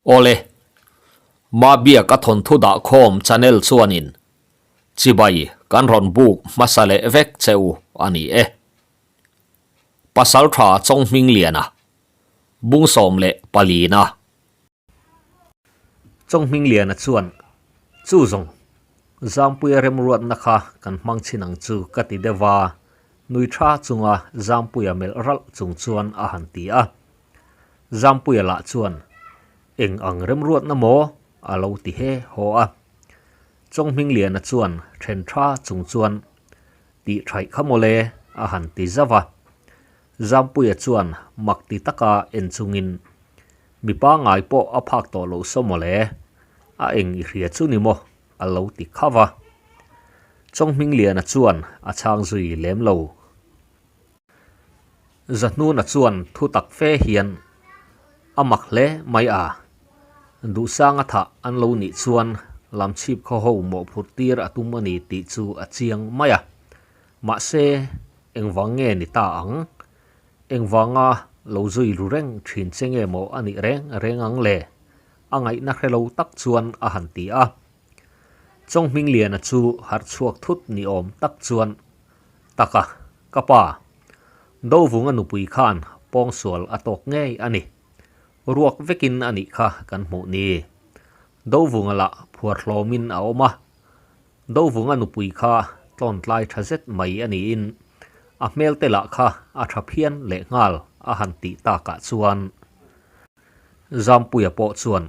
Awle, Mabiak a thawnthu dah khawm channel chuanin chibai kan rawn buk hmasa leh vek che u a ni e. Pasaltha Chawnghmingliana, Bungsawm leh Palina. Chawnghmingliana chuan, Chu zawng, Zampuia remruatna kha kan hmang chhin ang chu ka ti deuh a, nui tha chunga Zampuia melh ralh chung chuan a han ti a. Zampuia lah chuan, Eng ang remruatna maw? a lo ti he haw a. Chawnghmingliana chuan then tha chung chuan, Tih thaih kha mawle a han ti zauh a. Zampuia chuan mak ti taka en chungin, Mi pangngai pawh a phak tawh loh saw mawle, a eng i hria chu ni maw? a lo ti khauh a. Chawnghmingliana chuan a chhang zui lem lo. Zahnuna chuan thu tak fe hian a mak hle mai a, Duhsanga thah an lo nih chuan lamchhip khaw ho mawhphurh tir a tum a ni tih chu a chiang mai a. Mahse, engvang nge ni ta ang? Engvanga lo zui ru reng thin che nge maw a nih reng reng ang le? A ngaihna hre lo tak chuan a han ti a. Chawnghmingliana chu harh chhuak thut ni awm tak chuan Taka, ka pa. Dovunga nupui khan pawngsual a tawk ngei a ni. Ruak vekin a nih kha kan hmuh ni. Dovunga lah phuar hlawmin a awm a. Dovunga nupui kha tlawntlai tha zet mai a niin a hmelte lah kha a tha phian lehnghal a han tih takah chuan Zampuia pawh chuan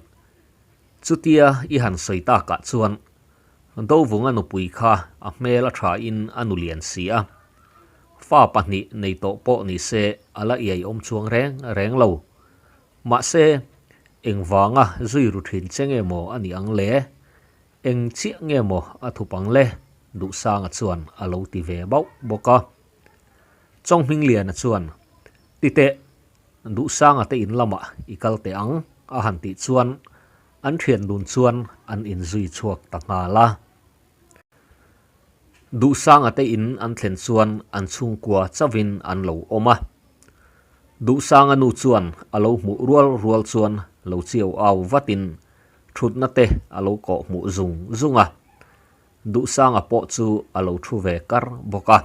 chutia i han sawi takah chuan Dovunga nupui kha a hmel a thain a nu lian si a, fa pahnih nei tawh pawh ni se a la iai awm chuang reng reng lo. Mahse, engvanga zui ru thin che nge maw a nih ang le? Eng chiah nge maw a thup ang le? Duhsanga chuan a lo ti ve bauh bawk a. Chawnghmingliana chuan, Ti teh, Duhsanga te in lamah i kal teh ang, a han tih chuan An thian dun chuan an inzui chhuak ta nghal a. Duhsanga te in an thlen chuan an chhungkua chauhin an lo awm a. Duhsanga nu chuan a lo hmuh rual rual chuan lo chiau au vatin thutna te a lo kawh hmuh zung zung a. Duhsanga pawh chu a lo thu ve kar bawk a.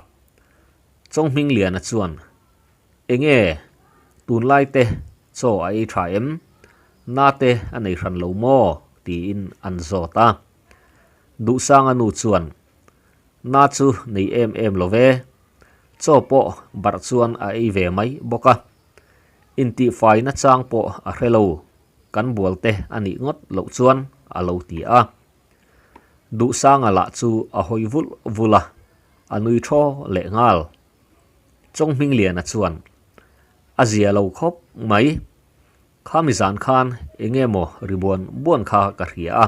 Chawnghmingliana chuan Enge tunlai te chaw a ei tha em? Na te a nei hran lo maw? tiin an zawt a. Duhsanga nu chuan, Na chu nei em em lo ve, chaw pawh barh chuan a ei ve mai bawk a. Intihfaina chang pawh a hre lo, kan bual te a nih ngawt loh chuan a lo ti a. Duhsanga lah chu a hawi vulh vulh a, a nui thaw leh nghal. Chawnghmingliana chuan, A zia lo khawp mai. Khami zan khan eng nge maw ri buan buan kha ka hria a.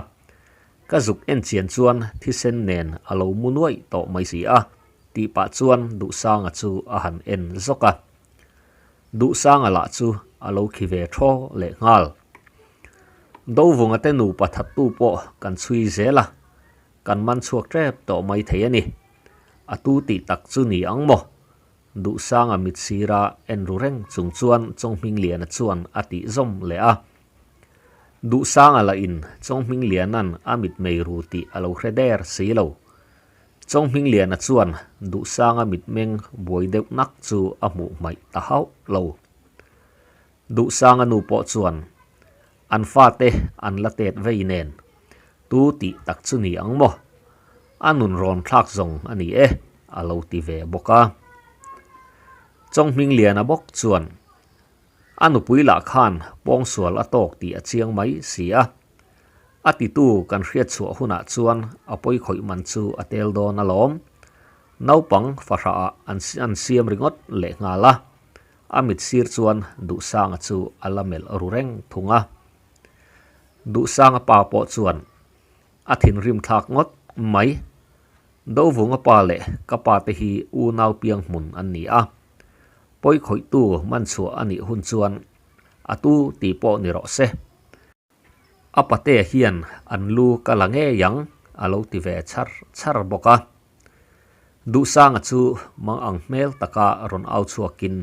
Ka zuk en chian chuan thisen nen a lo mu nuaih tawh mai si a, tih pah chuan Duhsanga chu a han en zawk a. Duhsanga lah chu a lo khi ve thaw leh nghal. Dovunga te nupa thattu pawh kan chhui zel a, kan man chhuak tep tawh mai thei a ni. A tu tih tak chu ni ang maw? Duhsanga mit sira en ru reng chung chuan Chawnghmingliana chuan a tih zawm leh a. Duhsanga lah in Chawnghmingliana'n a mit mei ru tih a lo hre der si lo. Chawnghmingliana chuan Duhsanga mitmeng buai deuh nak chu a hmuh hmaih ta hauh lo. Duhsanga nu pawh chuan an fate an la tet vei nen tu tih tak chu ni ang maw? A nun rawn thlak zawng a ni e, a lo ti ve bawk a. Chawnghmingliana bawk chuan a nupui lah khan pawngsual a tawk tih a chiang mai si a. A titu kan hriat chhuah hunah chuan a pawi khawih man chu a tel dawn alawm. Naupang fahrah ah an siam ringawt lehnghal a. A mit sir chuan Duhsanga chu a la melh ru reng thung a. Duhsanga pa pawh chuan a thinrim thlak ngawt mai. Dovunga pa leh ka pa te hi unau piang hmun an ni a. Pawi khawihtu man chhuah a nih hun chuan a tu tih pawh ni rawh se. A pate hian an lu ka la ngei ang a lo ti ve chhar chhar bawk a. Duhsanga chu mang ang hmel taka rawn au chhuakin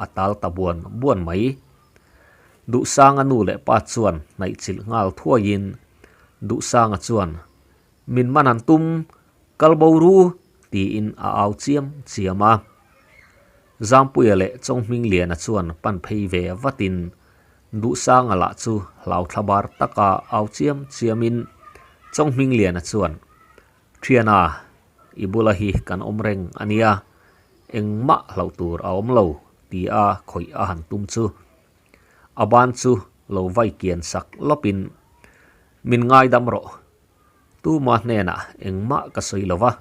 a tal ta buan buan mai. Duhsanga nu leh pa chuan hnaih chilh nghal thuaiin Duhsanga chuan, Min man an tum, kal bo ru, tiin a au chiam chiam a. Zampuia leh Chawnghmingliana chuan pan phei ve vatin Duhsanga lah chu hlau thlabar taka au chiam chiamin Chawnghmingliana chuan, Thiana, i bula hi kan awm reng a nia, engmah hlauh tur a awm lo, tia khawih a han tum chu. A ban chu lo vai kian sak lawpin, Min ngaidam rawh, tuma hnenah engmah ka sawi lo va,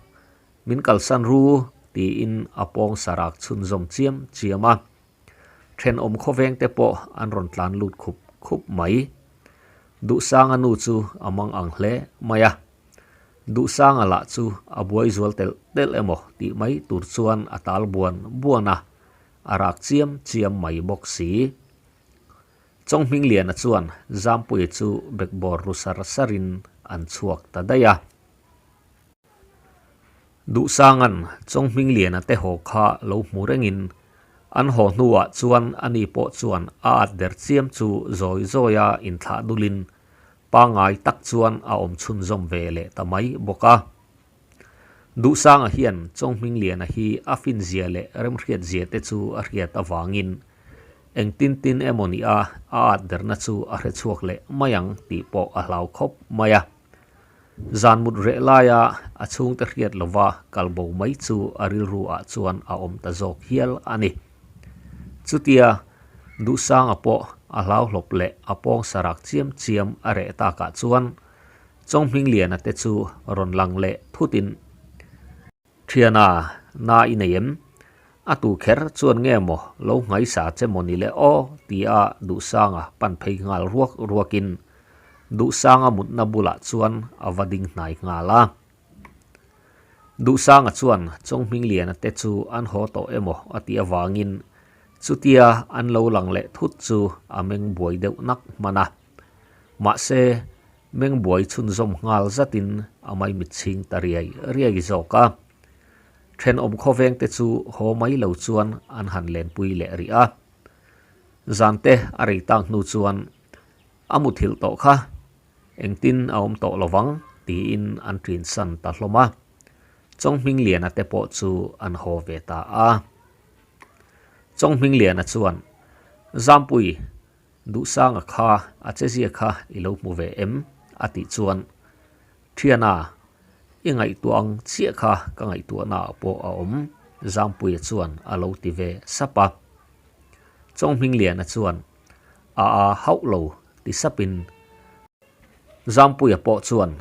min kalsan ru, tiin a pawng sarak chhunzawm chiam chiam a. Thenawm khawveng te pawh an rawn tlan lut khup khup mai. Duhsanga nu chu a mang ang hle mai a. Duhsanga lah chu a buai zual telh telh emaw tih mai tur chuan a tal buan buan a, a rak chiam chiam mai bawk si. Chawnghmingliana chuan Zampuia chu bekbawr ru sar sarin an chhuak ta daih a. Duhsanga'n Chawnghmingliana te haw kha lo hmu rengin an haw hnuah chuan ani pawh chuan a at der chiam chu zawi zawia inthlah dulin pangngai tak chuan a awm chhunzawm ve leh ta mai bawk a. Duhsanga hian Chawnghmingliana hi a finzia leh remhriatzia te chu a hriat avangin engtin tin emaw ni a a at derna chu a hre chhuak leh mai ang tih pawh a hlau khawp mai a. Zan mut reh laia a chhungte hriat lova kal bo mai chu a rilru ah chuan a awm ta zawk hial a ni. Chutia Duhsanga pawh a hlauhlawp leh a pawng sarak chiam chiam a reh takah chuan Chawnghmingliana te chu rawn lang leh thutin Thiana, na i nei em? A tu kher chuan nge maw lo nghaisa che maw ni le aw? tia Duhsanga pan phei nghal ruak ruakin Duhsanga mutna bulah chuan a va ding hnai nghal a. Duhsanga chuan Chawnghmingliana te chu an haw tawh emaw a tih avangin chutia an lo lang leh thut chu a meng buai deuh nak hman a. Mahse, meng buai chhunzawm nghal zatin a maimitchhing ta riai riai zawk a. Thenawm khawveng te chu haw mai lo chuan an han lenpui leh rih a. Zante a rei tak hnu chuan a muthilh tawh kha engtin a awm tawh lovang tiin an ṭinsan ta hlawm a. Chawnghmingliana te pawh chu an haw ve ta a. Chawnghmingliana chuan, Zampui, Duhsanga kha a chezia kha i lo hmu ve em? a tih chuan, Thiana, i ngaihtuah ang chiah kha ka ngaihtuahnaah pawh a awm, Zampuia chuan a lo ti ve sap a. Chawnghmingliana chuan, A a hauh lo, ti sapin. Zampuia pawh chuan,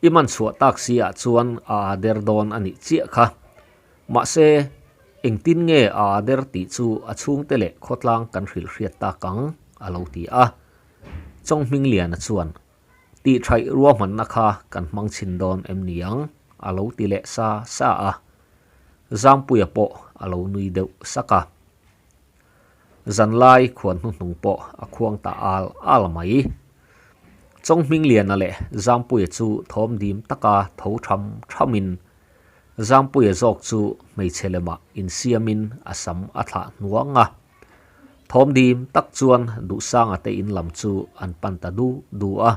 I man chhuah tak si ah chuan a a der dawn a nih chiah kha. Mahse, engtin nge a a der tih chu a chhungte leh khawtlang kan hrilh hriat tak ang, a lo ti a. Chawnghmingliana chuan, Tih thaih ruahmanna kha kan hmang chhin dawn em ni ang? a lo ti leh sa sa a. Zampuia pawh a lo nui deuh sak a. Zanlai khuan hnuhnung pawh a khuang ta al al mai. Chawnghmingliana leh Zampuia chu thawm dim taka tho tham thamin Zampuia zawk chu hmeichhe lemah insiamin a sam a thlah hnuang a. Thawm dim tak chuan Duhsanga te in lam chu an pan ta du du a.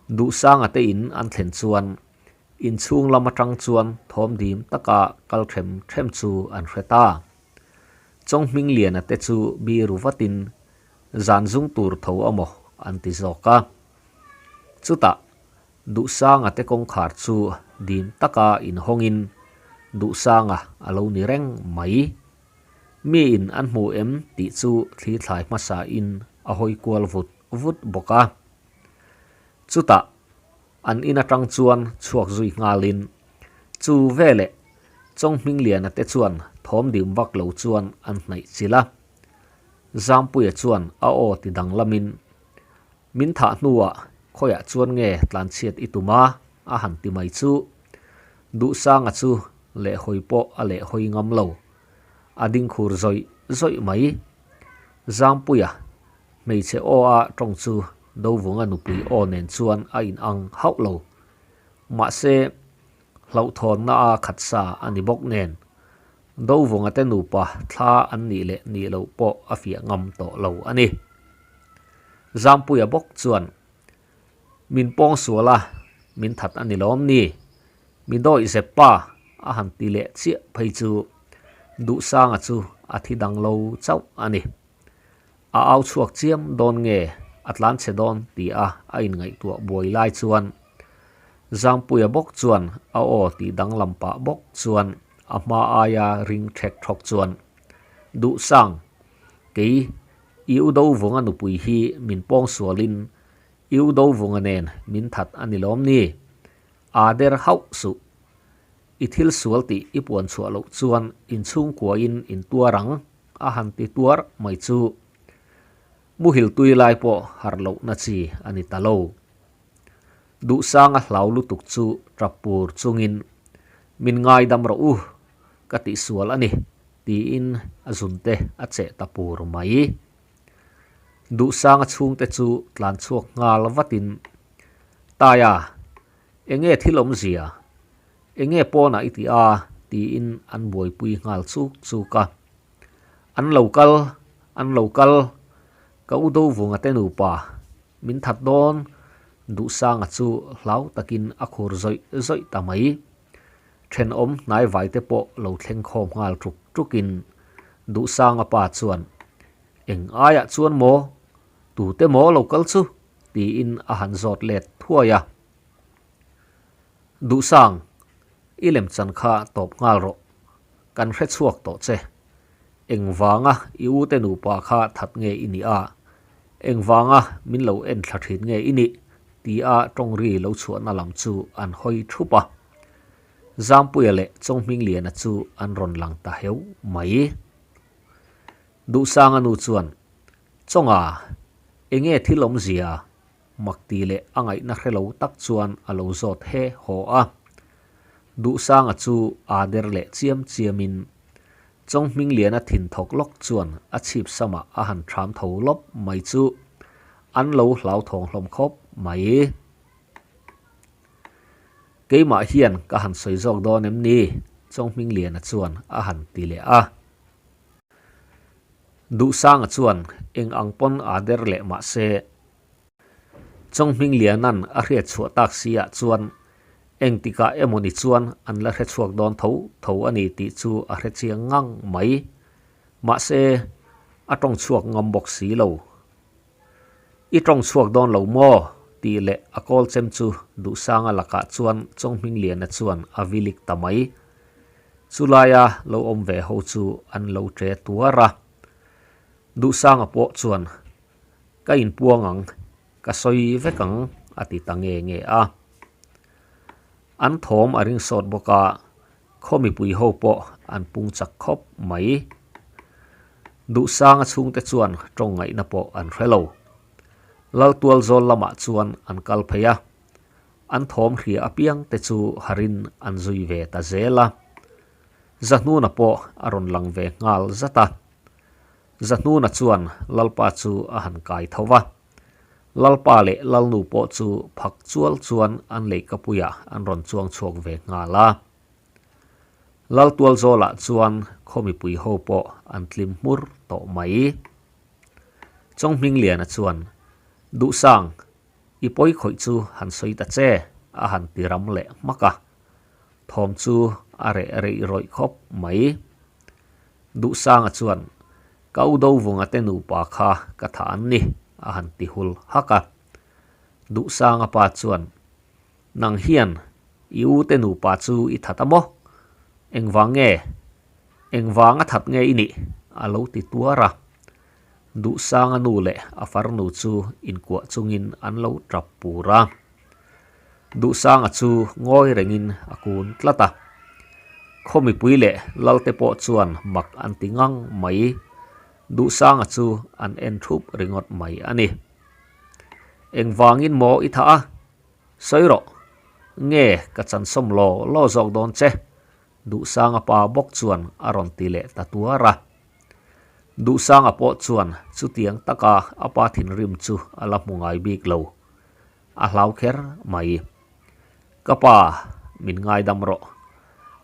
Duhsanga te in an thlen chuan inchhung lam atang chuan thawm dim taka kal them them chu an hre ta. Chawnghmingliana te chu biru vatin zan zung tur tho amaw an ti zawk a. Chutah Duhsanga te kawngkhar chu dim taka inhawngin Duhsanga a lo ni reng mai. Miin an hmu em tih chu thli thlai hmasain a hawi kual vut vut bawk a. Chutah an in atang chuan chhuak zui nghalin chu veleh Chawnghmingliana te chuan thawm dim vak lo chuan an hnaih chilh a. Zampuia chuan a aw ti danglamin Min thah hnuah khawiah chuan nge tlanchhiat i tum a? a han ti mai chu. Duhsanga chu lehhawi pawh a lehhawi ngam lo. A ding khur zawih zawih mai. Zampuia, hmeichhe aw a tawng chu Dovunga nupui aw nen chuan a inang hauh lo. Mahse, hlauhthawnna a khat sa a ni bawk nen, Dovunga te nupa thla an nih leh nih loh pawh a fiah ngam tawh lo a ni. Zampuia bawk chuan, Min pawng sual a, min that a ni lawm ni? Mi dawih zep pa a han ti leh chiah phei chu Duhsanga chu a thi dang lo chauh a ni. A au chhuak chiam dawn nge a tlan chhe dawn ti a a inngaihtuah buai lai chuan Zampuia bawk chuan a aw tih danglam pah bawk chuan a hma aia ring ṭhek ṭhawk chuan Duhsang, kei i u Dovunga nupui hi min pawng sualin i u Dovunga nen min that a ni lawm ni? Aa der hauh suh. I thil sual tih i puan chhuah loh chuan inchhungkuain in tuar ang, a han ti tuar mai chu. Muhil tui lai pawh harh lohna chi a ni ta lo. Duhsanga hlau lutuk chu tap pur chungin, Min ngaidam rawh u, ka tihsual a ni, tiin a zunte a cheh ta pur mai. Duhsanga chhungte chu tlan chhuak nghal vatin, Taia, enge thil awmzia? Enge pawnah i ti a? tiin an buaipui nghal chuk chuk a. An lo kal, an lo kal, ka u Dovunga te nupa, min that dawn, Duhsanga chu hlau takin a khur zawih zawih ta mai. Thenawm hnaivai te pawh lo thleng khawm nghal ṭuk ṭukin Duhsanga pa chuan, Eng aiah chuan maw? Tute maw lo kal chu? tiin a han zawt let thuai a. Duhsang, i lemchan kha tawp nghal rawh. Kan hre chhuak tawh che. Engvanga i ute nupa kha that nge i nih a? Engvanga min lo en thla thin nge i nih? tia tawngri lo chhuahna lam chu an hawi thup a. Zampuia leh Chawnghmingliana chu an rawn lang ta heu mai. Duhsanga nu chuan, Chawnga, enge thil awmzia? Mak ti leh a ngaihna hre lo tak chuan a lo zawt he haw a. Duhsanga chu aa der leh chiam chiamin Chawnghmingliana thin thawk lawk chuan a chhip samah a han ṭham tho lawp mai chu an lo hlauthawng hlawm khawp mai. Keimah hian ka han sawi zawk dawn em ni? Chawnghmingliana chuan a han ti leh a. Duhsanga chuan eng ang pawn aa der leh mah se, Chawnghmingliana'n a hriat chhuah tak si ah chuan engtikah emawni chuan an la hre chhuak dawn tho tho a ni tih chu a hre chiang ngang mai. Mahse, a tawng chhuak ngam bawk si lo. I tawng chhuak dawn lo maw? tih leh a kawl chem chu Duhsanga lakah chuan Chawnghmingliana chuan a vilik ta mai. Chulaia lo awm ve ho chu an lo ṭe tuar a. Duhsanga pawh chuan, Ka inpuang ang, ka sawi vek ang a ti ta nge nge a. An thawm a ring sawt bawk a, khaw mipui ho pawh an pung chak khawp mai. Duhsanga chhungte chuan tawng ngaihna pawh an hre lo. Laltualzawl lamah chuan an kal phei a. An thawm hria apiang te chu harin an zui ve ta zel a. Zahnuna pawh a rawn lang ve nghal zat a. Zahnuna chuan Lalpa chu a han kai tho va. Lalpa leh Lalnu pawh chu phak chual chuan an leihkapuiah an rawn chuang chhuak ve nghal a. Laltualzawlah chuan khaw mipui ho pawh an tlim hmur tawh mai. Chawnghmingliana chuan, Duhsang, I pawi khawih chu han sawi ta che, a han ti ram leh hmak a. Thawm chu a reh reih rawih khawp mai. Duhsanga chuan, Ka u Dovunga te nupa kha ka thah an ni, a han ti hul hak a. Duhsanga pa chuan, Nang hian i u te nupa chu i that a maw? Engvang nge? Engvang a that nge i nih? a lo ti tuar a. Duhsanga nu leh a farnu chu inkuah chungin an lo tap pur a. Duhsanga chu ngawi rengin a kun tlat a. Khaw mipui leh Lalte pawh chuan mak an ti ngang mai. Duhsanga chu an en thup ringawt mai a ni. Engvangin maw i thah a? Sawi rawh. Nge ka chansawm law law zawk dawn che? Duhsanga pa bawk chuan a rawn ti leh ta tuar a. Duhsanga pawh chuan chutiang taka a pa thinrim chu a la hmu ngai bik lo. A hlau kher mai. Ka pa, min ngaidam rawh.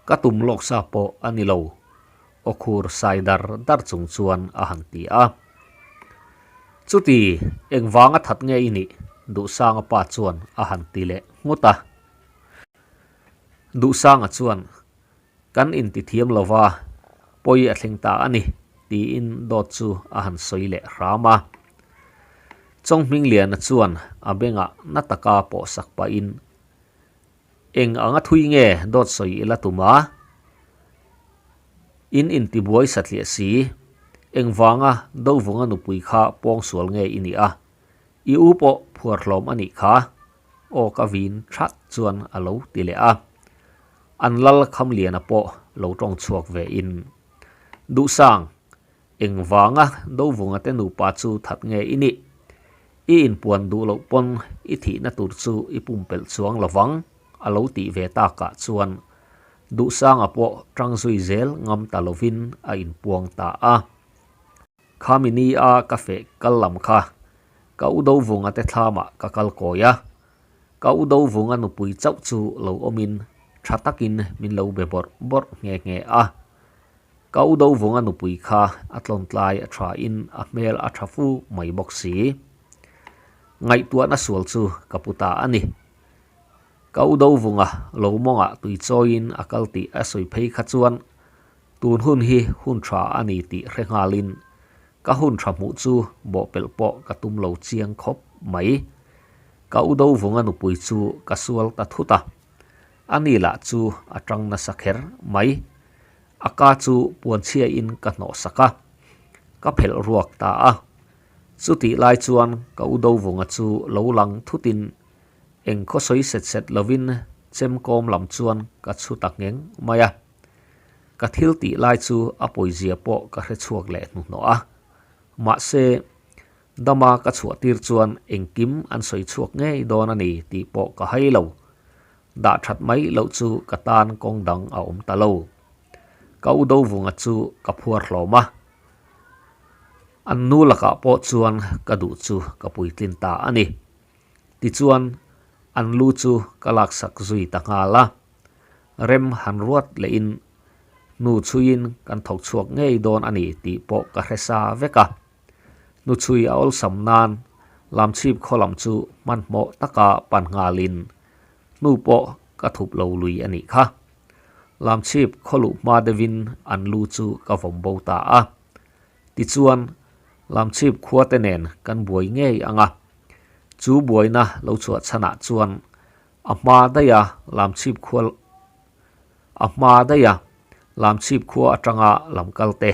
Ka tum lawk sa pawh a ni lo, aw khur sai dar dar chung chuan a han ti a. Chuti, engvanga that nge i nih? Duhsanga pa chuan a han ti leh nghut a. Duhsanga chuan, Kan intithiam lo va, pawi a thleng ta a ni, tiin dawt chu a han sawi leh hram a. Chawnghmingliana chuan a bengah na taka pawhsak pahin, Eng anga thui nge dawt sawi ila tum a? In intibuai satliah si, engvanga Dovunga nupui kha pawngsual nge i nih a? I u pawh phuar hlawm a nih kha, aw ka vin that chuan a lo ti leh a. An lal Khamliana pawh lo tawng chhuak ve in, Duhsang, engvanga Dovunga te nupa chu that nge i nih? I inpuan duh loh pawn i thihna tur chu i pumpelh chuang lovang, a lo tih ve takah chuan Duhsanga pawh tang zui zel ngam ta lovin a inpuang ta a. Khami ni a ka feh kal lam kha ka u Dovunga te thlamah ka kal kawi a, ka u Dovunga nupui chauh chu lo awmin tha takin min lo be bawrh bawrh nghe nghe a. Ka u Dovunga nupui kha a tlawntlai a tha in a hmel a tha fu mai bawk si. Ngaihtuahna sual chu ka pu ta a ni. Ka u Dovunga lo mawngah tui chawiin a kal tih a sawi phei kha chuan Tun hun hi hun tha a ni tih hre nghalin ka hun tha hmuh chu bawhpelh pawh ka tum lo chiang khawp mai. Ka u Dovunga nupui chu ka sual ta thut a, a ni lah chu a tang nasa kher mai. A ka chu puanchhiain ka hnawh sak a, ka phelh ruak ta a. Chutih lai chuan ka u Dovunga chu lo lang thutin eng khaw sawi set set lovin chemkawm lam chuan ka chhu ta ngheng mai a. Ka thil tih lai chu a pawizia pawh ka hre chhuak leh hnuhnawh a. Mahse, dama ka chhuah tir chuan engkim an sawi chhuak ngei dawn a ni tih pawh ka hai lo. Dah that mai loh chu ka tan kawng dang a awm ta lo. Ka u Dovunga chu ka phuar hlawm a. An nu lakah pawh chuan ka duh chu ka puitlin ta a ni. Tichuan, an lu chu ka laksak zui ta nghal a. Rem han ruat lehin hnu chhuiin kan thawk chhuak ngei dawn a ni tih pawh ka hre sa vek a. Hnu chhui a awlsam nan Lamchhip khaw lam chu hmanhmawh taka pan nghalin hnu pawh ka thup lo lui a nih kha. Lamchhip khaw luh hma deuhin an lu chu ka vawm bo ta a. Tichuan, Lamchhip khua te nen kan buai ngei ang a. Chu buaina lo chhuah chhanah chuan A hma daiha Lamchhip khua A hma daiha Lamchhip khua atanga lam kal te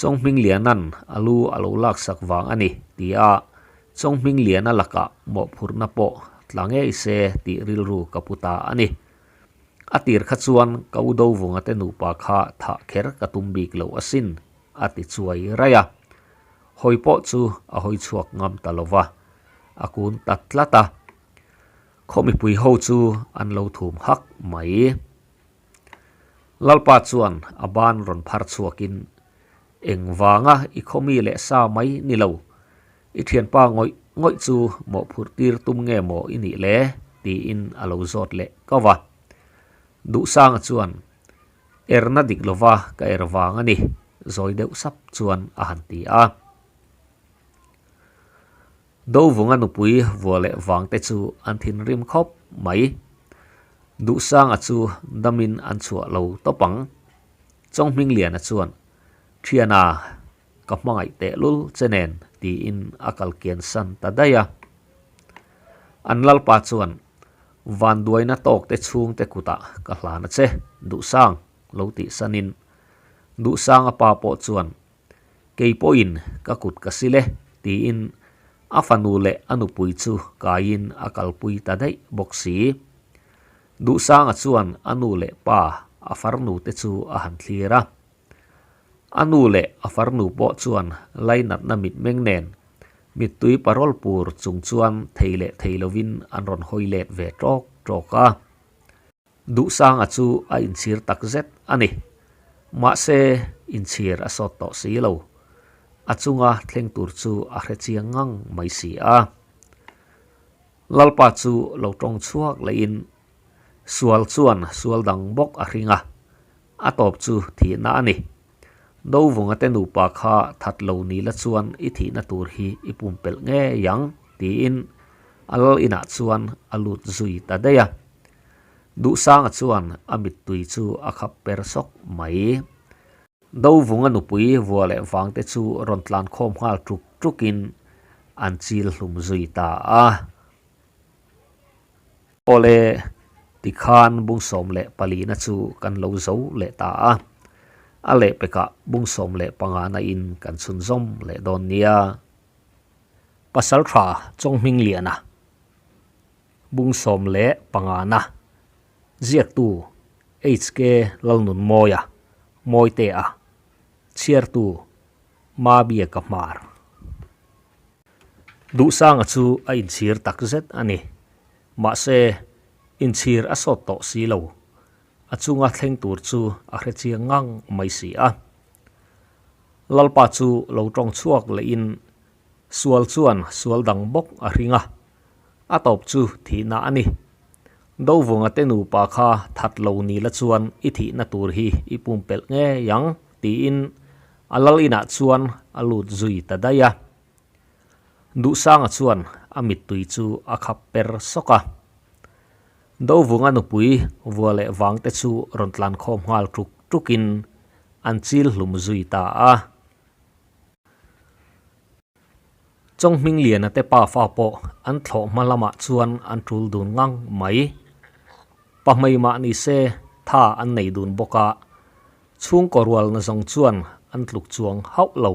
Chawnghmingliana'n a lu a lo laksak vang a ni ti a, Chawnghmingliana lakah mawhphurhna pawh tla ngei se tih rilru ka pu ta a ni. A tir kha chuan ka u Dovunga te nupa kha thah kher ka tum bik lo asin, a ti chuai raih a. Hawi pawh chu a hawi chhuak ngam ta lo va, a kun ta tlat a. Khaw mipui ho chu an lo thum hak mai. Lalpa chuan a ban rawn phar chhuakin, Engvanga i khaw mi leh sa mai ni lo, i thianpa ngawih ngawih chu mawhphurh tir tum nge maw i nih le? tiin a lo zawt leh kau a. Duhsanga chuan, Erna dik lova ka er vang a ni, zawi deuh sap chuan a han ti a. Dovunga nupui vua leh vangte chu an thinrim khawp mai. Duhsanga chu damin an chhuah lo tawp ang. Chawnghmingliana chuan, Thiana, ka hmangaih tehlul che nen, tiin a kal kian san ta daih a. An lalpa chuan, Vanduaina tawkte chhungte kutah ka hlan a che, Duhsang, lo tih sanin. Duhsanga pa pawh chuan, Kei pawhin ka kut ka sil e, tiin a fanu leh a nupui chu kaiin a kalpui ta daih bawk si. Duhsanga chuan a nu leh pa a farnu te chu a han thlir a. A nu leh a farnu pawh chuan lainatna mitmeng nen mittui parawl pur chung chuan thei leh thei lovin an rawn hawi let ve ṭawk ṭawk a. Duhsanga chu a inchhir tak zet a ni. Mahse, inchhir a sawt tawh si lo. A chunga thleng tur chu a hre chiang ngang mai si a. Lalpa chu lo tawng chhuak lehin sual chuan sual dang bawk a hring a, a tawp chu thihna a ni. Dovunga te nupa kha that lo ni la chuan i thihna tur hi i pumpelh ngei ang, tiin a lal inah chuan a lut zui ta daih a. Duhsanga chuan a mittui chu a khap per sawk mai. Dovunga nupui vua leh vangte chu rawn tlan khawm nghal ṭuk ṭukin an chil hlum zui ta a. Awle, tikhan bung 14na chu kan lo zo leh ta a, a lehpekah bung 15na in kan chhunzawm leh dawn nia. Pasaltha Chawnghmingliana, bung 15na, ziaktu HK Lalnunmawia, Mawitea, chhiartu Mabiaka Hmar. Duhsanga chu a inchhir tak zet a ni. Mahse, inchhir a sawt tawh si lo. A chunga thleng tur chu a hre chiang ngang mai si a. Lalpa chu lo tawng chhuak lehin sual chuan sual dang bawk a hring a, a tawp chu thihna a ni. Dovunga te nupa kha that lo ni la chuan i thihna tur hi i pumpelh ngei ang, tiin a lal inah chuan a lut zui ta daih a. Duhsanga chuan a mittui chu a khap per sawk a. Dovunga nupui vua leh vangte chu rawn tlan khawm nghal ṭuk ṭukin an chil hlum zui ta a. Chawnghmingliana te pafa pawh an thlawh hma lamah chuan an ṭul dun ngang mai. Pahmei mah ni se tha an nei dun bawk a, chhungkaw rualna zawng chuan an tluk chuang hauh lo.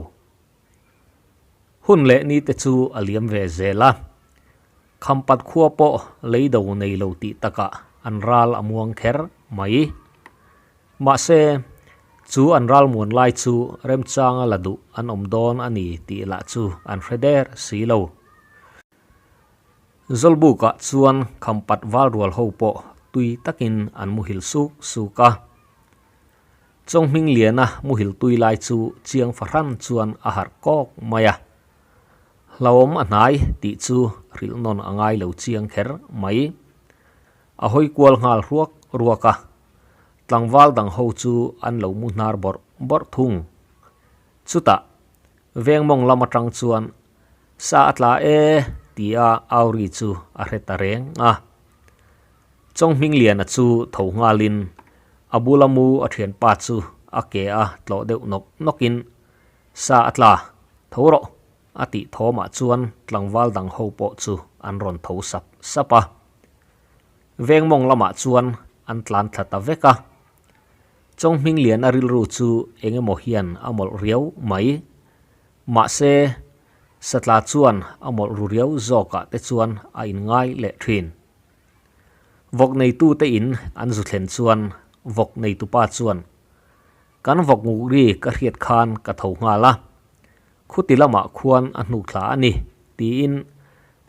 Hun leh ni te chu a liam ve zel a, Khampat khua pawh lei do nei lo tih takah an ral a muang kher mai. Mahse, chu an ral muan lai chu remchanga la duh an awm dawn a ni tih lah chu an hre der si lo. Zawlbukah chuan Khampat valrual ho pawh tui takin an muhil suk suk a. Chawnghmingliana muhil tui lai chu chiang fahran chuan a harh kawk mai a. Hlauhawm a hnai tih chu hrilh nawn a ngai lo chiang kher mai. A hawi kual nghal ruak ruak a, tlangval dang ho chu an lo mu hnar bawrh bawrh thung. Chutah, vengmawng lam atang chuan sa a tla e tia auri chu a hre ta reng a. Chawnghmingliana chu tho nghalin a bula mu a thianpa chu a ke a tlawh deuh nawk nawkin sa a tla tho rawh a tih thawmah chuan tlangval dang ho pawh chu an rawn tho sap sap a. Vengmawng lamah chuan an tlan thla ta vek a. Chawnghmingliana rilru chu eng emaw hian a mawlh riau mai. Mahse, satla chuan a mawlh ru riau zawkah te chuan a inngai leh thin. Vawk neitute in an zu thlen chuan vawk neitupa chuan, Kan vawk nguk ri ka hriat khan ka tho nghal a, khuti lamah khuan a hnuk thla a ni, tiin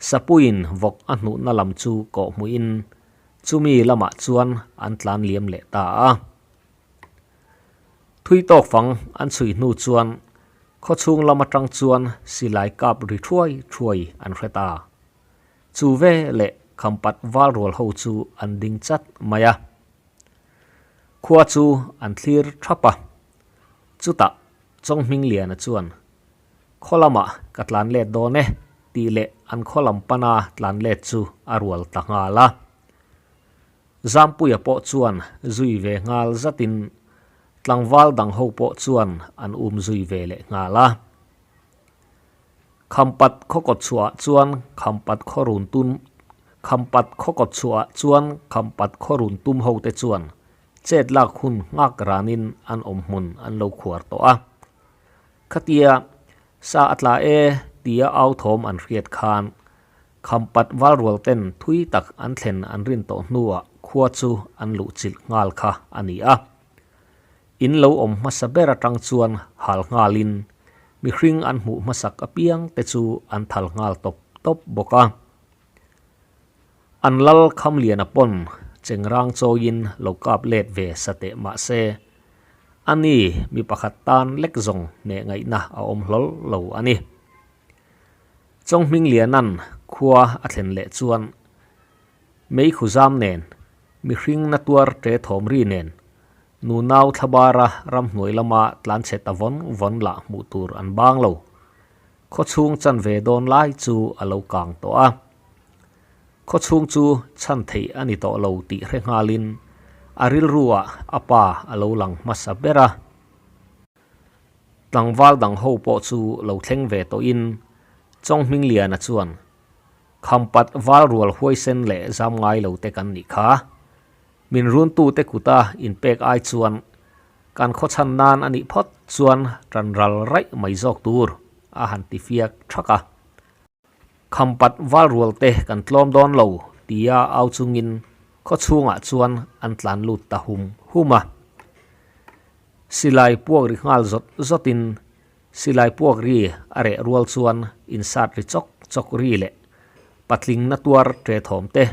Sapuiin vawk a hnuhna lam chu kawhhmuhin chumi lamah chuan an tlan liam leh ta a. Thui tawk fang an chhui hnu chuan khawchhung lam atang chuan silai kap ri thuai thuai an hre ta. Chu ve leh Khampat valrual ho chu an ding chat mai a. Khua chu an thlir thap a. Chutah Chawnghmingliana chuan, Khaw lamah ka tlan let dawn e, tih leh an khaw lam pana tlan let chu a rual ta nghal a. Zampuia pawh chuan zui ve nghal zatin tlangval dang ho pawh chuan an um zui ve leh nghal a. Khampat khaw kawt chhuahah chuan Khampat khaw run tum Khampat khaw kawt chhuahah chuan Khampat khaw run tum ho te chuan chet lak hun nghak ranin an awm hmun an lo khuar tawh a. Khatia sa a tla e tia au thawm an hriat khan Khampat valrual ten thui tak an thlen an rin tawh hnuah khua chu an luh chilh nghal kha a ni a. In lo awm hmasa ber atang chuan hal nghalin mihring an hmuh hmasak apiang te chu an thal nghal tawp tawp bawk a. An lal Khamliana pawn chengrang chawiin lo kap let ve sa teh mah se, ani mi pakhat tan lek zawng hneh ngaihna a awm hlawl lo a ni. Chawnghmingliana'n khua a thlen leh chuan meikhu zam nen, mihring na tuar ṭe thawm ri nen. Nunau thlabara ramhnuai lama tlanchhe ta vawn vawn lah hmuh tur an bang lo. Khawchhung chan ve dawn lai chu a lo kang tawh a. Khawchhung chu chhan theih a ni tawh lo tih hre nghalin a rilruah a pa a lo lang hmasa ber a. Tlangval dang ho pawh chu lo thleng ve tawhin Chawnghmingliana chuan Khampat valrual huaisen leh zam ngai lo te kan nih kha. Min runtute kuta inpek ai chuan kan khawchhan nan a nih phawt chuan tan ral raih mai zawk tur a han ti fiak thak a. Khampat valrual te kan tlawm dawn lo tia au chungin khawchhungah chuan an tlan lut ta hum hum a. Silai puak ri nghal zawt zawtin Silai puak ri a reh rual chuan insat ri chawk chawk ri leh patling na tuar ṭe thawm te,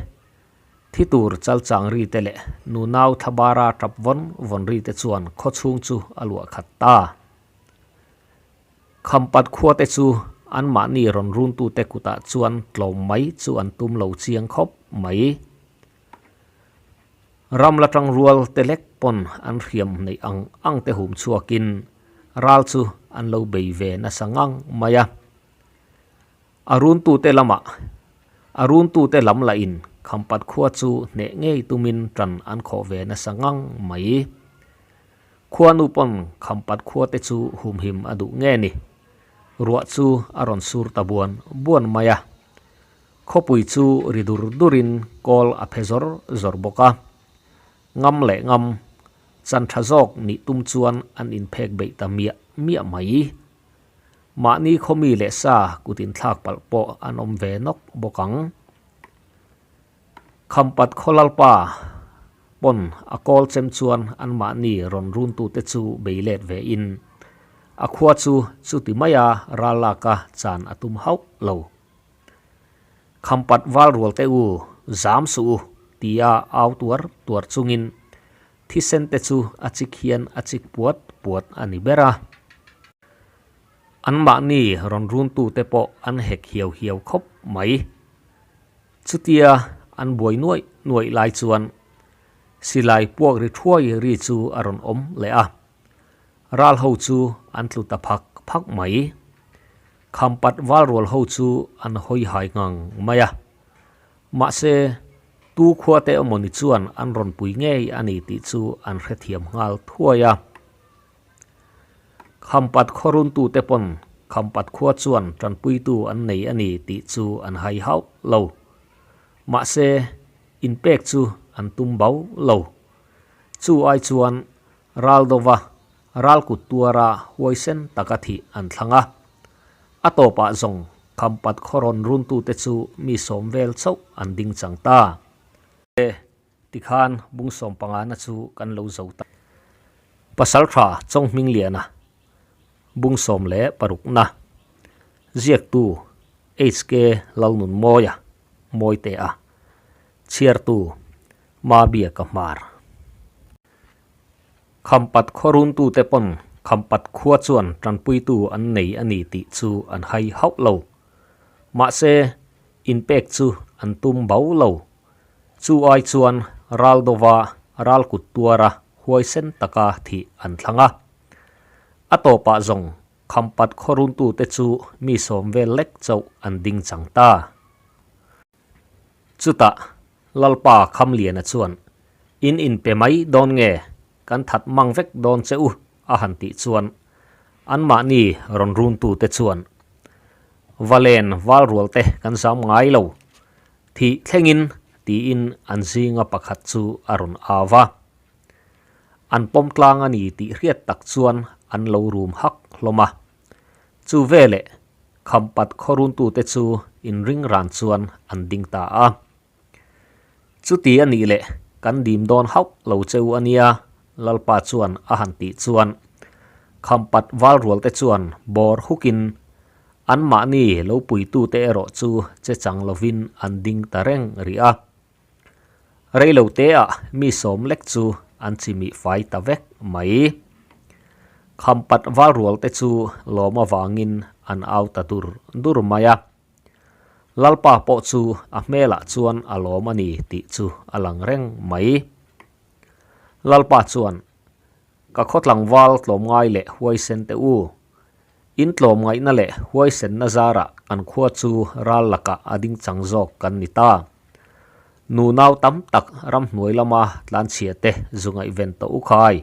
thi tur chal chang ri te leh nunau thlabara ṭap vawn vawn ri te chuan khawchhung chu a luah khat ta. Khampat khua te chu anmahni rawn runtute kutah chuan tlawm mai chu an tum lo chiang khawp mai. Ram la tang rual te lek pawn an hriam neih ang ang te hum chhuakin ral chu an lo bei ve nasa ngang mai a. A runtute lamah a runtute lam lahin Khampat khua chu hneh ngei tumin tan an khawh ve nasa ngang mai. Khuanu pawn Khampat khua te chu humhim a duh nge ni. Ruah chu a rawn sur ta buan buan mai a. Khawpui chu ri dur durin kawl a phe zawr zawr bawk a. Ngam leh ngam, chan tha zawk nih tum chuan an inphek beih ta miah miah mai. Mahni khawmi leh sa kut inthlak palh pawh an awm ve nawk bawk ang. Khampat Khawlalpa pawn a kawl chem chuan anmahni rawn runtute chu bei let ve in a khua chu chuti maia ral laka chan a tum hauh lo. Khampat val rual te u, zam suh u, tia au tuar tuar chungin thisen te chu a chik hian a chik puat puat a ni ber a. Anmahni rawn runtute pawh an hek hiau hiau khawp mai. Chutia an buai nuaih nuaih lai chuan silai puak ri thuai ri chu a rawn awm leh a. Ral ho chu an tlu ta phak phak mai. Khampat valrual ho chu an hawi hai ngang mai a. Mahse, tu khua te emawni chuan an rawn pui ngei a ni tih chu an hrethiam nghal thuai a. Khampat khaw runtute pawn Khampat khua chuan tanpuitu an nei a ni tih chu an hai hauh lo. Mahse, inpek chu an tum bau lo. Chu ai chuan ral dova ral kut tuara huaisen taka thih an thlang a. A tawpah zawng Khampat khaw rawn runtute chu mi sawm vel chauh an ding chang ta. E, tikhan bung sawm pangana chu kan lo zo ta. Pasaltha Chawnghmingliana bung 16na ziaktu HK Lalnunmawia Mawitea chhiartu Mabiaka Hmar. Khampat khaw runtute pawn Khampat khua chuan tanpuitu an nei a ni tih chu an hai hauh lo. Mahse, inpek chu an tum bau lo. Chu ai chuan ral dova ral kut tuara huaisen taka thih an thlang a. A tawpah zawng Khampat khaw runtute chu mi sawm vel lek chauh an ding chang ta. Chutah Lalpa Khamliana chuan, In inpe mai dawn nge? Kan that mang vek dawn che u, a han tih chuan anmahni rawn runtute chuan, Valen valrualte kan zam ngai lo, thih thlengin, tiin an zinga pakhat chu a rawn au va. An pawm tlang a ni tih hriat tak chuan an lo rum hak hlawm a. Chu veleh Khampat khaw runtute chu inring ran chuan an ding ta a. Chuti a nih leh kan dim dawn hauh lo cheu a nia, Lalpa chuan a han tih chuan Khampat valrualte chuan bawr hukin anmahni lo puitute erawh chu che chang lovin an ding ta reng rih a. Reilo teah mi sawm lek chu an chimih fai ta vek mai. Khampat valrual te chu lawm avangin an au ta dur dur mai a. Lalpa pawh chu a hmelah chuan a lawm a ni tih chu a lang reng mai. Lalpa chuan. Ka khaw tlangval tlawmngai leh huaisen te u. In tlawmngaihna leh huaisenna zarah kan khua chu ral lakah a ding chang zawk kan ni ta. Nunau tam tak ramhnuai lama tlanchhia te zu ngaihven tawh u khai.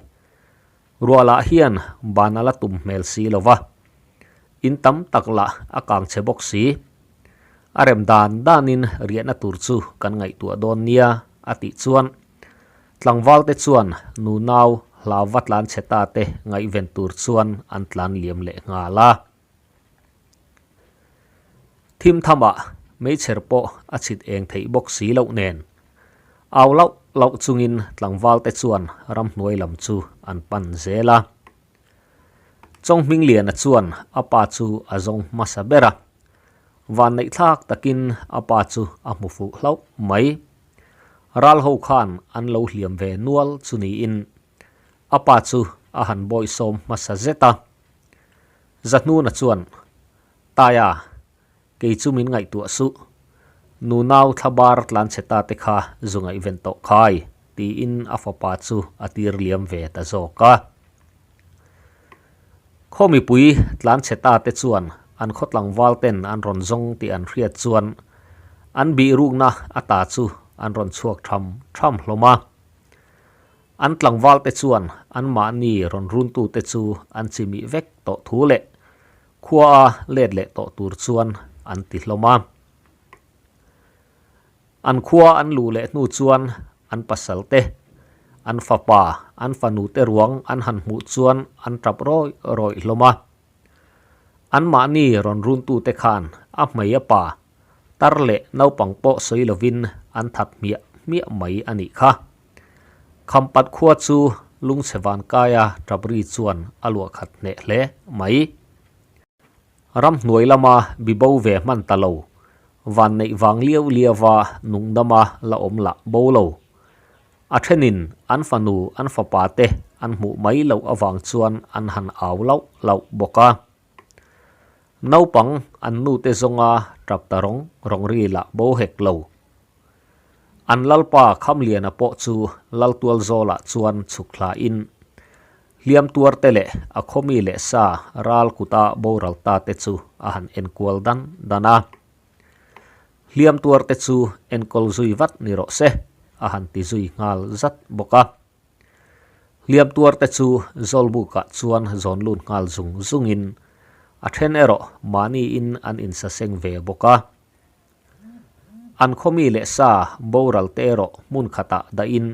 Ruah lah hian ban a la tum hmel si lo va, in tam tak lah a kang chhe bawk si. A rem dan danin riahna tur chu kan ngaihtuah dawn nia a tih chuan tlangval te chuan nunau hlau va tlan chhe ta te ngaihven tur chuan an tlan liam leh nghal a. Thim thamah meichher pawh a chhit eng theih bawk si loh nen, au lauh lauh chungin tlangval te chuan ramhnuai lam chu an pan zel a. Chawnghmingliana chuan a pa chu a zawng hmasa ber a, vanneihthlak takin a pa chu a hmu fuh hlauh mai. Ral ho khan an lo hliam ve nual chu niin a pa chu a han bawihsawm hmasa zet a. Zahnuna chuan, Taia, kei chu min ngaihtuah suh. Nunau thlabar tlanchhe ta te kha zu ngaihven tawh khai, tiin a fapa chu a tir liam ve ta zawk a. Khaw mipui tlanchhe ta te chuan an khaw tlangval ten an rawn zawng tih an hriat chuan an bihrukna ata chu an rawn chhuak tham tham hlawm a. An tlangvalte chuan anmahni rawn runtute chu an chimih vek tawh thu leh khua a let leh tawh tur chuan an ti hlawm a. An khua an luh leh hnu chuan an pasalte, an fapa, an fanute ruang an han hmuh chuan an tap rawih rawih hlawm a. Anmahni rawn runtute khan a hmei a pa, tar leh naupang pawh sawi lovin an that hmiah hmiah mai a nih kha. Khampat khua chu lungchhe vankaia ṭap ri chuan a luah khat hneh hle mai. Ramhnuai lama bibo ve hman ta lo, vanneih vang liau liauva nungdama la awm lah bo lo. A thenin an fanu an fapa te an hmuh mai loh avang chuan an han au lauh lauh bawk a. Naupang an nute zawnga ṭap ta rawng rawng ri lah bo hek lo. An lalpa Khamliana pawh chu Laltual Zawlah chuan chhuk thlain hliam tuarte leh a khawmi leh sa ral kuta boral ta te chu a han enkual dan dan a. Hliam tuarte chu enkawl zui vat ni rawh se, a han ti zui nghal zat bawk a. Hliam tuarte chu Zawlbukah chuan zawn lut nghal zung zungin a then erawh mahniin an insaseng ve bawk a. An khawmi leh sa boral te erawh hmun khatah dahin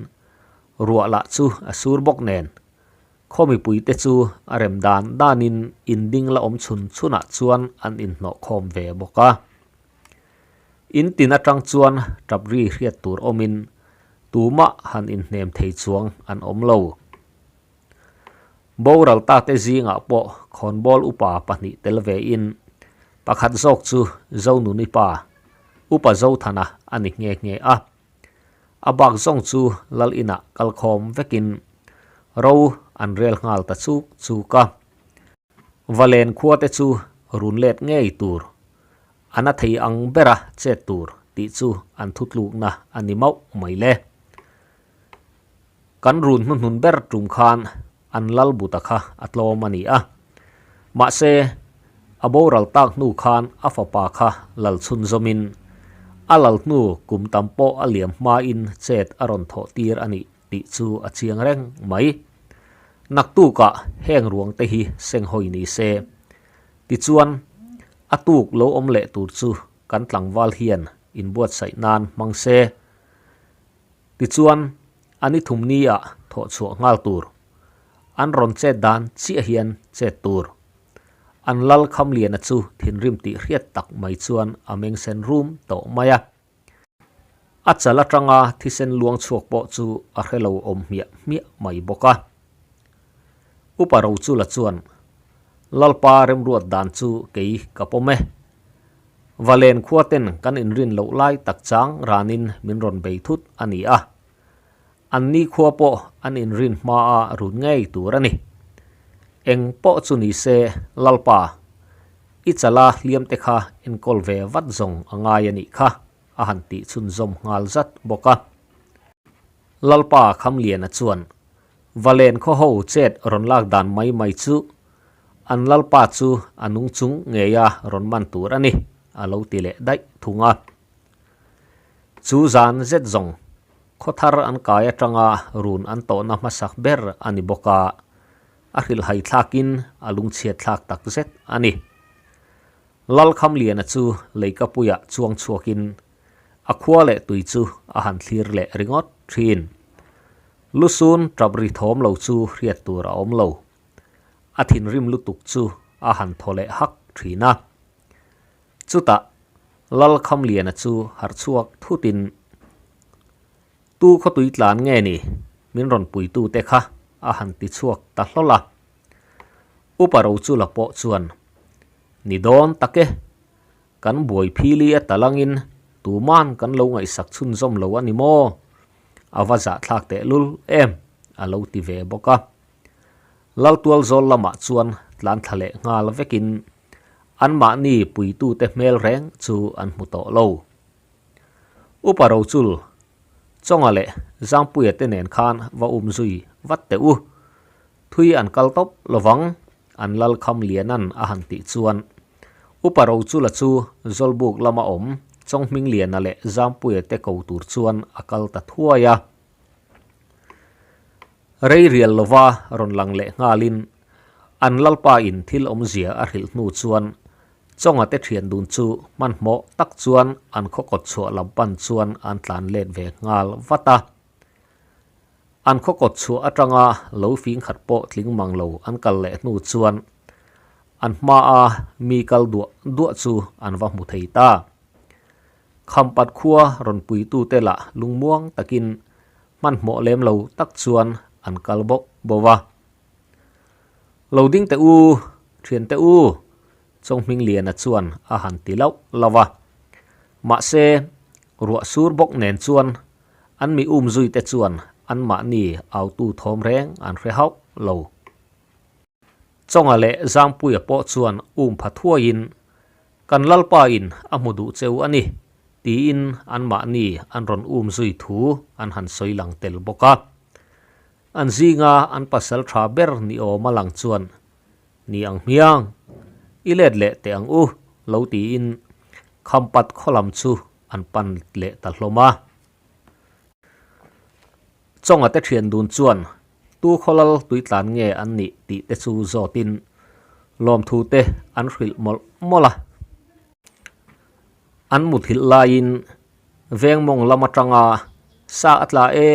ruah lah chu a sur bawk nen. Khaw mipuite chu a rem dan danin in ding la awm chhun chhunah chuan an inhnawh khawm ve bawk a. In tin atang chuan tap ri hriat tur awmin tumah han inhnem thei chuang an awm lo. Boral ta te zingah pawh khawnbawl upa pahnih tel vein pakhat zawk chu Zonuni pa, Upa Zothana a ni nghe nghe a. A bak zawng chu Lal inah kalkhawm vekin ro an rel nghal ta chuk chuk a. Valen khua te chu run let ngei tur, a na thei ang bera chet tur tih chu an thutlukna a ni mauh mai le. Kan run hnuhnun ber tum khan an lal buta kha a tlawm a ni a. Mahse, a boral tak hnu khan a fapa kha lal chhunzawmin a lal hnu kum tam pawh a liam hmain chet a rawn thawh tir a nih tih chu a chiang reng mai. Naktukah heng ruang te hi senghawi ni se. Tichuan, a tuk lo awm leh tur chu kan tlangval hian inbuatsaih nan hmang se. Tichuan, a ni thum ni ah thawh chhuah nghal tur. An rawn chet dan chiah hian chet tur. An lal Khamliana chu thinrim tih hriat tak mai chuan a meng sen rum tawh mai a. A chal atanga thisen luang chhuak pawh chu a hre lo awm hmiah hmiah mai bawk a. Upa Rochula chuan, Lalpa remruat dan chu kei ka pawm e. Valen khua ten kan inrin loh lai tak chang ranin min rawn bei thut a ni a. An ni khua pawh an inrin hmaa run ngei tur a ni. Eng pawh chu ni se, Lalpa, i chala hliam te kha enkawl ve vat zawng a ngai a nih kha, a han tih chhunzawm nghal zat bawk a. Lalpa Khamliana chuan. Valen khaw ho chet rawn lak dan mai mai chu an lalpa chu a nung chung ngeia rawn man tur a ni, a lo ti leh daih thung a. Chu zan zet zawng khaw thar an kai atanga run an tawhna hmasak ber a ni bawk a, a hrilhhai thlakin a lungchhiat thlak tak zet a ni. Lalkhamliana chu leikapuiah chuang chhuakin a khua leh tui chu a han thlir leh ringawt thin. Lusun tap ri thawm lo chu hriat tur a awm lo. A thinrim lutuk chu a han thaw leh hak thin a. Chutah Lalkhamliana chu harh chhuak thutin, Tu khawtui tlan nge ni? Min rawn puitute kha a han ti chhuak ta hlawl a. Upa Rochula pawh chuan, Ni dawn tak e, kan buai phili a talangin tuman kan lo ngaihsak chhunzawm lo a ni maw? A va zahthlak tehlul em, a lo ti ve bawk a. Laltual zawl lamah chuan tlan thla leh nghal vekin anmahni puitute hmel reng chu an hmu tawh lo. Upa Rochul, Chawnga leh Zangpuia te nen khan va um zui vat teh u. Thui an kal tawp lovang, an lal kham lianan a han tih chuan Upa Rochula chu Zawlbuk lama awm Chawnghmingliana leh Zangpuia te ko tur chuan a kal ta thuai a. Rei rial lova rawn lang leh nghalin an lalpa in thil awmzia a hrilh hnu chuan Chawnga te thian dun chu hmanhmawh tak chuan an khaw kawt chhuah lam pan chuan an tlan let ve nghal vat a. An khaw kawt chhuah atanga lo fing khat pawh tling mang lo an kal leh hnu chuan an hmaa mi kal duah duah chu an va hmu thei ta. Khampat khua rawn puitute lah lungmuang takin hmanhmawh lem lo tak chuan an kal bauh bauh a. Lo ding teh u, thian teh u, Chawnghmingliana chuan a han ti lauh lauh a. Mahse, ruah sur bawk nen chuan an mi um zui te chuan anmahni autu thawm reng an hre hauh lo. Chawnga leh Zangpuia pawh chuan um pha thuaiin, Kan Lalpa in a hmu duh cheu a ni, tiin anmahni an rawn um zui thu an han sawi lang tel bawk a. An zinga an pasal tha ber ni awm a lang chuan, Ni ang hmiang, i let leh teh ang u, lo tiin Khampat khaw lam chu an pan leh ta hlawm a. Chawnga te thian dun chuan tu khawlal tuitlan nge an nih tih te chu zawtin lawmthu te an hrilh mawlh mawlh a. An muthilh laiin veng mawng lam atanga sa a tla e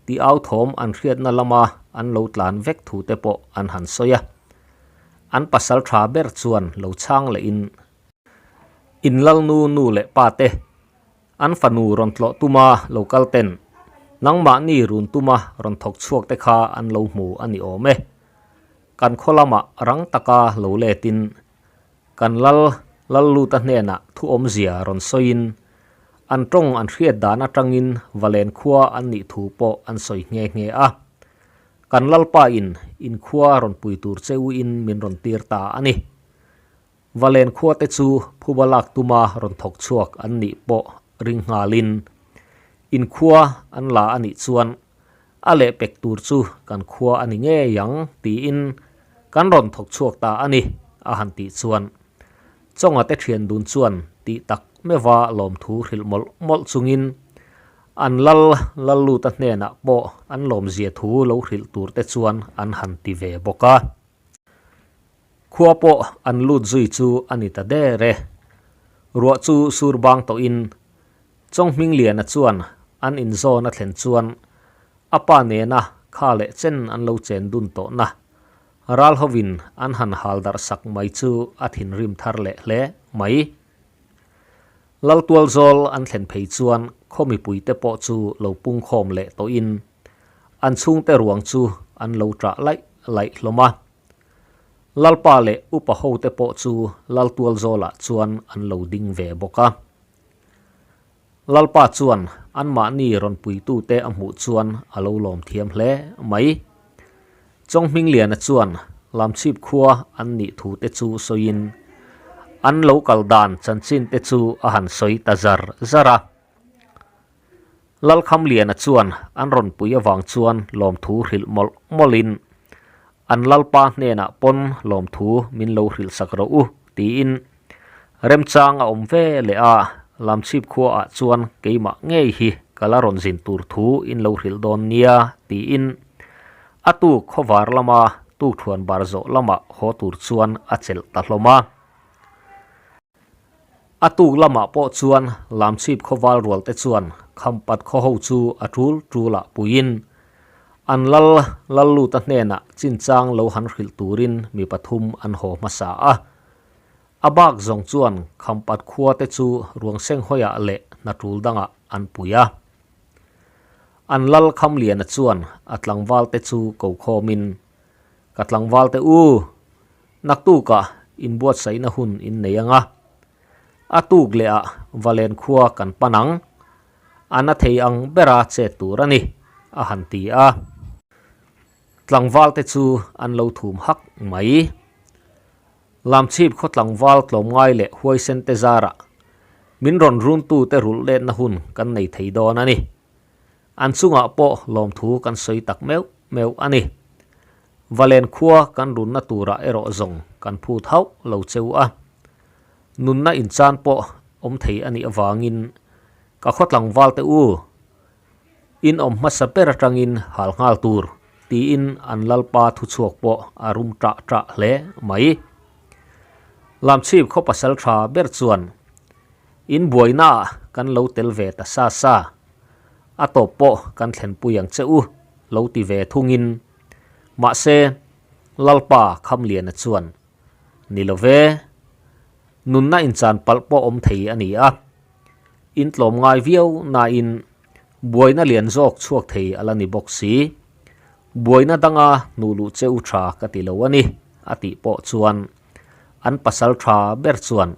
tih au thawm an hriatna lama an lo tlan vek thu te pawh an han sawi a. An pasal tha ber chuan lo chhang lehin Inlalnu nu leh pa te An fanu rawn tlawh tuma lo kal ten nangmahni run tuma rawn thawk chhuak te kha an lo hmu a ni awm e. Kan khaw lamah rang taka lo letin kan lal Lalluta hnenah thu awmzia rawn sawiin an tawng an hriat dan atangin Valen khua an nih thu pawh an sawi nghe nghe a. Kan Lalpa in inkhua rawn pui tur che u in min rawn tir ta a ni. Valen khuate chu phuba lak tuma rawn thawk chhuak an nih pawh ring nghalin, In khua an la a nih chuan a lehpek tur chu kan khua a ni ngei ang tiin kan rawn thawk chhuak ta a ni, a han tih chuan Chawnga te thian dun chuan tih tak meuha lawmthu hrilh mawlh mawlh chungin an lal Lalluta hnenah pawh an lawmzia thu lo hrilh tur te chuan an han ti ve bawk a. Khua pawh an lut zui chu a ni ta der e. Ruah chu sur bang tawhin Chawnghmingliana chuan an inzawn a thlen chuan a pa nena kha leh chen an lo chen dun tawhna ral hovin an han hal darh sak mai chu a thinrim thar leh hle mai. Laltualzawl an thlen phei chuan khaw mipuite pawh chu lo pungkhawm leh tawhin an chhungte ruang chu an lo ṭah laih laih hlawm a. Lalpa leh upa hote pawh chu Laltualzawlah chuan an lo ding ve bawk a. Lalpa chuan anmahni rawn puitute a hmuh chuan a lo lawm thiam hle mai. Chawnghmingliana chuan Lamchhip khua an nih thute chu sawiin an lo kal dan chanchinte chu a han sawi ta zar zar a. Lalkhamliana chuan an rawn pui avang chuan lawmthu hrilh mawlh mawlhin an Lalpa hnenah pawn lawmthu min lo hrilh sak rawh u tiin remchang a awm ve leh a, Lamchhip khuaah chuan keimah ngei hi ka la rawn zin tur thu in lo hrilh dawn nia tiin a tuk khawvar lama tukthuan bar zawh lamah haw tur chuan a chelh ta hlawm a. A tuk lamah pawh chuan Lamchhip khawval rual te chuan Khampat khaw ho chu a tul tulah puiin an lal Lalluta hnenah chinchang lo han hrilh turin mi pathum an haw hmasa a. A bak zawng chuan Khampat khua te chu ruang senghawiah leh hna tul dangah an pui a. An lal Khamliana chuan a tlangval te chu ko khawmin, Ka tlangval te u! Naktukah inbuatsaihna hun in nei ang a, a tuk leh ah Valen khua kan pan ang, a na thei ang bera chet tur a ni, a han ti a. Tlangval te chu an lo thum hak mai. Lamchhip khaw tlangval tlawmngai leh huaisen te zarah min rawn runtu te rulh letna hun kan nei thei dawn a ni. An chungah pawh lawmthu kan sawi tak meuh meuh a ni. Valen khua kan runna turah erawh zawng kan phut hauh lo cheu a. Nunna inchan pawh awm thei a nih avangin ka khaw tlangval te u, in awm hmasa ber atangin hal nghal tur tiin an lalpa thuchhuak pawh a rum ṭah ṭah hle mai. Lamchhip khaw pasal ṭha ber chuan in buainaah kan lo tel ve ta sa sa, a tawp pawh kan thlenpui ang che u lo ti ve thungin Mahse, Lalpa Khamliana chuan, Ni lo ve, nunna inchan palh pawh awm thei a ni a. In tlawm ngai viau nain buaina lian zawk chhuak thei a la ni bawk si. Buaina danga hnuh luh che u tha ka ti lo a ni, a tih pawh chuan an pasal tha ber chuan,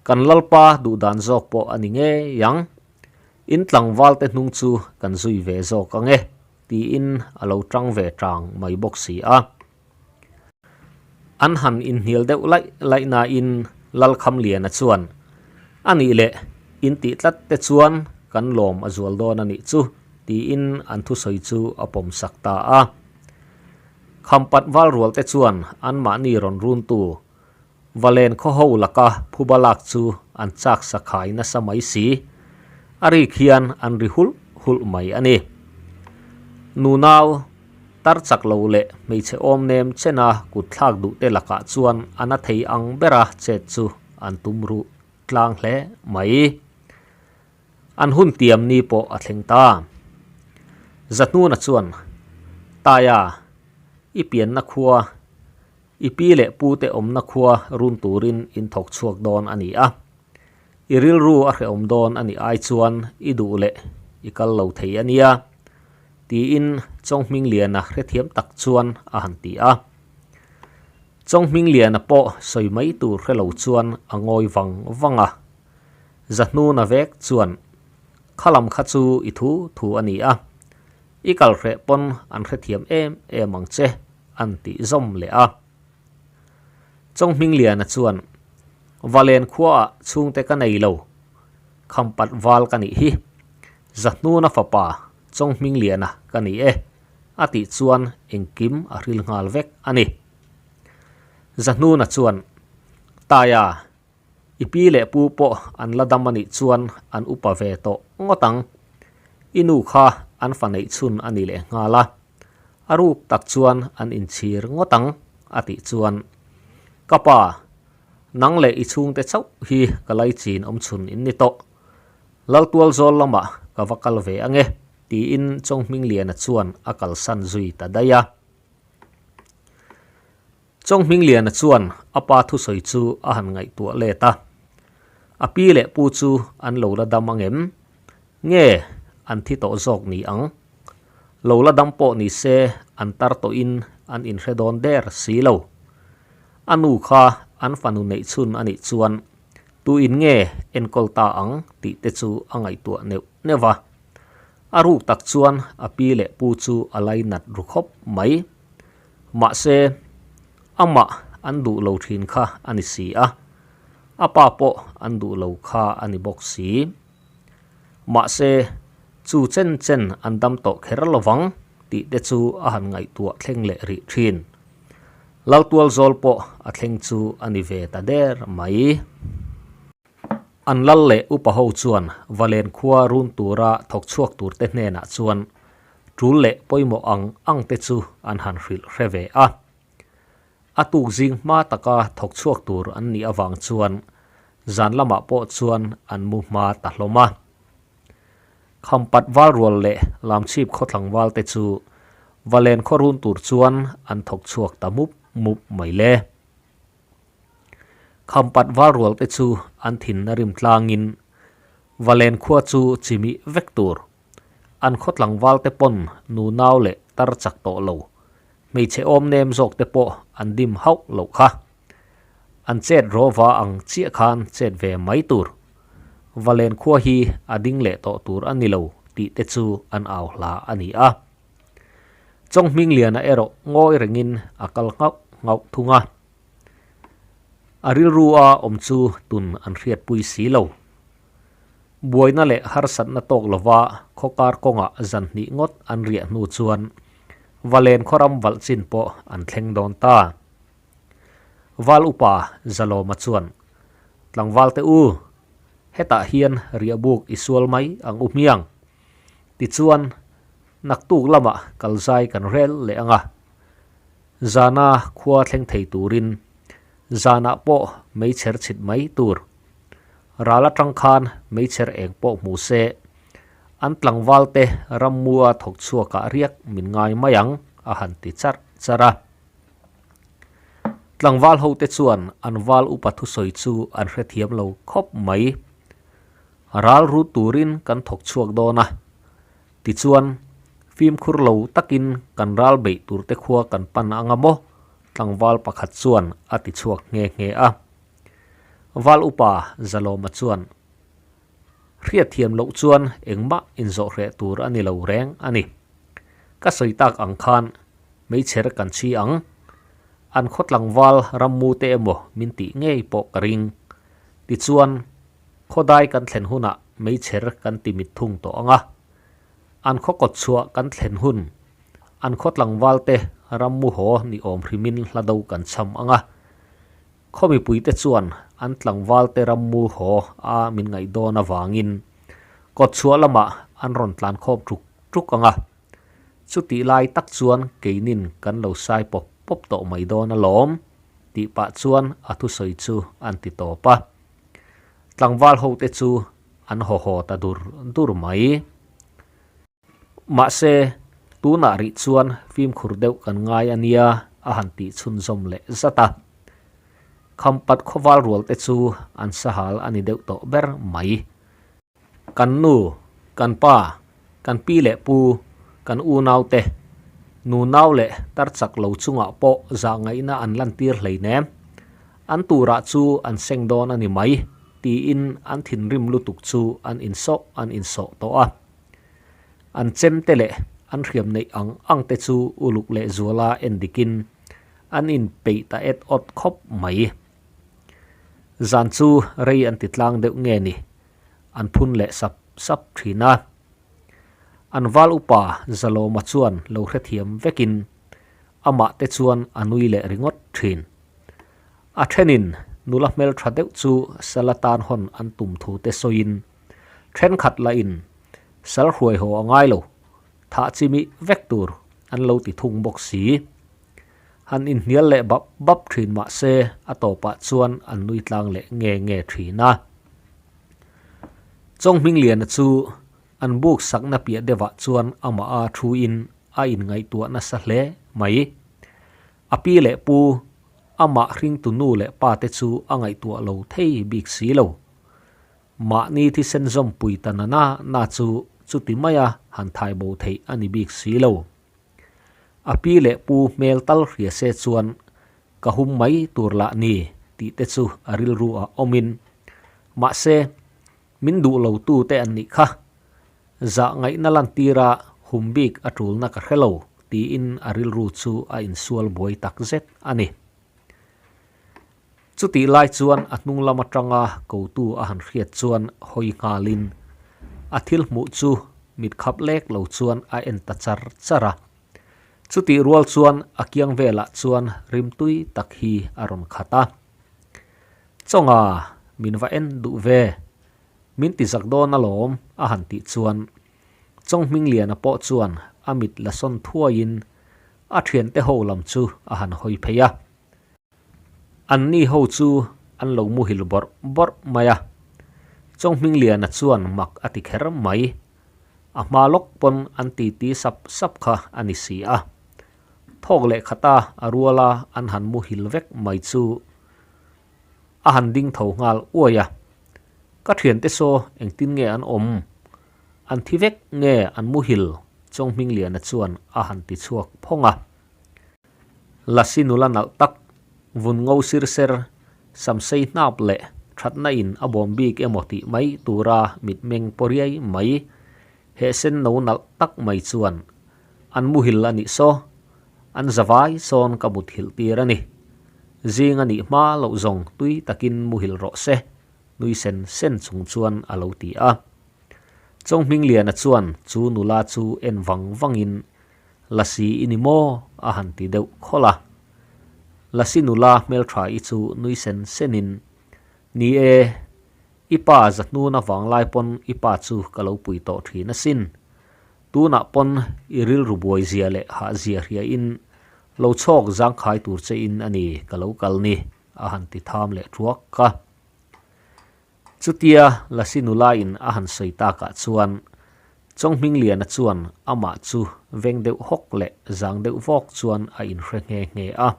Kan Lalpa duhdan zawk pawh a ni ngei ang. In tlangvalte hnung chu kan zui ve zawk ang e. Tiin a lo tang ve tang mai bawk si a. An han inhnial deuh laih laih nain Lalkhamliana chuan, A nih leh, in tih tlat te chuan kan lawm a zual dawn a nih chu, tiin an thusawi chu a pawm sak ta a. Khampat valrual te chuan anmahni rawn runtu Valen khaw ho laka phuba lak chu an chak sakhai nasa mai si. A rik hian an ri hulh hulh mai a ni. Nunau, tar chak lo leh hmeichhe awm nem chena kut thlak duh te lakah chuan a na thei ang bera chet chu an tum ruh tlang hle mai. An hun tiam ni pawh a thleng ta. Zahnuna chuan, Taia, i pianna khua I pi leh pu te awmna khua run turin in thawk chhuak dawn a ni a. I rilru a hrehawm dawn a nih ai chuan i duh leh i kal lo thei a nia, tiin Chawnghmingliana hrethiam tak chuan a han ti a. Chawnghmingliana pawh sawi mai tur hre lo chuan a ngawi vang vang a. Zahnuna vek chuan, Khalam kha chu i thu thu a ni a. I kal hreh pawn an hrethiam em em ang che. an tih zawm leh a. Chawnghmingliana chuan, Valen khuaah chhungte ka nei lo, Khampat val ka nih hi, Zahnuna fapa Chawnghmingliana ka ni e, a tih chuan engkim a hril nghal vek a ni. Zahnuna chuan, Taia, I pi leh pu pawh an la dam a nih chuan an upa ve tawh ngawt ang. I nu kha an fa neih chhun a ni leh nghal a, a ruk tak chuan an inchhir ngawt ang a tih chuan, Ka pa, nang leh i chhungte chauh hi ka laichin awm chhun in ni tawh. Laltual zawl lamah ka va kal ve ange tiin Chawnghmingliana chuan a kalsan zui ta daih a. Chawnghmingliana chuan a pa thusawi chu a han ngaihtuah let a, a pi leh pu chu an lo la dam ang em? Nge an thi tawh zawk ni ang? Lo la dam pawh ni se an tar tawhin an inhre dawn der si lo. A nu kha an fanu neih chhun a nih chuan tuin nge enkawl ta ang tih te chu a ngaihtuah neuh neuh va. A ruk tak chuan a pi leh pu chu a lainat ru khawp mai. Mahse, amah an duh lo thin kha a ni si a, a pa pawh an duh lo kha a ni bawk si. Mahse, Chu chen chen an dam tawh kher lo vang tih te chu a han ngaihtuah thleng leh rih thin. Laltual zawl pawh a thleng chu a ni ve ta der mai. An lal leh upa ho chuan Valen khua run tura thawk chhuak tur te hnenah chuan tul leh pawimawh ang ang te chu an han hrilh hre ve a. A tuk zing hma taka thawk chhuak tur an nih avang chuan zan lamah pawh chuan an mu hma ta hlawm a. Khampat valrual leh Lamchhip khawthlangval te chu Valen khaw run tur chuan an thawk chhuak ta mup mup mai le. Khampat valrual te chu an thinna rim tlangin Valen khua chu chimih vek tur an khaw tlangval te pawn nunau leh tar chak tawh lo, hmeichhe awm nem zawk te pawh an dim hauh loh kha. An chet rawva ang chiah khan chet ve mai tur. Valen khua hi a ding leh tawh tur a ni lo tih te chu an au hla a ni a. Chawnghmingliana erawh ngawi rengin a kal nghauh nghauh thung a. A rilru a awm chu tun an hriatpui si lo. Buaina leh harsatna tawk lova khawkar kawngah zan hnih ngawt an riah hnu chuan Valen khawram valh chin pawh an thleng dawn ta. Val upa Zalawma chuan, Tlangval te u, hetah hian riahbuk i sual mai ang u hmiang. Tichuan, naktuk lamah kalzai kan rel leh ang a. Zana khua thleng thei turin zanah pawh meichher chhit mai tur. Ral atang khan meichher eng pawh hmu se, an tlangval te rammua thawk chhuakah riak min ngai mai ang, a han ti charh charh a. Tlangval ho te chuan an val upa thusawi chu an hrethiam lo khawp mai. Ral rut turin kan thawk chhuak dawn a, tichuan fimkhur lo takin kan ral beih tur te khua kan pan anga maw? Tlangval pakhat chuan a ti chhuak nghe nghe a. Val upa Zalawma chuan, Hriatthiam loh chuan engmah inzawh hreh tur a ni lo reng a ni. Ka sawi tak ang khan meichher kan chhi ang. An khaw tlangval rammu te emaw min tih ngei pawh ka ring. Tichuan, khawdai kan thlen hunah meichher kan ti mit thung tawh ang a. An khaw kawt chhuah kan thlen hun, an khaw tlangval te rammu haw ni awm hrimin hla do kan cham ang a. Khaw mipuite chuan an tlangvalte rammu haw a min ngaih dawn avangin kawt chhuah lamah an rawn tlan khawm ṭuk ṭuk ang a. Chutih lai tak chuan keinin kan lo sai pawp pawp tawh mai dawn alawm, tih pah chuan a thusawi chu an ti tawp a. Tlangval hote chu an haw haw ta dur dur mai. Mahse, tunah rih chuan fimkhur deuh kan ngai a nia a han tih chhunzawm leh zat a. Khampat khawval rual te chu an sahal a ni deuh tawh ber mai. Kan nu, kan pa, kan pi leh pu, kan unau te, nunau leh tar chak lo chungah pawh zahngaihna an lantir hleinem. An turah chu an seng dawn a ni mai, tiin an thinrim lutuk chu an insawh an insawh tawh a. An chem te leh an hriam neih ang ang te chu uluk leh zuala en dikin an inpeih ta et awt khawp mai. Zan chu rei an ti tlang deuh nge ni, an phun leh sap sap thin a. An val upa Zalawma chuan lo hrethiam vekin amah te chuan a nui leh ringawt thin. A thenin nula hmeltha deuh chu sala tan hawn an tum thu te sawiin Thenkhat lahin sal hruai haw a ngai lo, thah chimi vek tur an lo ti thung bawk si. Han inhnial leh bap bap thin mah se a tawpah chuan an nui tlang leh nge nge thin a. Chawnghmingliana chu an buk sakna piah deuhah chuan amah a thuin a inngaihtuah nasa hle mai. A pi leh pu, amah hringtu nu leh pa te chu a ngaihtuah lo thei bik si lo. Mahni thisen zawmpui ta na na na chu chuti maia han thai bo theih a ni bik si lo. A pi leh pu hmel tal hria se chuan ka hum mai tur lah ni tih te chu a rilru ah awmin, mahse, min duh lo tu te an nih kha. Zah ngaihna lantira hum bik a tulna ka hre lo tiin a rilru chu a insual buai tak zet a ni. Chutih lai chuan a hnung lam atanga kotu a han hriat chuan hawi nghalin a thil hmuh chu mit khap lek lo chuan a en ta char char a. Chutih rual chuan a kiang velah chuan rimtui tak hi a rawn khat a. Chawnga, min va en duh ve. Min ti zak dawn alawm, a han tih chuan Chawnghmingliana pawh chuan a mit la sawn thuaiin a thiante ho lam chu a han hawi phei a. Anni ho chu an lo muhil bawrh bawrh mai a. Chawnghmingliana chuan mak a ti kher mai. A hma lawk pawn an titi sap sap kha a ni si a. Thawk leh khata a ruala an han muhil vek mai chu a han ding tho nghal uai a. Ka thiante saw engtin nge an awm? An thi vek nge an muhil? Chawnghmingliana chuan a han ti chhuak phawng a. Lasi nula nalh tak, vun ngo sir ser, sam sei hnap leh thatna in a bawm bik emaw tih mai tura mitmeng paw riai mai, heh sen no nalh tak mai chuan an muhil a nih saw, an zavai sawn ka muthilh tir a ni. Zing a nih hma loh zawng tui takin muhil rawh se, nui sen sen chung chuan a lo ti a. Chawnghmingliana chuan chu nula chu en vang vangin Lasi i ni maw? a han ti deuh khawlh a. Lasi nula hmeltha i chu nui sen senin, Ni e, i pa zahnuna vanglai pawn i pa chu ka lo pui tawh thin asin. Tunah pawn i rilru buai zia leh hah zia hriain lo chhawk zangkhai tur che in a ni ka lo kal ni, a han ti tham leh thuak a. Chutia Lasi nulain a han sawi takah chuan Chawnghmingliana chuan amah chu veng deuh hawk leh zang deuh vawk chuan a inhre nghe nghe a.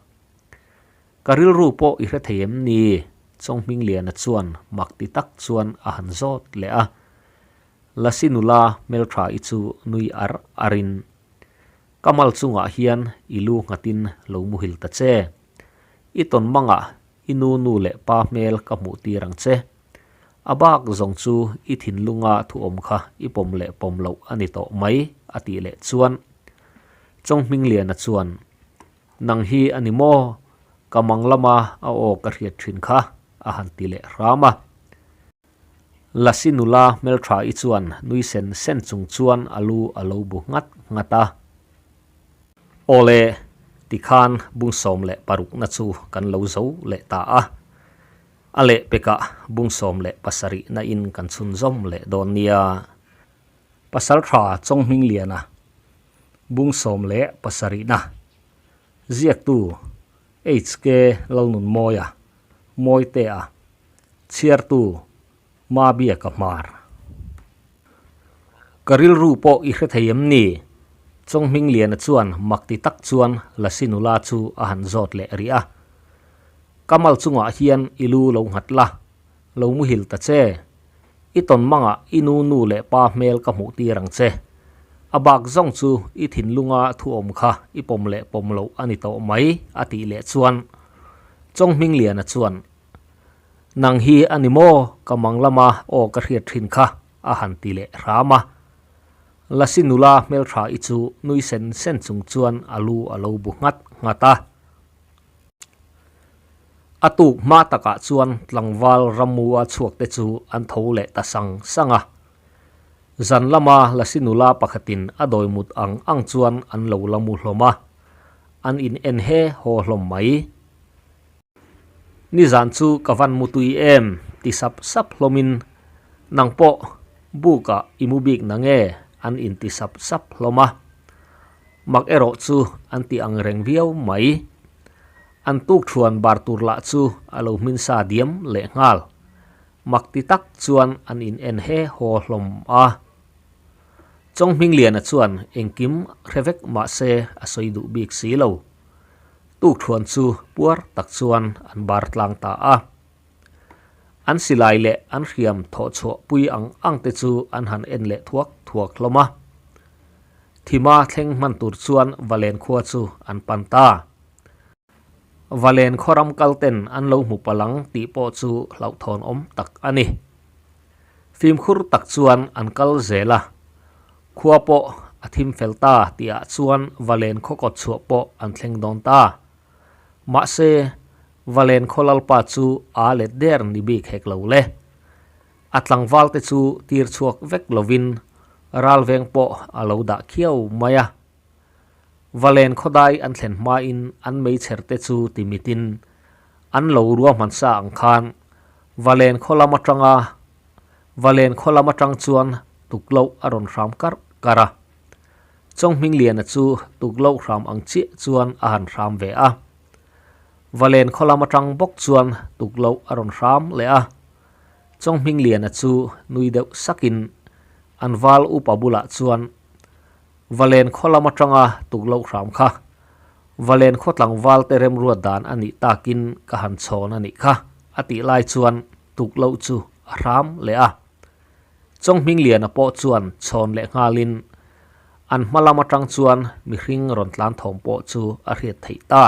Ka rilru pawh i hre thei em ni? Chawnghmingliana chuan mak ti tak chuan a han zawt leh a. Lasi nula hmeltha-i chu nui ar arin, Ka mal chungah hian i lu nghatin lo muhil ta che. I tawn mangah I nu nu leh pa hmel ka hmuh tir ang che. A bak zawng chu i thinlunga thuawm kha i pawm leh pawm loh a ni tawh mai, a tih leh chuan Chawnghmingliana chuan, Nang hi a ni maw? Ka mang lama a aw ka hriat thin kha, a han ti leh hram a. Lasi nula hmeltha-i chuan nui sen sen chung chuan a lu a lo bu nghat nghat a. Awle, tikhan bung 16 na chu kan lo zo leh ta a. A lehpekah bung 17 na in kan chhunzawm leh dawn nia. Pasaltha Chawnghmingliana bung 17 na ziaktu HK Lalnunmawia Mawitea chhiartu Mabiaka Hmar. Ka rilru pawh i hre thei em ni? Chawnghmingliana chuan mak ti tak chuan Lasi nula chu a han zawt leh rih a. Ka mal chungah hian i lu lo nghat la, lo muhil ta che. I tawn mangah i nu nu leh pa hmel ka hmuh tir ang che. A bak zawng chu i thinlunga thuawm kha i pawm leh pawm loh a ni tawh mai, a tih leh chuan Chawnghmingliana chuan, Nang hi a ni maw? Ka mang lama aw ka hriat thin kha, a han ti leh hram a. Lasi nula hmeltha i chu nui sen sen chung chuan a lu a lo bu nghat nghat a. A tuk hma takah chuan tlangval Ramua chhuak te chu an tho leh ta sang sang a. Zan lama Lasi nula pakhatin a dawi mut ang ang chuan an lo la mu hlawm a, an in en he haw hlawm mai. Nizan chu ka van mu tui em ti sap sap hlawmin nang pawh buk ah i mu bik na nge an inti sap sap hlawm a. Mak erawh chu an ti ang reng viau mai. An tuk thuan bar tur lah chu a lo hmin sa diam leh nghal. Mak ti tak chuan an in en he haw hlawm a. Chawnghmingliana chuan engkim hre vek mah se a sawi duh bik si lo. Tuk thuan chu puar tak chuan an bar tlang ta a. An silai leh an hriam thawh chhuah pui ang ang te chu an han en leh thuak thuak hlawm a. Thima thleng hman tur chuan Valen khua chu an pan ta. Valen khaw ram kal ten an lo hmu palang tih pawh chu hlauhthawn awm tak a ni. Fimkhur tak chuan an kal zel a. Khua pawh a thim fel ta tihah chuan Valen khaw kawt chhuah pawh an thleng dawn ta. Mahse, Valen khaw lalpa chu aa let der ni bik hek lo le. A tlangval te chu tir chhuak vek lovin Ralveng pawh a lo dah khiau mai a. Valen khawdai an thlen hmain an meichher te chu timitin an lo ruahman sa ang khan Valen khaw lam atanga Valen khaw lam atang chuan tukloh a rawn hram karh karh a. Chawnghmingliana chu tukloh hram ang chiah chuan a han hram ve a. Valen khaw lam atang bawk chuan tukloh a rawn hram leh a. Chawnghmingliana chu nui deuh sakin an val upa bulah chuan Valen khaw lam atanga tukloh hram kha Valen khaw tlangval te remruat dan a nih takin ka han chhawn a nih kha a tih lai chuan tukloh chu a hram leh a. Chawnghmingliana pawh chuan chhawn leh nghalin an hma lam atang chuan mihring rawn tlan thawm pawh chu a hriat theih ta.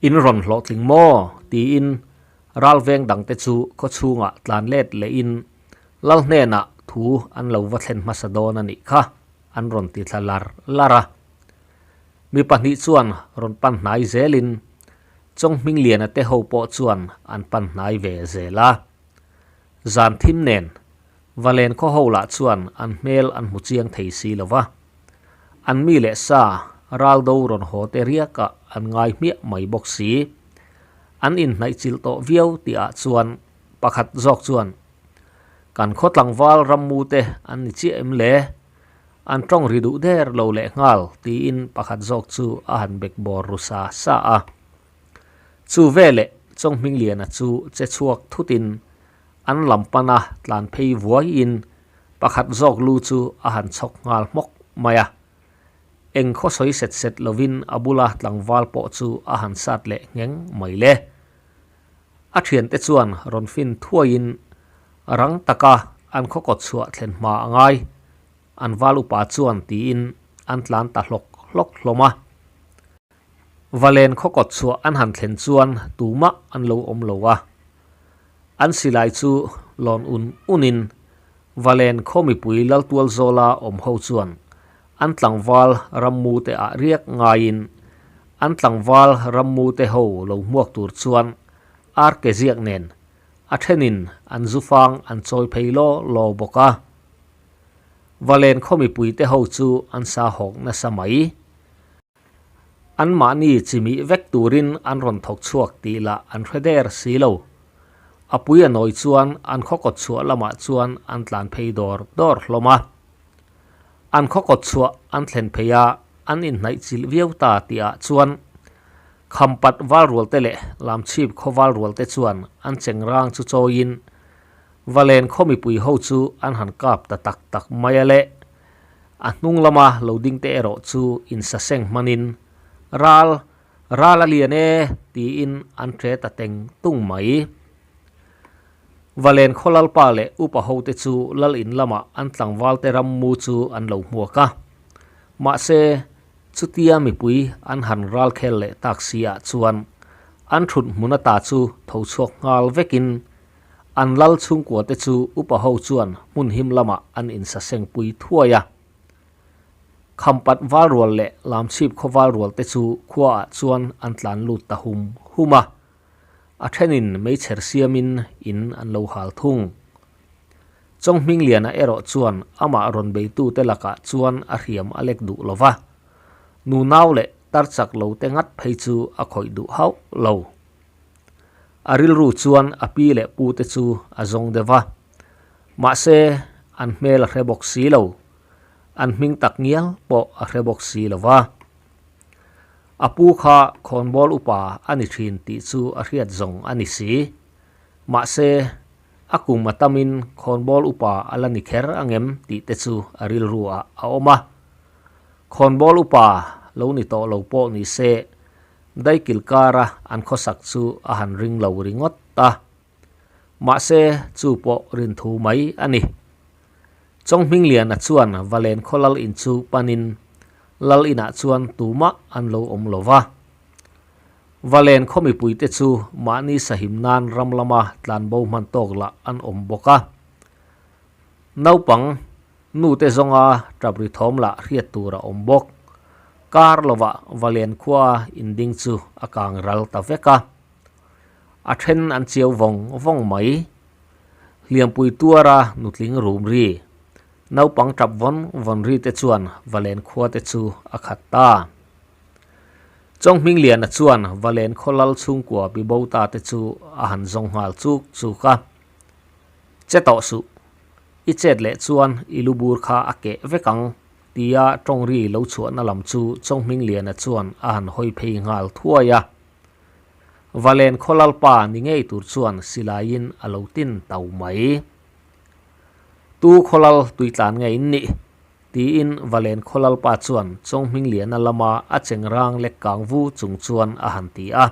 In rawn hlawhtling maw? tiin ralveng dangte chu khaw chhungah tlan let lehin Lal hnenah thu an lo va thlen hmasa dawn a nih kha an rawn ti thla lar lar a. Mi pahnih chuan rawn pan hnai zelin Chawnghmingliana te ho pawh chuan an pan hnai ve zel a. Zan thim nen Valen khaw ho lah chuan an hmel an hmu chiang thei si lo va. An mi leh sa raldo rawn haw te riakah an ngai hmiah mai bawk si. An inhnaih chilh tawh viau tihah chuan pakhat zawk chuan, Kan khaw tlangval rammu te an ni chiah em le? An tawng ri duh der lo leh nghal tiin pakhat zawk chu a han bek bawr ru sa sa a. Chu veleh Chawnghmingliana chu che chhuak thutin An lam pana tlan phei vuaiin pakhat zawk lu chu a han chhawk nghal hmawk mai a. Eng khaw sawi set set lovin a bula tlangval pawh chu a han sat leh ngheng mai le. A thiante chuan rawn fin thuaiin rang taka an khaw kawt chhuah thlen hma a ngai, an val upa chuan tiin an tlan ta hlawk hlawk hlawm a. Valen khaw kawt chhuah an han thlen chuan tumah an lo awm lo a. An silai chu lawn un unin Valen khaw mipui Laltual zawla awm ho chuan an tlangval rammu te ah riak ngaiin an tlangval rammu te ho lo hmuak tur chuan ar ke ziak nen a thenin an zufang an chawi phei law law bawk a. Valen khaw mipui te ho chu an sa hawk nasa mai. Anmahni chimih vek turin an rawn thawk chhuak tih lah an hre der si lo. A pui a nawi chuan an khaw kawt chhuah lamah chuan an tlan phei dawr dawr hlawm a. An khaw kawt chhuah an thlen phei a, an inhnaih chilh viau ta tihah chuan Khampat valrualte leh Lamchhip khaw valrualte chuan an chengrang chu chawiin Valen khaw mipui ho chu an han kap ta tak tak mai a le. A hnung lama lo ding te erawh chu insaseng hmanin, Ral, ral a lian e, tiin an ṭe ta teng tung mai. Valen khaw lalpa leh upa hote chu lal in lamah an tlangvalte rammu chu an lo hmuak a. Mahse, chutia mipui an han ral khel leh tak si ah chuan an ṭhut hmun ata chu tho chhuak nghal vekin An lal chhungkua te chu upa ho chuan hmun him lamah an insaseng pui thuai a. Khampat valrual leh Lamchhip khaw valrual te chu khuaah chuan an tlan lut ta hum hum a. A thenin meichher siamin in an lo hal thung. Chawnghmingliana erawh chuan amah rawn beitute lakah chuan a hriam a lek duh lo va. Nunau leh tarchak lo te ngat phei chu a khawih duh hauh lo. A rilru chuan a pi leh pu te chu a zawng deuh va. Mahse, an hmel a hre bawk si lo. An hming tak ngial pawh a hre bawk si lo va. A pu kha khawnbawl upa a ni thin tih chu a hriat zawng a ni si. Mahse, a kum a tamin khawnbawl upa a la ni kher angem tih te chu a rilru ah a awm a. Khawnbawl upa lo ni tawh lo pawh ni se, Daikil kara an khawsak chu a han ring lo ringawt a. Mahse, chu pawh rinthu mai a ni. Chawnghmingliana chuan Valen khaw lal in chu panin lal inah chuan tumah an lo awm lo va. Valen khaw mipuite chu mahni sahim nan ram lama tlanbo hman tawk lah an awm bawk a. Naupang Nute zawnga tap ri thawm lah hriat tur a awm bawk. Kar lovah Valian khua inding chu a kang ral ta vek a. A then an chiau vawng vawng mai. Hliampui tuara nutling rum ri, naupang tap vawn vawn ri te chuan Valen khua te chu a khat ta. Chawnghmingliana chuan Valen khaw lal chhungkua bibo ta te chu a han zawng nghal chuk chuk a. Che tawh suh, i chet leh chuan i lu bur kha a keh vek ang, tia tawng ri lo chhuahna lam chu Chawnghmingliana chuan a han hawi phei nghal thuai a. Valen khaw lalpa ni ngei tur chuan silaiin a lo tin tau mai. Tu khaw lal tuitlan nge in nih? Tiin Valen khaw lalpa chuan Chawnghmingliana lama a chengrang lek kang vu chung chuan a han ti a.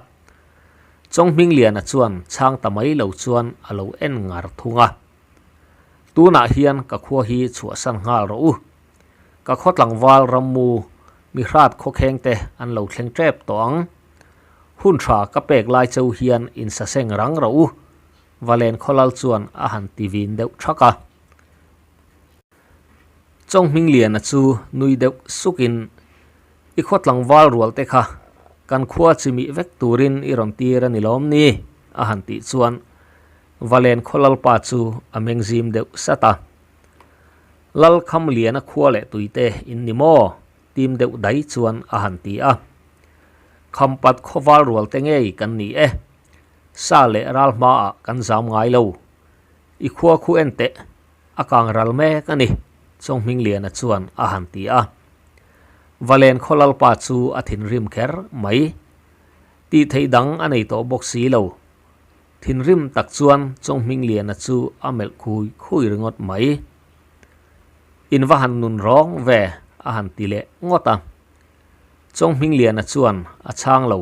Chawnghmingliana chuan chhang ta mai lo chuan a lo en ngar thung a. Tunah hian ka khua hi chhuahsan nghal rawh u. Ka khaw tlangval rammu mi hrat khawkheng te an lo thleng tep tawh ang. Hun tha ka pek lai cheu hian insaseng rang rawh u, Valen Khawlal chuan a han ti vin deuh thak a. Chawnghmingliana chu nui deuh sukin, I khaw tlangval rual te kha kan khua chimih vek turin i rawn tir a ni lawm ni? a han tih chuan Valen Khawlalpa chu a mengzim deuh sat a. Lal Khamliana khua leh tuite in ni maw? Tim deuh dai chuan a han ti a. Khampat khawval rual te ngei kan ni e. Sa leh ral hmaah kan zam ngai lo. I khua khu en teh, a kang ral mek a ni, Chawnghmingliana chuan a han ti a. Valen khaw lalpa chu a thinrim kher mai. Tih theih dang a nei tawh bawk si lo. Thinrim tak chuan Chawnghmingliana chu a melh khui khui ringawt mai. In va han nun rawng ve a han ti leh ngawt a. Chawnghmingliana chuan a chhang lo,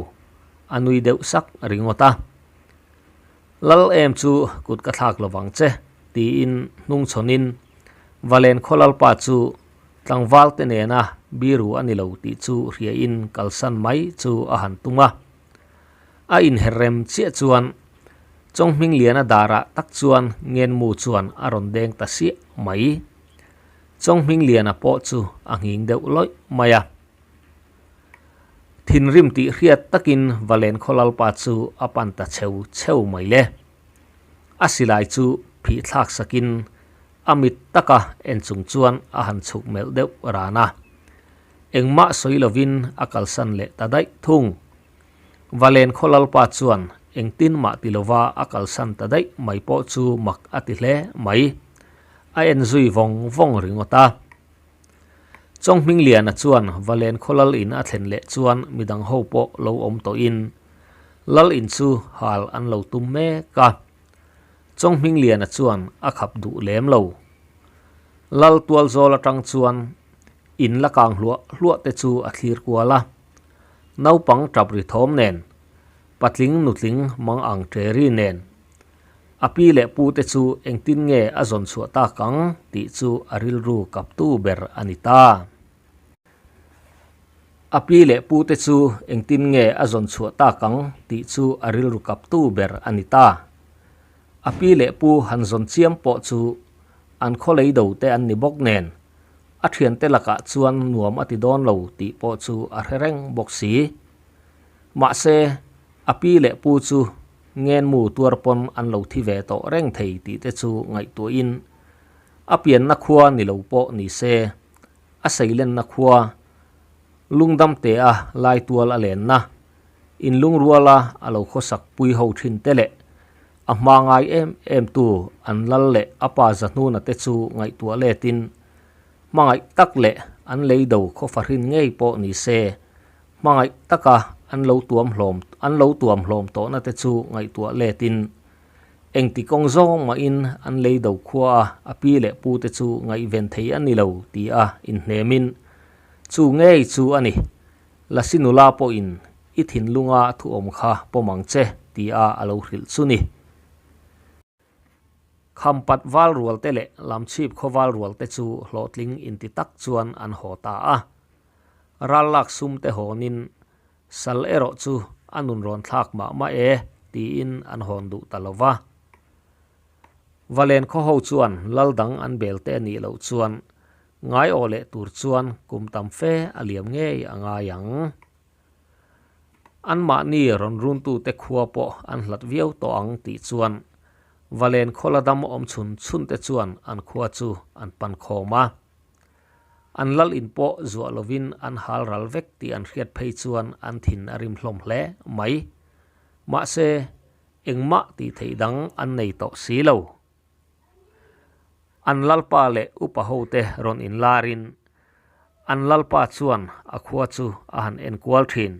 a nui deuh sak ringawt a. Lal em chu kut ka thlak lovang che tiin hnung chhawnin Valen khaw lalpa chu tlangval te nena biru a ni lo tih chu hriain kalsan mai chu a han tum a. A inher rem chiah chuan Chawnghmingliana darah tak chuan Ngenmu chuan a rawn deng ta siah mai. Chawnghmingliana pawh chu a nghing deuh lawih mai a. Thinrim tih hriat takin Valen khaw lalpa chu a pan ta cheu cheu mai le. A silai chu phih thlak sakin a mit taka en chung chuan a han chhuk melh deuh ran a. Engmah sawi lovin a kalsan leh ta daih thung. Valen khaw lalpa chuan engtin mah ti lova a kalsan ta daih mai pawh chu mak a ti hle mai. A en zui vawng vawng ringawt a. Chawnghmingliana chuan Valen khaw lal in a thlen leh chuan midang ho pawh lo awm tawhin lal in chu hal an lo tum mek a. Chawnghmingliana chuan a khap duh lem lo. Lal tualzawl atang chuan in la kang hluah hluah te chu a thlir kual a. Naupang tap ri thawm nen, patling nutling mang ang ṭe ri nen, a pi leh pu te chu engtin nge a zawn chhuah tak ang tih chu a rilru kaptu ber a ni ta. A pi leh pu te chu engtin nge a zawn chhuah tak ang tih chu a rilru kaptu ber a ni ta. A pi leh pu han zawn chiam pawh chu an khaw lei do te an ni bawk nen, A thiante lakah chuan nuam a ti dawn lo tih pawh chu a hre reng bawk si. Mahse, a pi leh pu chu ngenmu tuar pawn an lo thi ve tawh reng thei tih te chu ngaihtuahin a pianna khua ni lo pawh ni se, a seilenna khua lungdam tea laitual a lenna, inlungruala a lo khawsak pui ho thin te leh A hma ngai em em tu an lal leh a pa Zahnuna te chu ngaihtuah letin hmangaih tak leh an lei do khaw fahrin ngei pawh ni se, hmangaih taka an lo tuam hlawm an lo tuam hlawm tawhna te chu ngaihtuah letin engti kawng zawng mahin an lei do khua a a pi leh pu te chu ngaihven thei a ni lo ti a inhnemin chu ngei chu a ni. Lasi nula pawhin I thinlunga thu awm kha pawm ang che, tia a lo hrilh chu ni. Khampat val rual te leh Lamchhip khaw val rual te chu hlawhtling inti tak chuan an haw ta a. Ral lak sum te hawnin sal erawh chu a nun rawn thlak mah mah e, tiin an hawn duh ta lo va. Valen khaw ho chuan lal dang an bel te a nih loh chuan ngai awh leh tur chuan kum tam fe a liam ngei a ngai ang. Anmahni rawn runtute khua pawh an hlat viau tawh ang tih chuan Valen khawla dam awm chhun chhun te chuan an khua chu an pan khawm a. An lal in pawh zuah lovin an hal ral vek tih an hriat phei chuan an thin a rim hlawm hle mai. Mahse, engmah tih theih dang an nei tawh si lo. An lalpa leh upa hote rawn inlarin an lalpa chuan a khua chu a han enkual thin.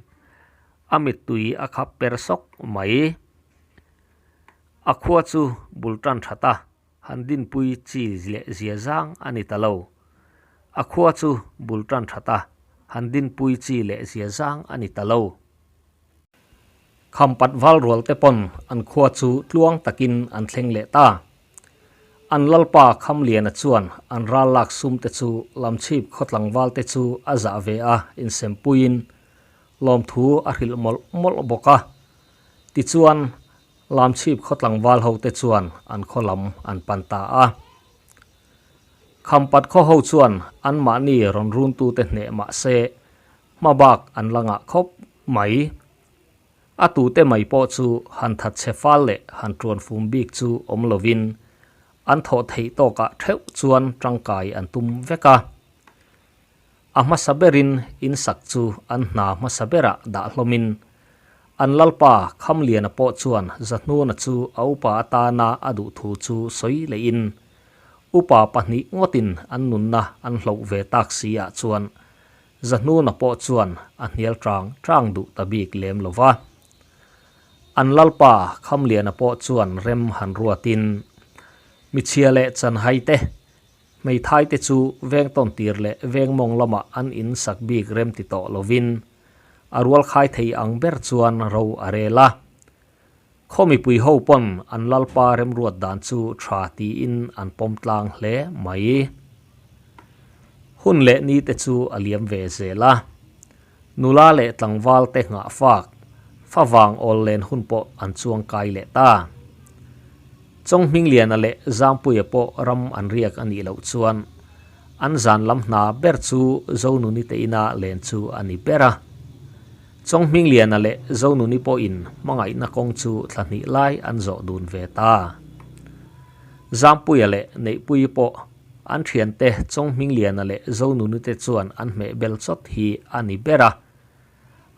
A mittui a khap per sawk mai. A khua chu bul tan that a, han dinpui chi leh zia zang a ni ta lo. A khua chu bul tan that a, han dinpui chi leh zia zang a ni ta lo. Khampat val rual te pawn an khua chu tluang takin an thleng leh ta. An lalpa Khamliana chuan an ral lak sum te chu Lamchhip khaw tlangval te chu a zah ve a insempuiin lawmthu a hrilh mawlh mawlh bawk a. Tichuan, Lamchhip khaw tlangval ho te chuan an khaw lam an pan ta a. Khampat khaw ho chuan anmahni rawn runtute hneh mah se Hma bak an la ngah khawp mai. A tute mai pawh chu han that chhe fal leh han tuan fum bik chu awm lovin an thawh theih tawkah theuh chuan tangkai an tum vek a. A hmasa berin in sak chu an hna hmasa berah dah hlawmin an lalpa Khamliana pawh chuan Zahnuna chu a upa atana a duh thu chu sawi lehin upa pahnih ngawtin an nunna an hloh ve tak si ah chuan Zahnuna pawh chuan a hnial tang tang duh ta bik lem lo va. An lalpa Khamliana pawh chuan rem han ruatin, Michhia leh Chanhai te, hmeithai te chu veng tawn tir leh veng mawng lamah an in sak bik rem ti tawh lovin a rual khai thei ang ber chuan ro a rel a. Khaw mipui ho pawn an lalpa remruat dan chu tha tiin an pawm tlang hle mai. Hun leh ni te chu a liam ve zel a. Nula leh tlangval te nghah fak, favang awl len hun pawh an chuang kai leh ta. Chawnghmingliana leh Zampuia pawh ram an riak a nih loh chuan an zan lam hna ber chu Zonuni te ina len chu a ni ber a. Chawnghmingliana leh Zonuni pawhin hmangaihna kawng chu thla hnih lai an zawh dun ve ta. Zampuia leh Neihpuii pawh an thiante Chawnghmingliana leh Zonuni te chuan an hmeh bel chawt hi a ni ber a.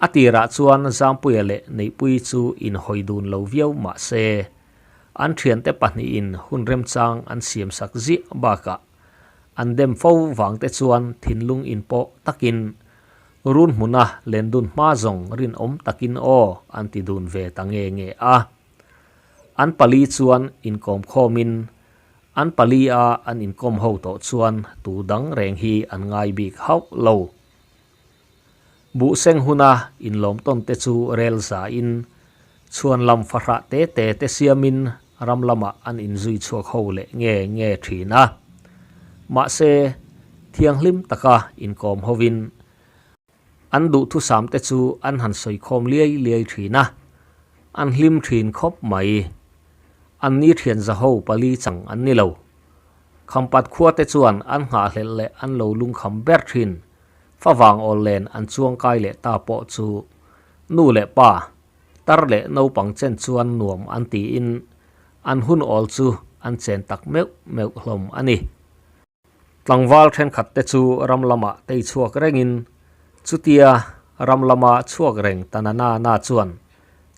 A tirah chuan Zampuia leh Neihpuii chu inhawi dun lo viau mah se, an thiante pahnihin hun remchang an siamsak ziah bakah an dem fo vangte chuan thinlung inpawh takin Run hmuna lendun hma zawng rinawm takin aw an ti dun ve ta nge nge a. An pali chuan inkawm khawmin an pali a an inkawm ho tawh chuan tu dang reng hi an ngai bik hauh lo. Buhseng huna inlawm tawn te chu rel zain chhuan lam fahrah te te te siamin ram lamah an inzui chhuak ho leh nge nge thin a. Mahse, thianghlim taka inkawm hovin an duhthusam te chu an han sawi khawm liai liai thin a, an hlim thin khawp mai. Anni thian zaho pali chang an ni lo. Khampat khua te chuan an nghahhlelh leh an lo lungkham ber thin. Favang awl len an chuangkai leh ta pawh chu nu leh pa Tar leh naupang chen chuan nuam an tiin an hun awl chu an chen tak meuh meuh hlawm a ni. Tlangval thenkhat te chu ram lamah tei chhuak rengin chutia ram lama chhuak reng ta na na na chuan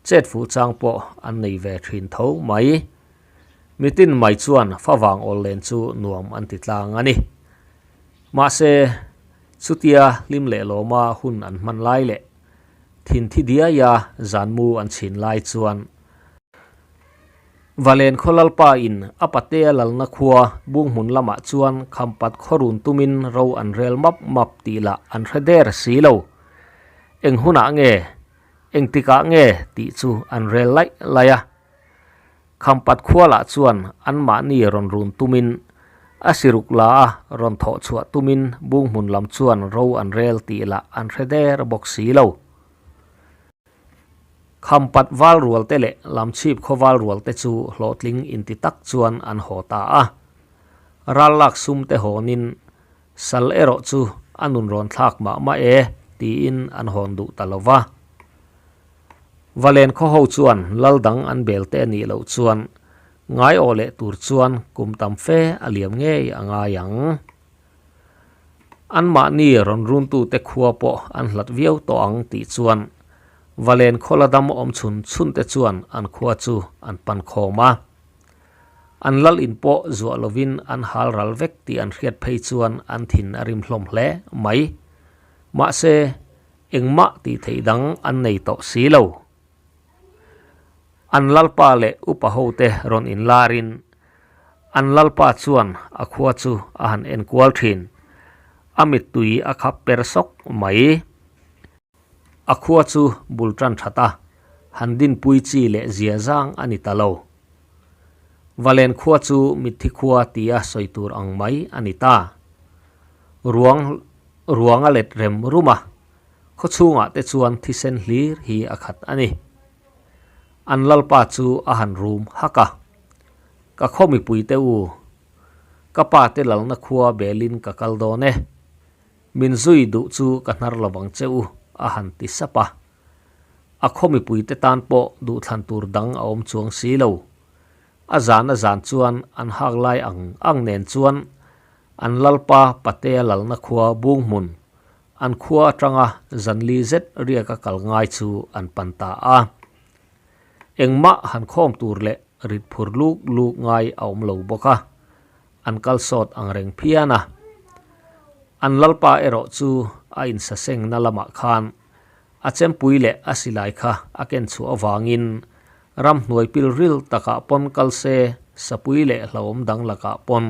chet fuh chang pawh an nei ve thin tho mai. Mitin mai chuan favang awl len chu nuam an ti tlang a ni. Mahse, chutia hlim leh lawma hun an hman lai leh Thin thi diaia zanmu an chhin lai chuan Valen khaw lalpa in a patea lalna khua Bunghmun lamah chuan khampat khaw run tumin ro an rel map map tih lah an hre der si lo. Eng hunah nge, engtikah nge tih chu an rel laih laih a. Khampat khualah chuan anmahni rawn run tumin a siruk la a rawn thawh chhuah tumin Bunghmun lam chuan ro an rel tih lah an hre der bawk si lo. Khampat val rual te leh Lamchhip khaw val rual te chu hlawhtling inti tak chuan an haw ta a. Ral lak sum te hawnin sal erawh chu a nun rawn thlak mah mah e tiin an hawn duh ta lo va. Valen khaw ho chuan lal dang an bel te a nih loh chuan. Ngai aw leh tur chuan kum tam fe a liam ngei a ngai ang. Anmahni rawn runtute khua pawh an hlat viau tawh ang tih chuan Valen khawla dam awm chhun chhunte chuan an khua chu an pan khawm a. An lal in pawh zuah lovin an hal ral vek tih an hriat phei chuan an thin a rim hlawm hle mai. Mahse, engmah tih theih dang an nei tawh si lo. An lalpa leh upa hote rawn inlarin an lalpa chuan a khua chu a han enkual thin. A mittui a khap per sawk mai. A khua chu bul tan that a, han dinpui chi leh zia zang a ni ta lo. Valen khua chu mitthi khua tia sawi tur ang mai a ni ta. Ruang ruang a let rem rum a, khaw chhungah te chuan thisen hlir hi a khat a ni. An lalpa chu a han rum hak a, Ka khaw mipui te u, ka pa te lalna khua belin ka kal dawn e. Min zui duh chu ka hnar lo vang che u, a han ti sap a. A khaw mipui te tan pawh duhthlan tur dang a awm chuang si lo. A zan a zan chuan an hak lai ang ang nen chuan an lalpa Patea lalna khua Bunghmun An khua atanga zanli zet riaka kal ngai chu an pan ta a. Engmah han khawm tur leh rit phur luk luk ngai a awm lo bawk a, an kal sawt ang reng phian a. An lalpa erawh chu a insasengna lamah khan a chempui leh a silai kha a ken chhuah avangin ramhnuai pilril takah pawn kal se sapui leh hlauhawm dang lakah pawn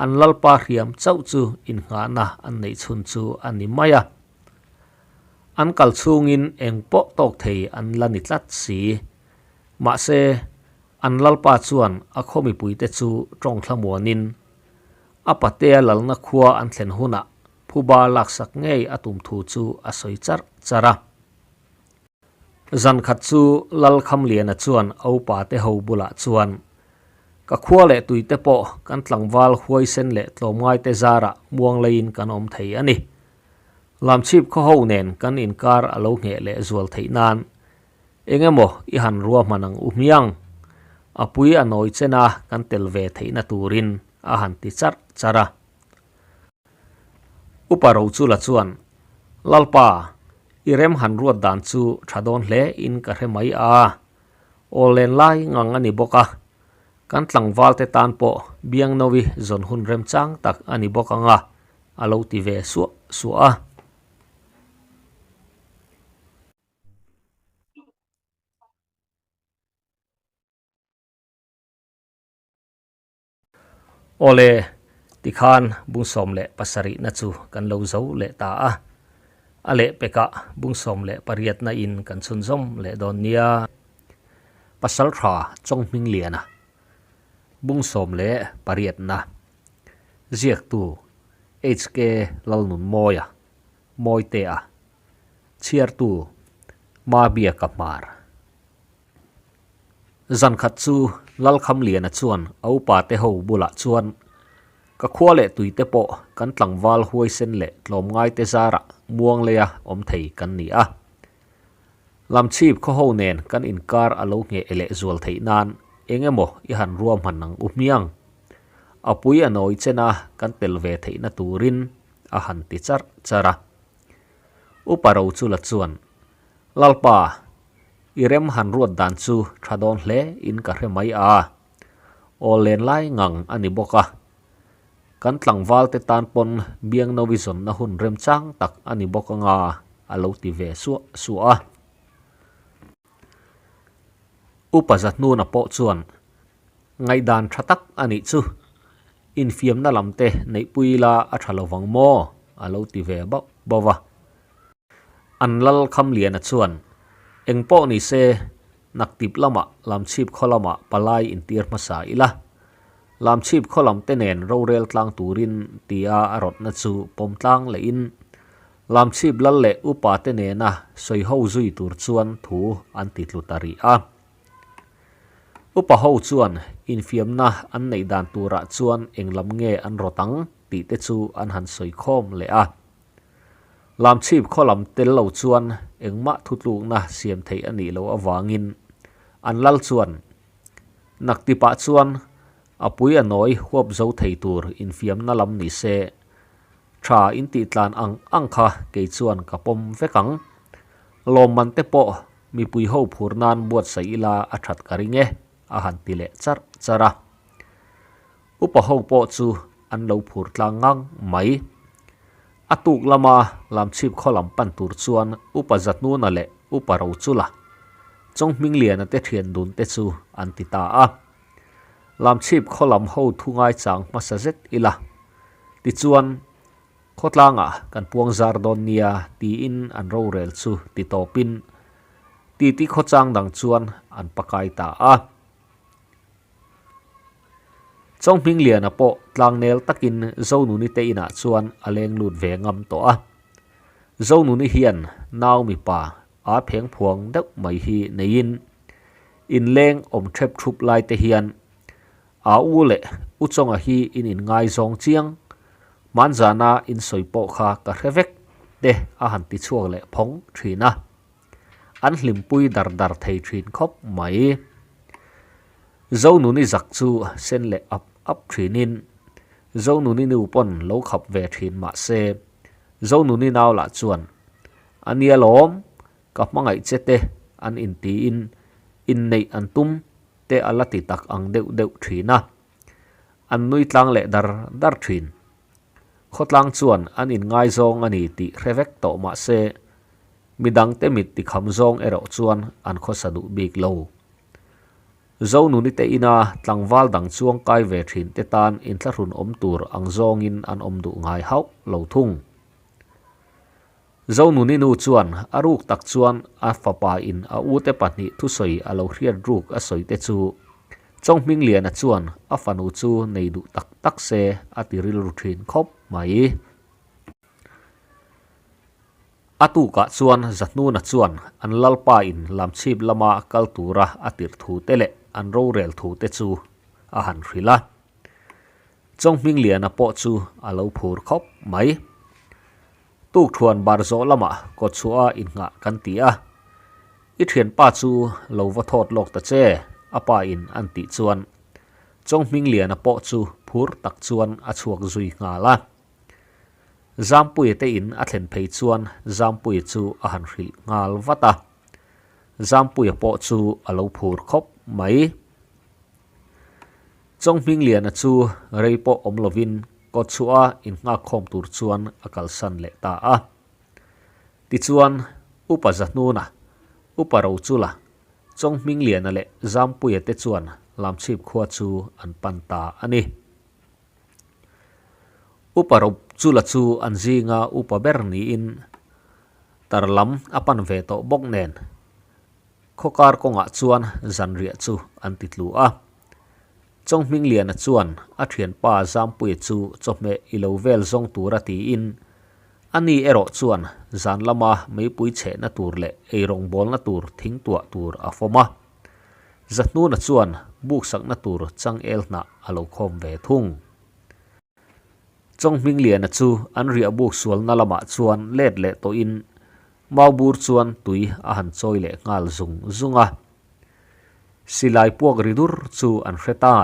An lalpa hriam chauh chu innghahna an neih chhun chu a ni mai a. An kal chhungin eng pawh tawk thei an la ni tlat si. Mahse, an lalpa chuan a khaw mipuite chu tawng thlamuanin a patea lalna khua an thlen hunah phuba laksak ngei a tum thu chu a sawi charh charh a. Zan khat chu Lalkhamliana chuan a upate ho bulah chuan, Ka khua leh tuite pawh kan tlangval huaisen leh tlawmngaite zarah muang leiin kan awm thei a ni. Lamchhip khaw ho nen kan inkar a lo ngheh leh zual theih nan eng emaw i han ruahman ang u hmiang. A pui a nawi chen a kan tel ve theihna turin a han ti charh charh a. Upa Rochula chuan, Lalpa, i rem han ruat dan chu tha dawn hle in ka hre mai a. Aw len lai ngang a ni bawk a, kan tlangval te tan pawh Biangnovi zawn hun remchang tak a ni bawk ang a, a lo ti ve suah suah a. Awle, tikhan bungsawm leh pasarihna chu kan lo zo leh ta a, a lehpekah bungsawm leh pariatna in kan chhunzawm leh dawn nia. Pasaltha Chawnghmingliana, Bungsawm leh pariatna, Ziaktu, HK Lalnunmawia, Mawitea, Chhiartu, Mabiaka Hmar. Zan khat chu Lalkhamliana chuan a upate ho bulah chuan, Ka khua leh tuite pawh kan tlangval huaisen leh tlawmngaite zarah muang leia awm thei kan ni a. Lamchhip khaw ho nen kan inkar a lo ngheh leh zual theih nan eng emaw i han ruahman ang u hmiang. A pui a nawi chena kan tel ve theihna turin a han ti charh charh a. Upa Rochula chuan, Lalpa, I rem han ruat dan chu tha dawn hle in ka hre mai a, aw len lai ngang a ni bawk a. Kan tlangval te tan pawn Biangnovi zawnna hun remchang tak a ni bawk anga a lo ti ve suah suah a. Upa Zahnuna pawh chuan ngaihdan tha tak a nih chu, infiamna lam te neihpui ila a tha lovang maw a lo ti ve bauh bauh a. An lal Khamliana chuan, Eng pawh ni se, naktip lamah Lamchhip khaw lamah palai intir hmasa ila. Lamchhip khaw lam te nen rorel tlang turin tia a rawtna chu pawm tlang lehin Lamchhip lal leh upa te nena sawi ho zui tur chuan thu an ti tlu ta rih a. Upa ho chuan infiamna an neih dan turah chuan eng lam nge an rawt ang tih te chu an han sawi khawm leh a. Lamchhip khaw lam tel lo chuan engmah thutlukna siam theih a nih loh avangin an lal chuan, Naktipah chuan a pui a nawi huap zo thei tur infiamna lam ni se, tha intih tlan ang ang kha kei chuan ka pawm vek ang. Lawmman te pawh mipui ho phur nan buatsaih ila a that ka ring e, a han ti leh charh charh a. Upa ho pawh chu an lo phur tlang ngang mai. A tuk lama Lamchhip khaw lam pan tur chuan Upa Zatnuna leh Upa Rochula, Chawnghmingliana te thian dun te chu an ti ta a. Lamchhip khaw lam ho thu ngaichang hmasa zet ila. Tichuan, khawtlangah kan puang zar dawn nia tiin an rorel chu ti tawpin titi khawchang dang chuan an pakai ta a. Chawnghmingliana pawh tlangnel takin Zonuni te inah chuan a leng lut ve ngam tawh a. Zonuni hian nau mipa a pheng phuang deuh mai hi neiin inleng awm thep thup lai te hian a u leh U Chawnga hi in inngaizawng chiang, hmanzana insawi pawh kha ka hre vek te a han ti chhuak leh phawng thin a. An hlimpui dar dar thei thin khawp mai. Zonuni zak chu sen leh ap ap thinin Zonuni nu pawn lo khap ve thin mah se Zonuni nau lah chuan a nia lawm ka hmangaih che te an intiin inneih an tum te a la ti tak ang deuh deuh thin a. An nui tlang leh dar dar thin. Khawtlang chuan an inngaizawng a ni tih hre vek tawh mah se Midangte mit tikham zawng erawh chuan an khawsa duh bik lo. Zonuni te ina tlangval dang chuang kai ve thin te tan inthlahrun awm tur ang zawngin an awm duh ngai hauh lo thung. Zonuni nu chuan a ruk tak chuan a fapa in a ute pahnih thusawi a lo hriat ruk a sawi te chu Chawnghmingliana chuan a fanu chu nei duh tak tak se a ti rilru thin khawp mai. A tukah chuan Zahnuna chuan an lalpa in Lamchhip lama kal tura a tirh thu te leh an rorel thu te chu a han hrilh a. Chawnghmingliana pawh chu a lo phur khawp mai. Tukthuan bar zawh lamah kawtchhuah a innghah kan ti a. I thianpa chu lo va thawt lawk ta che, a pa in an tih chuan Chawnghmingliana pawh chu phur tak chuan a chhuak zui nghal a. Zampuia te in a thlen phei chuan Zampuia chu a han hrilh nghal vat a, Zampuia pawh chu a lo phur khawp mai. Chawnghmingliana chu rei pawh awm lovin kawtchhuah a innghakkhawm tur chuan a kalsan leh ta a. Tichuan, Upa Zahnuna, Upa Rochula, Chawnghmingliana leh Zampuia te chuan Lamchhip khua chu an pan ta a ni. Upa Ropchula chu an zinga upa ber niin tar lam a pan ve tawh bawk nen khawkar kawngah chuan zanriah chu an ti tlu a. Chawnghmingliana chuan a thianpa Zampuia chu chawhmeh i lo vel zawng tura tiin ani erawh chuan zan lama meipui chhehna tur leh eirawngbawlna tur thingtuah tur a fawm a. Zahnuna chuan buksakna tur changel hnah a lo khawm ve thung. Chawnghmingliana chu an riah buk sualna lamah chuan let leh tawhin maubur chuan tui a han chawi leh nghal zung zung a. Silai puak ri dur chu an hre ta.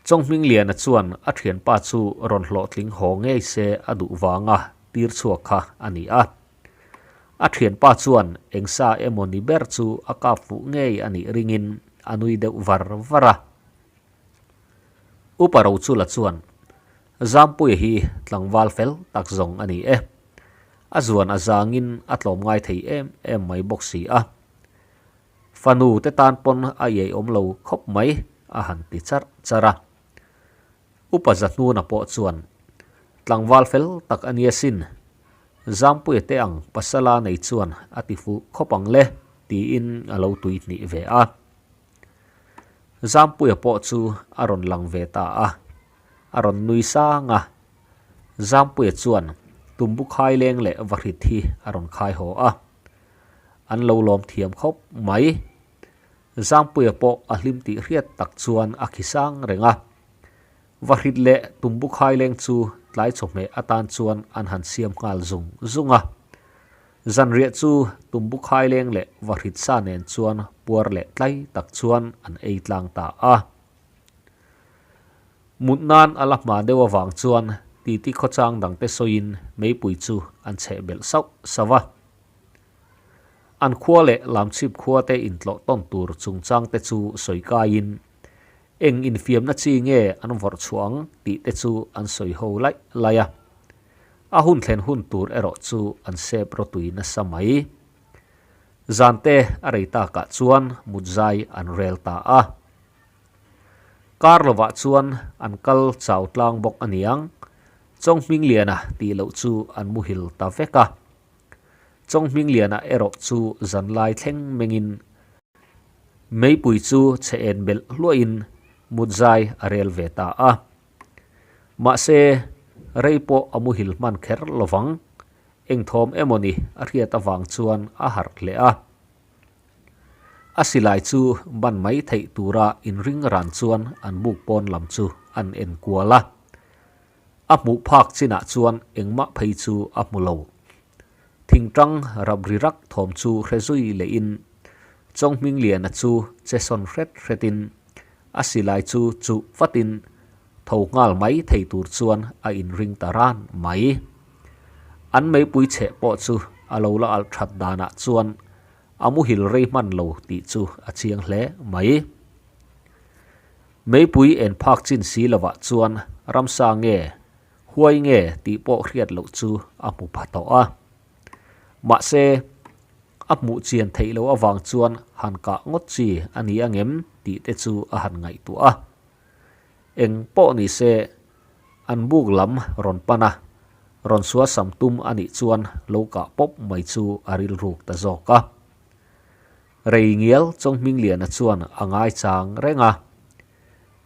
Chawnghmingliana chuan a thianpa chu rawn hlawhtling haw ngei se a duh vanga tir chhuak kha a ni a. A thianpa chuan eng sa emaw ni ber chu a kap fuh ngei a nih ringin a nui deuh var var a. Upa Rochula chuan, Zampuia hi tlangval fel tak zawng a ni e. A zuan a zangin a tlawmngai thei em em mai bawk si a. Fanu te tan pawn a iaiawm lo khawp mai a han ti charh charh a. Upa Zahnuna pawh chuan, Tlangval fel tak a nia sin, Zampuia te ang pasala nei chuan a ti fuh khawp ang le, tiin a lo tuihnih ve a. Zampuia pawh chu a rawn lang ve ta a, a rawn nui sang a. Zampuia chuan tumbu khai leng leh vahrit hi a rawn khai haw a. An lo lawm thiam khawp mai. Zangpuia pawh a hlim tih hriat tak chuan a khi sang reng a. Vahrit leh tumbu khaileng chu tlai chawhmeh atan chuan an han siam nghal zung zung a. Zanriah chu tumbu khaileng leh vahrit sa nen chuan puar leh tlai tak chuan an ei tlang ta a. Mut nan a la hma deuh avang chuan titi khawchang dangte sawiin meipui chu an chheh belh sauh sauh a. An khua leh Lamchhip khuate intlawh tawn tur chungchangte chu sawi kaiin eng infiamna chi nge an vawrh chhuah ang tih te chu an sawi ho laih laih a. A hun thlen hun tur erawh chu an sep rawtui nasa mai. Zante a rei takah chuan mutzai an rel ta a. Kar lovah chuan an kal chau tlang bawk a niang, Chawnghmingliana tih loh chu an muhil ta vek a. Chawnghmingliana erawh chu zanlai thleng mengin meipui chu chhe en belh hluahin mutzai a rel ve ta a. Mahse, rei pawh a muhil hman kher lovang, engthawm emawni a hriat avang chuan a harh hle a. A silai chu ban mai theih tura inring ran chuan an buk pawn lam chu an en kual a. A hmuh phak chinah chuan engmah phei chu a hmu lo. Thingtang rap ri rak thawm chu hre zui lehin Chawnghmingliana chu che sawn hret hretin a silai chu chuh vatin tho nghal mai thei tur chuan a inring ta ran mai. An meipui chheh pawh chu a lo la alh that danah chuan a muhil rei hman lo tih chu a chiang hle mai. Meipui en phak chin si lovah chuan ramsa nge, huai nge tih pawh hriat loh chu a hmu pha tawh a. Mahse, a hmuh chian theih loh avang chuan han kah ngawt chi a ni angem tih te chu a han ngaihtuah a. Eng pawh ni se, an buk lam rawn pan a, rawn suasam tum a nih chuan lo kah pawp mai chu a rilruk ta zawk a. Rei ngial Chawnghmingliana chuan a ngaichang reng a.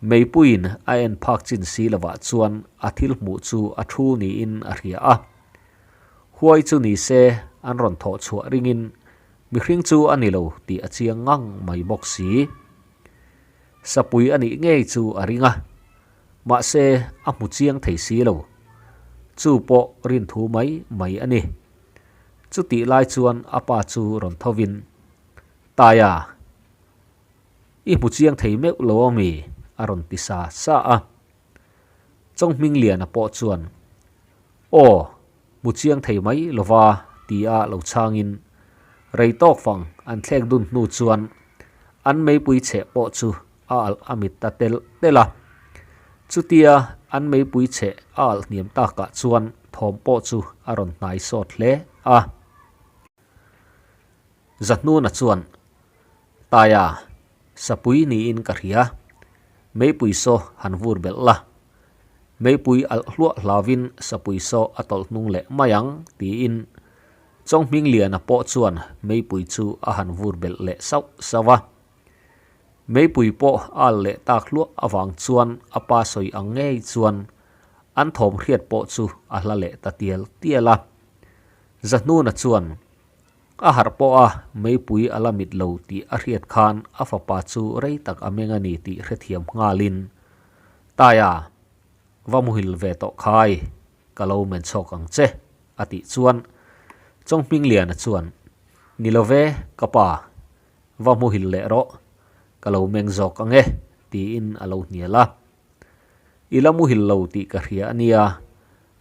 Meipuiin a en phak chin si lovah chuan a thil hmuh chu a thu niin a hria a. Huai chu ni se an rawn thawh chhuah ringin mihring chu a ni lo tih a chiang ngang mai bawk si. Sapui a nih ngei chu a ring a, mahse a hmu chiang thei si lo. Chu pawh rinthu mai mai a ni. Chutih lai chuan a pa chu rawn thovin, Taia, i hmu chiang thei meuh lo a mi? a rawn ti sa sa a. Chawnghmingliana pawh chuan, Aw, hmu chiang thei mai lova tia lo chhangin rei tawk fang an thlek dun hnu chuan an meipui chheh pawh chu a alh a mit ta telh telh a. Chutia an meipui chheh a alh hniam takah chuan thawm pawh chu a rawn hnai sawt hle a. Zahnuna chuan, Taia, sapui niin ka hria, meipui saw han vur belh la. Meipui alh hluah hlauvin sapui saw a tawlh hnung leh mai ang, tiin Chawnghmingliana pawh chuan meipui chu a han vur belh leh sauh sauh a. Meipui pawh a alh leh tak hluah avang chuan a pa sawi ang ngei chuan an thawm hriat pawh chu a hla leh ta tial tial a. Zahnuna chuan A harh pawh a, meipui a la mit lo tih a hriat khan a fapa chu rei tak a meng a ni tih hrethiam nghalin, Taia, va muhil ve tawh khai, ka lo men chhawk ang che, a tih chuan Chawnghmingliana chuan, Ni lo ve, ka pa, va muhil leh rawh, ka lo meng zawk ang e, tiin a lo hnial a. I la muhil lo tih ka hria a nia,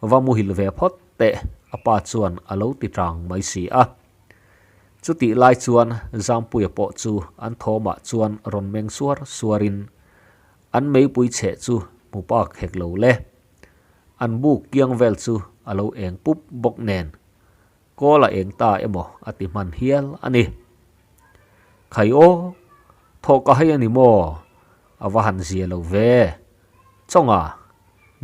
va muhil ve phawt teh a pa chuan a lo ti tang mai si a. Chutih lai chuan Zampuia pawh chu an thawmah chuan rawn meng suar suarin an meipui chheh chu hmu pak hek lo le. An buk kiang vel chu a lo eng pup bawk nen Kawl a eng ta emaw a ti hman hial a ni. Khai aw, thawh ka hai a ni maw? A va han zia lo ve. Chawnga,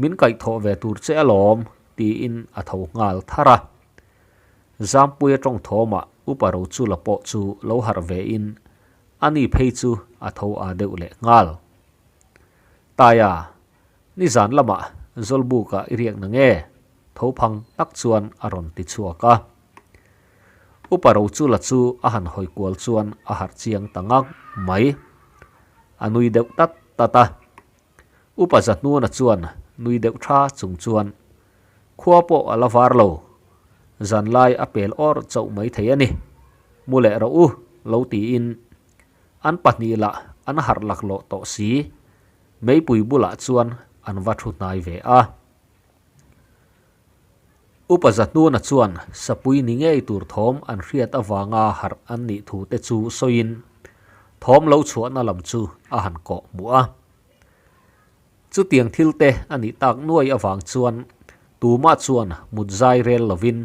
min kaihthawh ve tur che alawm, tiin a tho nghal thar a. Zampuia tawng thawmah Upa Rochula pawh chu lo harh vein ani phei chu a tho aa deuh leh nghal. Taia, Nizan lamah Zawlbuka i riak na nge? Tho phang tak chuan a rawn ti chhuak a. Upa Rochula chu a han hawi kual chuan a harh chiang ta ngang mai. A nui deuh tat tat a. Upa Zahnuana chuan nui deuh tha chung chuan, Khua pawh a la var lo. Zanlai a pel awr chauh mai thei a ni. Mu leh rawh u, lo tiin an pahnih lah an harh laklawh tawh si. Meipui bulah chuan an va thu hnai ve a. Upa Zahnuna chuan sapui ni ngei tur thawm an hriat avanga harh an nih thu te chu sawiin thawm lo chhuahna lam chu a han kawh hmuh a. Chutiang thil te a nih tak nuai avang chuan tumah chuan mut zai rel lovin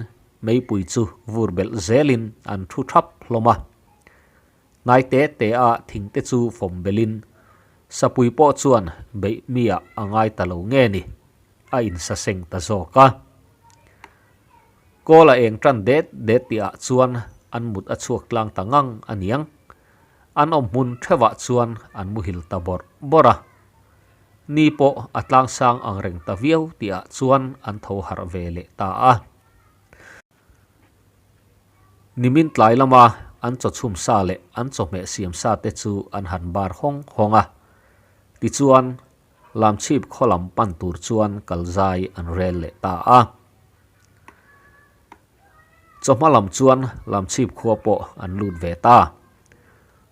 meipui chu vur belh zelin an thu thap hlawm a. Hnai te te a thing te chu fawm belhin sapui pawh chuan beih mi ah a ngai ta lo nge ni, a insaseng ta zawk a. Kawl a eng tan det det tih ah chuan an mut a chhuak tlang ta ngang a niang. An awm hmun theuhah chuan an muhil ta bawrh bawrh a. Ni pawh a tlangsang ang reng ta viau tih ah chuan an tho harh ve leh ta a. Nimin tlai lama an chaw chhum sa leh an chawhmeh siam sa te chu an han bar hawng hawng a. Tichuan, Lamchhip khaw lam pan tur chuan kal zai an rel leh ta a. Chawhma lam chuan Lamchhip khua pawh an lut ve ta.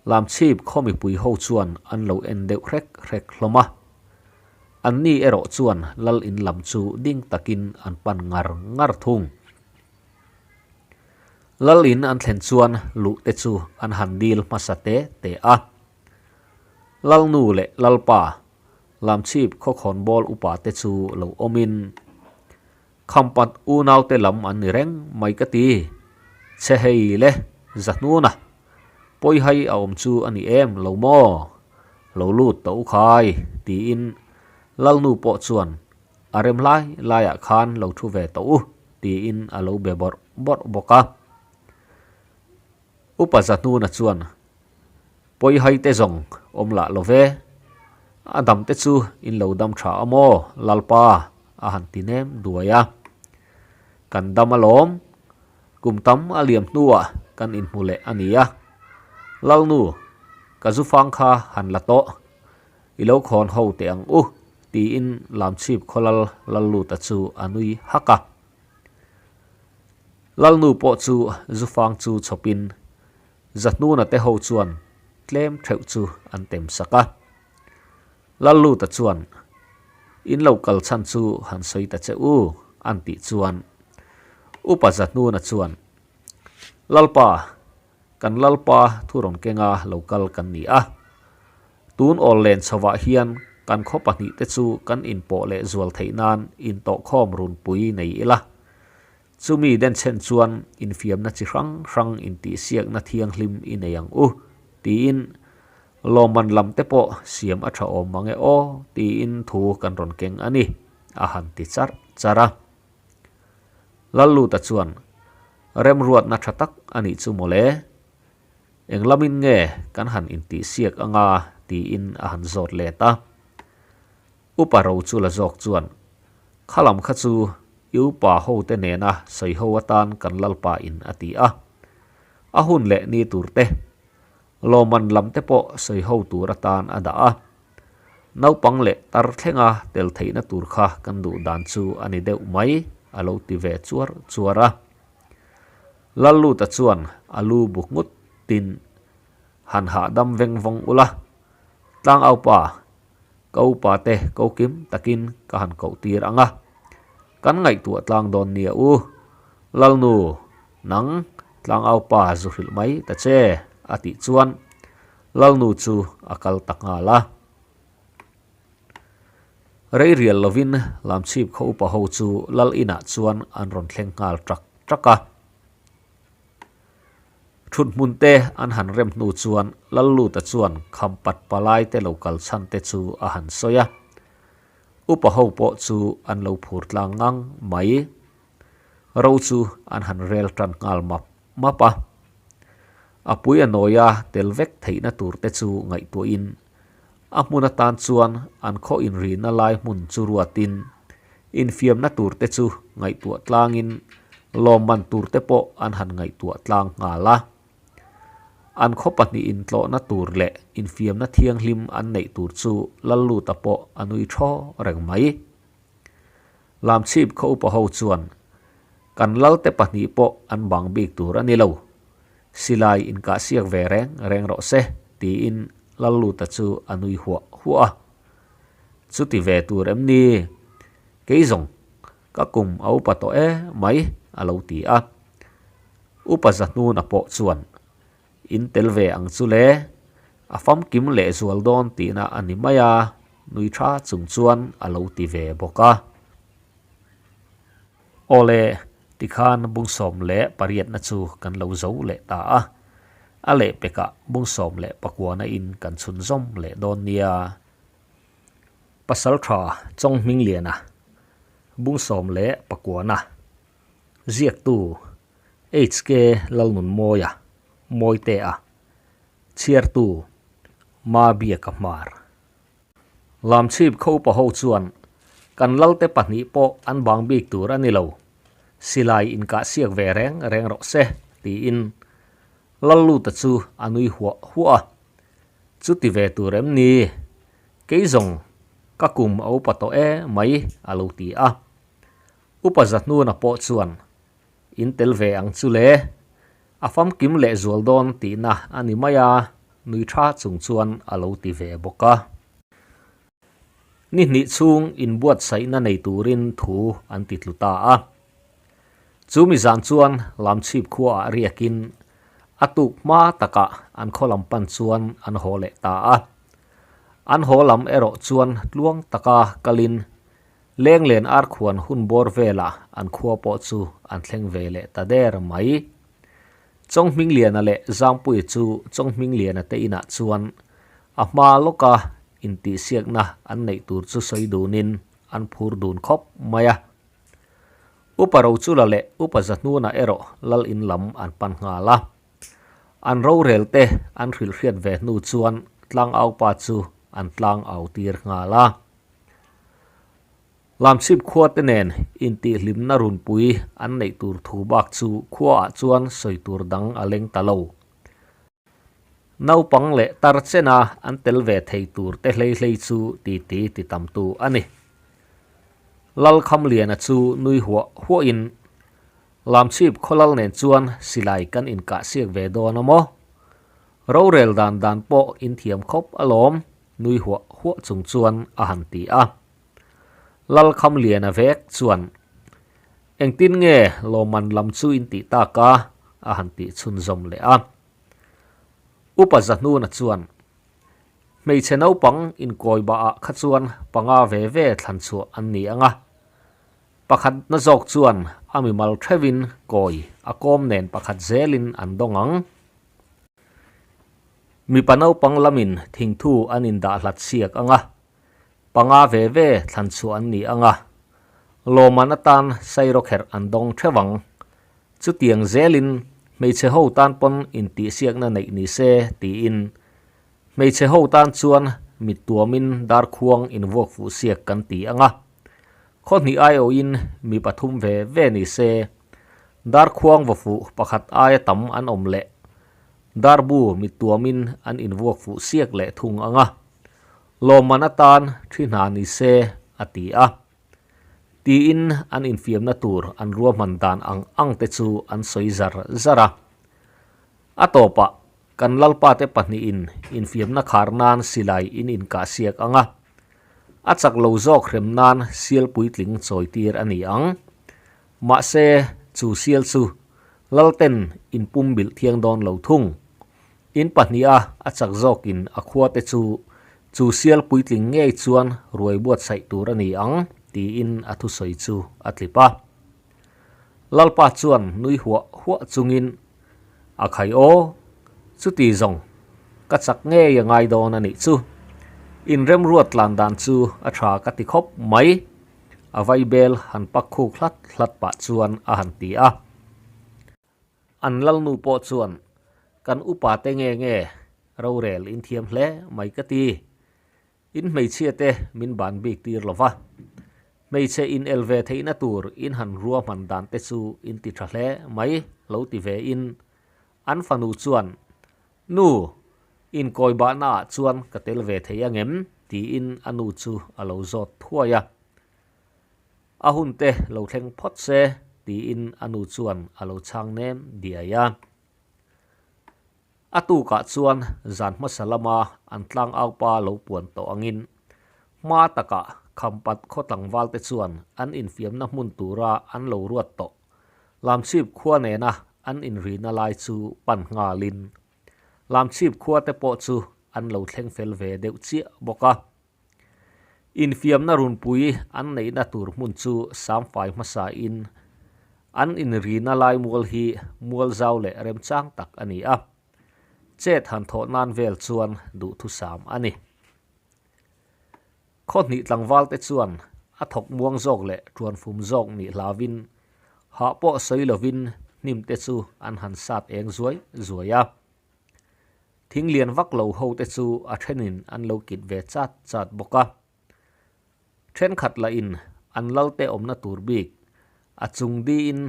Lamchhip khaw mipui ho chuan an lo en deuh hrek hrek hlawm a. Anni erawh chuan lal in lam chu ding takin an pan ngar ngar thung. Lal in an thlen chuan luh te chu an han dil hmasa te te a. Lalnu leh Lalpa, Lamchhip khawkhawnbawl upa te chu lo awmin Khampat unaute lam an ni reng mai ka ti. Chhe hei le, Zahnuna. Pawihai a awm chu a ni em lo maw? Lo lut ta u khai, tiin Lalnu pawh chuan a rem lai laiah khan lo thu ve tawh u, tiin a lo be bawrh bawrh bawk a. Upa Zahnuna chuan Pawihai te zawng awm lah lo ve. A dam te chu in lo dam tha a maw Lalpa a han ti nem duai a. Kan dam alawm, kum tam a liam hnuah kan inhmu leh a nia. Lalnu, ka zufang kha han la tawh, i lo khawn ho teh ang u tiin Lamchhip khawlal Lalluta chu a nui hak a. Lalnu pawh chu zufang chu chhawpin Zahnuna te ho chuan tlem theuh chu an tem sak a. Lalluta chuan, In lo kal chhan chu han sawi ta che u, an tih chuan Upa Zahnuna chuan, Lalpa, kan Lalpa thu rawn kenga lo kal kan ni a. Tun awl len chhovah hian kan khaw pahnihte chu kan inpawh leh zual theih nan intawhkhawm runpui nei ila. Chumi denchhen chuan infiamna chi hrang hrang intihsiakna thianghlim i nei ang u, tiin lawmman lam te pawh siam a tha awm mang e aw, tiin thu kan rawn keng a ni, a han ti charh charh a. Lalluta chuan, Remruatna tha tak a nih chu mawle, eng lamin nge kan han intihsiak anga tiin a han zawt let a. Upa ro chu la zawk chuan, Kha lam kha chu i upa hote nena sawi ho atan kan Lalpa in a ti a. A hun leh ni tur te, lawmman lam te pawh sawi ho tur atan a dah a. Naupang leh tar thlenga tel theihna tur kha kan duh dan chu a ni deuh mai, a lo ti ve chuar chuar a. Lalluta chuan a lu bu nghut tin, Han hahdam veng vawng ula, Tlangaupa, Ka upa te ko kim takin ka han koh tir ang a, kan ngaihtuah tlang dawn nia u. Lalnu, nang tlangaupa zu hrilh mai ta che, a tih chuan Lalnu chu a kal ta nghal a. Rei rial lovin Lamchhip khaw upa ho chu Lal inah chuan an rawn thleng nghal ṭak ṭak a. Thuthmun te an han rem hnu chuan Lalluta chuan Khampat palai te lo kal chhan te chu a han sawi a. Upa ho pawh chu an lo phur tlang ngang mai. Ro chu an han rel tan nghal map map a. A pui a nawia tel vek theihna tur te chu ngaihtuahin A hmun atan chuan an khaw inrihna lai hmun chu ruatin infiamna turte chu ngaihtuah tlangin lawmman turte pawh an han ngaihtuah tlang nghal a. An khaw pahnih intlawhna tur leh infiamna thianghlim an neih tur chu Lalluta pawh a nui thaw reng mai. Lamchhip khaw upa ho chuan. Kan lalte pahnih pawh an bang bik tur a ni lo. Silai inkah siak ve reng reng rawh se, tiin Lalluta chu a nui huah huah a. Chuti ve tur em ni? Kei zawng, ka kum a upa tawh e mai, a lo ti a. Upa Zahnuna pawh chuan, In tel ve ang chu le, a famkim leh zual dawn tihna a ni mai a, nui tha chung chuan a lo ti ve bawk a. Awle, tikhan bung 18na chu kan lo zo leh ta a, a lehpekah bung 19na in kan chhunzawm leh dawn nia. Pasaltha Chawnghmingliana, bung 19na, ziaktu HK Lalnunmawia, Mawitea, chhiartu Mabiaka Hmar. Lamchhip kho pa ho chuan kan lalte pahnih pawh an bang bik tur a ni lo, silai inkah siak ve reng reng rawh se, tiin Lalluta chu a nui huah huah a. Chuti ve tur em ni? Kei zawng ka kum a upa tawh e mai, a lo ti a. Upa Zahnuna pawh chuan In tel ve ang chu le, a famkim leh zual dawn tihna a ni mai a, nui tha chung chuan a lo ti ve bawk a. Ni hnih chhung inbuatsaihna nei turin thu an ti tlu ta a. Chu mi zan chuan Lamchhip khuaah riakin a tuk hma takah an khaw lam pan chuan an haw leh ta a. An haw lam erawh chuan tluang taka kalin Lenglen arkhuan hun bawr velah an khua pawh chu an thleng ve leh ta der mai. Chawnghmingliana leh Zangpuia chu Chawnghmingliana te inah chuan a hma lawka intihsiakna an neih tur chu sawi dunin an phur dun khawp mai a. Upa Rochula leh Upa Zahnuna erawh lal in lam an pan nghal a. An rorel te an hrilhhriat ve hnu chuan tlangaupa chu an tlangau tir nghal a. Lamchhip khuate nen intihhlimna runpui an neih tur thu bak chu khuaah chuan sawi tur dang a leng ta lo. Naupang leh tar chena an tel ve thei tur te hlei hlei chu titi ti tamtu a ni. Lalkhamliana chu nui huah huahin Lamchhip khawlal nen chuan silai kan inkah siak ve dawn a maw? Rorel dan dan pawh inthiam khawp alawm. Nui huah huah chung chuan a han ti a. Lalkhamliana vek chuan, Engtin nge lawmman lam chu in tih tak a? a han tih chhunzawm leh a. Upa Zahnuna chuan, Hmeichhe naupang inkawibahah kha chuan panga ve ve thlan chhuah an ni ang a. Pakhatna zawk chuan a mimal theuhin kawi a kawm nen pakhat zelin an dawng ang. Mipa naupang lamin thingthu an indah hlat siak ang a, panga ve ve thlan chhuah an ni ang a, lawmman atan sairawkherh an dawng theuh ang. Chutiang zelin hmeichhe ho tan pawn intihsiakna neih ni se tiin hmeichhe ho tan chuan mit tuamin darkhuang invuak fuh siak kan ti ang a, khaw hnih aiawhin mi pathum ve ve ni se, darkhuang vaw fuh pakhat aia tam an awm leh. Darbu mit tuamin an invuak fuh siak leh thung ang a, lawmman atan thi hna ni se, a ti a. Tiin an infiamna tur an ruahman dan ang ang te chu an sawi zar zar a. A tawpah kan lalpate pahnihin infiamna khar nan silai in inkah siak ang a, a chak lo zawk hrem nan sial puitling chawitir a ni ang. Mahse, chu sial chu Lalten in pum bilh thiang dawn lo thung. In pahniha a chak zawkin a khuate chu chu sial puitling ngei chuan ruai buatsaih tur a ni ang, tiin a thusawi chu a tlip a. Lalpa chuan nui huah huah chungin, A khai aw, chuti zawng ka chak ngei a ngai dawn a nih chu. In remruat tlan dan chu a tha ka ti khawp mai. A vaibel han pak khuk hlat hlat pah chuan a han ti a. An lalnu pawh chuan, Kan upa te nge nge rorel in thiam hle mai ka ti. In hmeichhia te min ban bik tir lo va. Hmeichhe in el ve theihna tur in han ruahman dan te chu in ti tha hle mai lo ti ve in. An fanu chuan, Nu, inkawi bahnaah chuan ka tel ve thei angem? tiin a nu chu a lo zawt thuai a. A hun te lo thleng phawt se. tiin a nu chuan a lo chhang nem diai a. A tukah chuan zan hmasa lama an tlangaupa lo puan tawh angin hma takah Khampat khaw tlangvalte chuan an infiamna hmun tura an lo ruat tawh Lamchhip khua nena an inrina lai chu pan nghalin Lamchhip khua te pawh chu an lo thleng fel ve deuh chiah bawk a. Infiamna runpui an neihna tur hmun chu Samfai hmasain an inrina lai mual hi mual zau leh remchang tak a ni a, chet han thawh nan vel chuan duhthusam a ni. Khaw hnih tlangval te chuan a thawk muang zawk leh tuanfum zawk nih hlauvin hah pawh sawi lovin hnim te chu an han sat eng zuai zuai a. Thing lian vak lo ho te chu a thenin an lo kit ve chat chat bawk a. Thenkhat lahin an lalte awmna tur bik a chung diin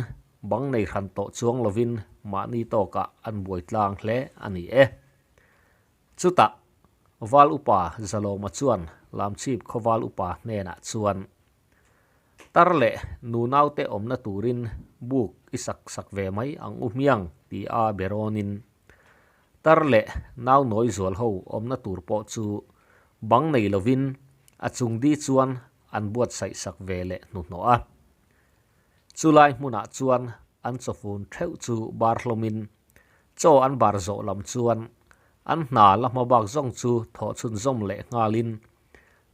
bang nei hran tawh chuang lovin mahni tawkah an buai tlang hle a ni e. Chutah Val Upa Zalawma chuan Lamchhip khaw Val Upa hnenah chuan, Tar leh nunaute awmna turin buk i sak sak ve mai ang u hmiang ti a be rawnin tar leh nau nawi zual ho awmna tur pawh chu bang nei lovin a chung di chuan an buatsaih sak ve leh hnuhnawh a. Chulai hmunah chuan an chawfun theuh chu bar hlawmin chaw an bar zawh lam chuan an hna la hma bak zawng chu thawh chhunzawm leh nghalin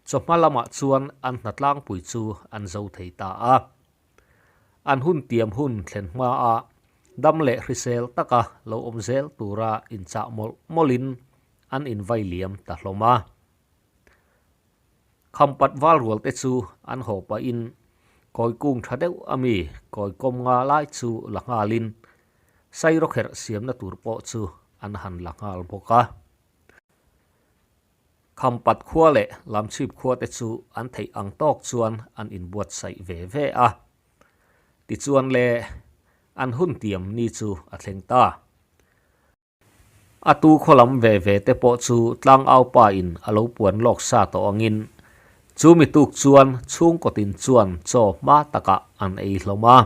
chawhma lamah chuan an hna tlangpui chu an zo thei ta a. An hun tiam hun thlen hmaa dam leh hrisel taka lo awm zel tura inchah mawlh mawlhin an invai liam ta hlawm a. Khampat val rual te chu an haw pahin kawi kung tha deuh a mi kawi kawm nga lai chu la nghalin sairawkherh siamna tur pawh chu an han la nghal bawk a. Khampat khua leh Lamchhip khua te chu an theih ang tawk chuan an inbuatsaih ve ve a. Tichuan le, an hun tiam ni chu a thleng ta. A tu khaw lam ve ve te pawh chu tlangau pa in a lo puan lawk sa tawh angin chu mi tuk chuan chhungkaw tin chuan chaw hma takah an ei hlawm a.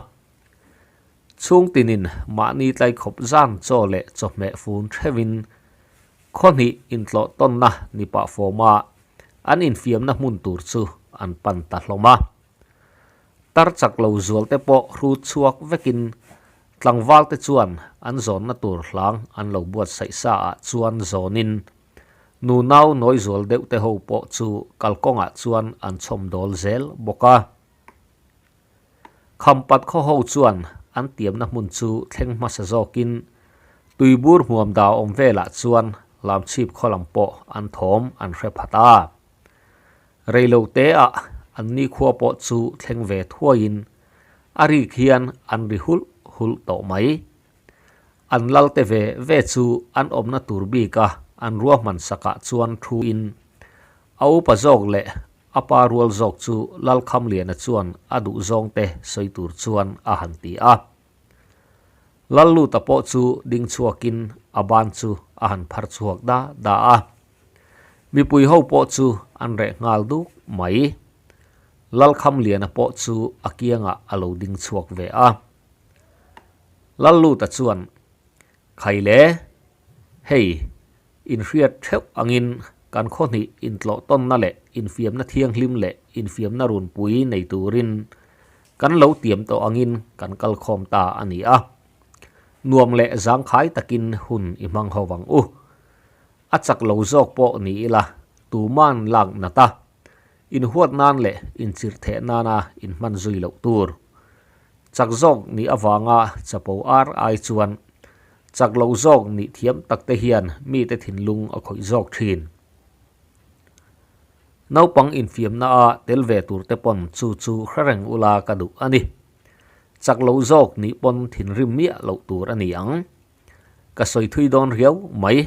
Chhungtinin mahni tlai khawp zan chaw leh chawhmeh fun theuhin khaw hnih intlawh tawnna ni pah fawma an infiamna hmun tur chu an pan ta hlawm a. Tar chak lo zual te pawh hrut chhuak vekin tlangval te chuan an zawnna tur hlang an lo buatsaih sa ah chuan zawnin nunau nawi zual deuh te ho pawh chu kalkawngah chuan an chhawm dawl zel bawk a. Khampat khaw ho chuan an tiamna hmun chu thleng hmasa zawkin tuibur hmuam da awm velah chuan Lamchhip khaw lam pawh an thawm an hre phat a. Reiloteah an nikhua pawh chu thleng ve thuaiin a rik hian an ri hulh hulh tawh mai. An lalte ve ve chu an awmna tur bika an ruahman sakah chuan thuin a upa zawk leh A pa rual zawk chu Lalkhamliana chuan a duh zawngte sawi tur chuan a han ti a. Lalluta pawh chu ding chhuakin a ban chu a han phar chhuak da da a. Mipui ho pawh chu an reh nghal duk mai. Lalkhamliana pawh chu a kiangah a lo ding chhuak ve a. Lalluta chuan, Khaile, hei, Inhriat theuh angin kan khaw hnih intlawh tawnna leh infiamna thianghlim leh infiamna runpui nei turin kan lo tiam tawh angin kan kal khawm ta a ni a. Nuam leh zangkhai takin hun i hmang ho vang u. A chak lo zawk pawh ni ila tuman lak nat a, inhuat nan leh inchirh theh nana inhman zui loh tur. Chak zawk nih avanga chapo ar ai chuan chak lo zawk nih thiam tak te hian mite thinlung a khawih zawk thin. Naupang infiamna a tel ve tur te pawn chu chu hre reng ula ka duh a ni. Chak lo zawk nih pawn thinrim miah loh tur a ni ang. Ka sawi thui dawn riau mai.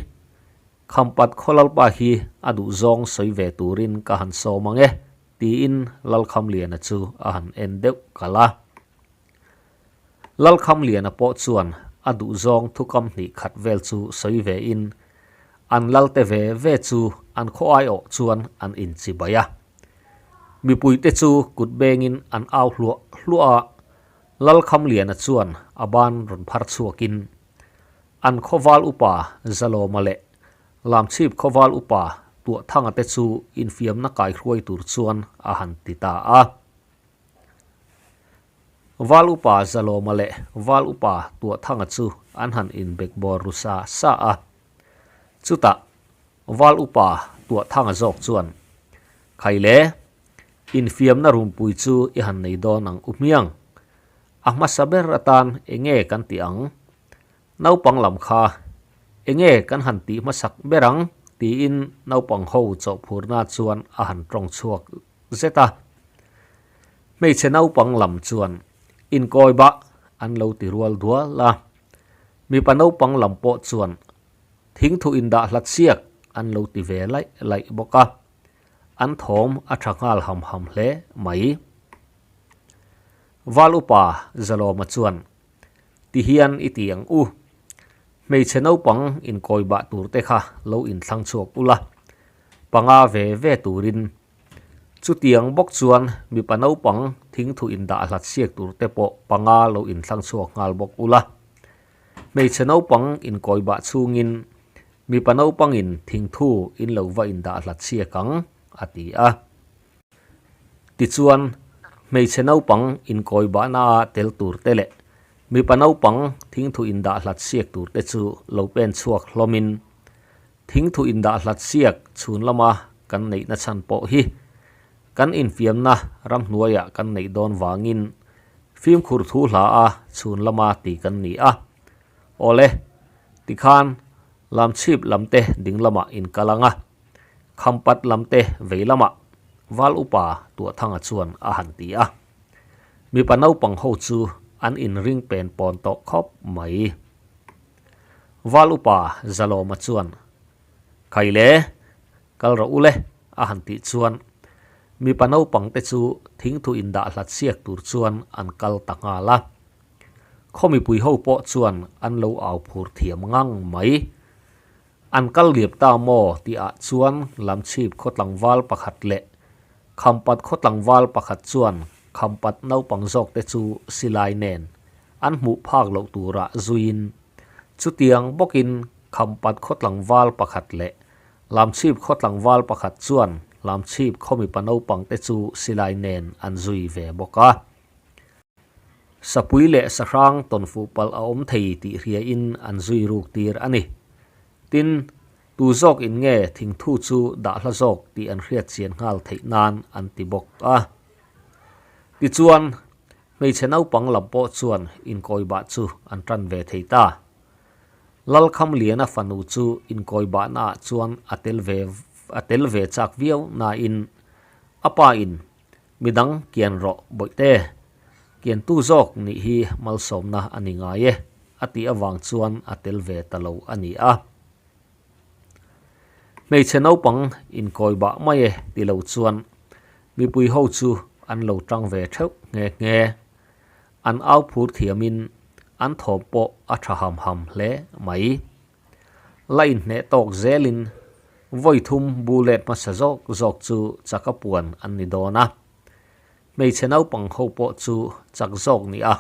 Khampat Khawlalpa hi a duh zawng sawi ve turin ka han sawm ang e. Tiin Lalkhamliana chu a han en deuh kalh a. Lalkhamliana pawh chuan a duhzawng thukam hnih khat vel chu sawi ve in an lalte ve ve chu an khaw aiawh chuan an inchibai a. Mipuite chu kut bengin an au hluah hluah a. Lalkhamliana chuan a ban rawn phar chhuakin an khawval upa Zalawma leh Lamchhip khawval upa Tuahthanga te chu infiamna kaihruai tur chuan a han ti ta a. Val upa Zalawma leh Val upa Tuahthanga chu an han inbekbawr ru sa sa a. Chutah Val upa Tuahthanga zawk chuan, Khaile, infiamna rumpui chu i han nei dawn ang u hmiang. A hmasa ber atan enge kan tih ang? Naupang lam kha enge kan han tih hmasak ber ang? tiin naupang ho chawhphurna chuan a han tawng chhuak zet a. Hmeichhe naupang lam chuan inkawi bah an lo ti rual dual a. Mipa naupang lam pawh chuan thingthu indah hlat siak an lo ti ve laih laih bawk a. An thawm a tha nghal ham ham hle mai. Val upa Zalawma chuan Ti hian i ti ang u. Hmeichhe naupang inkawi bah tur te kha lo inthlang chhuak ula, panga ve ve turin. Chutiang bawk chuan mipa naupang thingthu indah hlat siak tur te pawh panga lo inthlang chhuak nghal bawk ula. Hmeichhe naupang inkawi bah chhungin mipa naupangin thingthu in lo va indah hlat siak ang, a ti a. Tichuan, hmeichhe naupang inkawi bahna-a tel tur te leh mipa naupang thingthu indah hlat siak tur te chu lo pen chhuak hlawmin, thingthu indah hlat siak chhun lama kan neihna chhan pawh hi kan infiamna ramhnuaiah kan neih dawn vangin fimkhur thu hla a chhun lama ti kan ni a. Awle, tikhan lamchhip lamte ding lamah inkal ang a. Khampat lamte vei lamah Val upa Tuahthanga chuan a han ti a. Mipa naupang ho chu an inring pen pawn tawh khawp mai. Val upa Zalawma chuan, Khaile, kal rawh u le, a han tih chuan mipa naupang te chu thingthu indah hlat siak tur chuan an kal ta nghal a. Khaw mipui ho pawh chuan an lo au phur thiam ngang mai. An kal liap ta maw tih ah chuan Lamchhip khaw tlangval pakhat leh Khampat khaw tlangval pakhat chuan Khampat naupang zawk te chu silai nen an hmuh phak loh turah zuiin chutiang bawkin Khampat khaw tlangval pakhat leh Lamchhip khaw tlangval pakhat chuan Lamchhip khaw mipa naupang te chu silai nen an zui ve bawk a. Sapui leh sahrang tawnfuh palh a awm thei tih hriain an zui ruk tir a ni. Tin, tu zawk in nge thingthu chu dah hla zawk tih an hriat chian nghal theih nan an ti bawk a. Tichuan, hmeichhe naupang lam pawh chuan inkawibah chu an tan ve thei ta. Lalkhamliana fanu chu inkawibahnaah chuan a tel ve a tel ve chak viau nain a pa in Midang kian rawh bawihte, kiantu zawk nih hi malsawmna a ni ngai e, a tih avang chuan a tel ve ta lo a ni a. Hmeichhe naupang inkawi bah mai e ti lo chuan mipui ho chu an lo tang ve theuh nghe nghe. An au phur thiamin an thawm pawh a tha ham ham hle mai. La inhneh tawk zelin vawi thum bu let hmasa zawk zawk chu chaka puan an ni dawn a. Hmeichhe naupang ho pawh chu chak zawk ni a,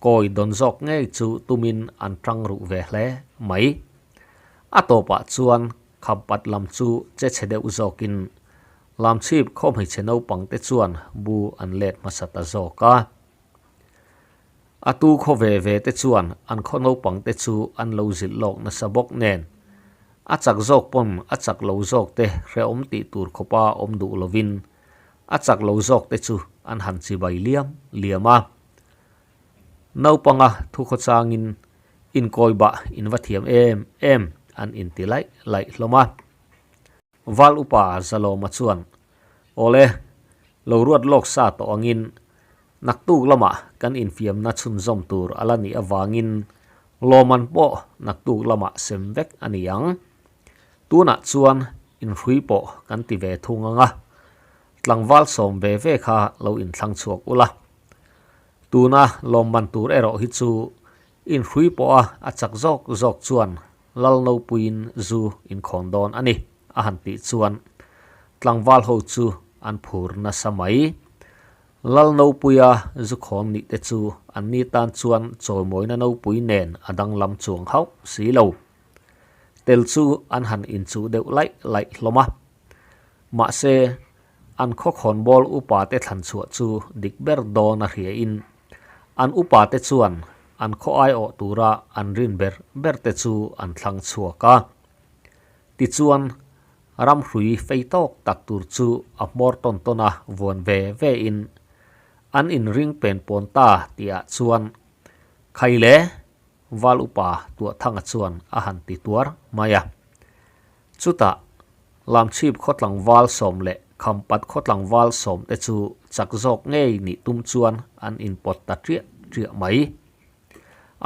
kawi dawn zawk ngei chu tumin an tang ruh ve hle mai. A tawpah chuan khampat lam chu che chhe deuh zawkin Lamchhip khaw hmeichhe naupang te chuan bu an let hmasa ta zawk a. A tu khaw ve ve te chuan an khaw naupang te chu an lo zilh lawk nasa bawk nen, a chak zawk pawn a chak lo zawk te hrehawm tih tur khawpa awm duh lovin a chak lo zawk te chu an han chibai liam liam a. Naupanga thu khaw changin inkawi bah in va thiam em em an inti laih laih hlawm a. Val upa Zalawma chuan, Awle, lo ruat lawk sa tawh angin Naktuk lamah kan infiamna chhunzawm tur a la nih avangin lawmman pawh naktuk lamah sem vek a ni ang. Tunah chuan inhrui pawh kan ti ve thung ang a, tlangval sawm ve ve kha lo inthlang chhuak ula. Tuna lawmman tur erawh hi chu inhrui pawha a chak zawk zawk chuan Lal Nopuiin zu inkhawn dawn a ni a han tih chuan tlangval ho chu an phur nasa mai. Lalnopuia zu khawn nih te chu anni tan chuan chawimawina nopui nen a danglam chuang hauh si lo. Tel chu an han inchuh deuh laih laih hlawm a. Mahse, an khaw khawnbawl upa te thlan chhuah chu dik ber dawn a hria in an upa te chuan an khaw aiawh tura an rin ber ber te chu an thlang chhuak a. Tichuan, ramhrui fei tawk tak tur chu a hmawr tawn tawn a vuan ve ve in an inring pen pawn ta tihah chuan Khaile Val upa Tuahthanga chuan a han ti tuar mai a. Chutah, Lamchhip khaw tlangval sawm leh Khampat khaw tlangval sawm te chu chak zawk ngei nih tum chuan an inpawt ta triah triah mai.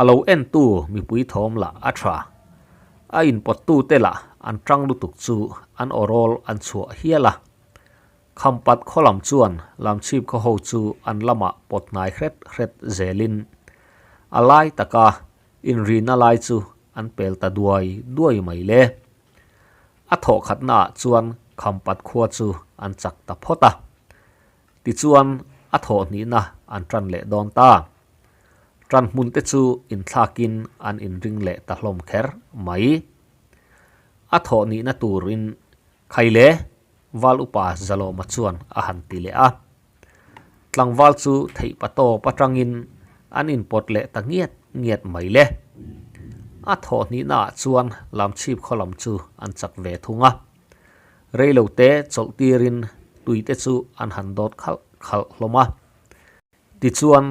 A lo entu mipui thawm lah a tha. A inpawttu te lah an tang lutuk chu an awrawl an chhuah hial a. Khampat khaw lam chuan Lamchhip khaw ho chu an lamah pawt hnai hret hret zelin a lai taka inrina lai chu an pel ta duai duai mai le. A thawh khatnaah chuan Khampat khua chu an chak ta phawt a. Tichuan a thawh hnihna an tan leh dawn ta. Tan hmun te chu inthlakin an inring leh ta hlawm kher mai. A thawh nihna turin Khaile Val upa Zalawma chuan a han ti leh a. Tlangval chu theih pa tawp atangin an inpawt leh ta ngiat ngiat mai le. A thawh hnihnaah chuan Lamchhip khaw lam chu an chak ve thung a. Reilote chawlh tirin tuite chu an han dawt khalh khalh hlawm a. Tichuan,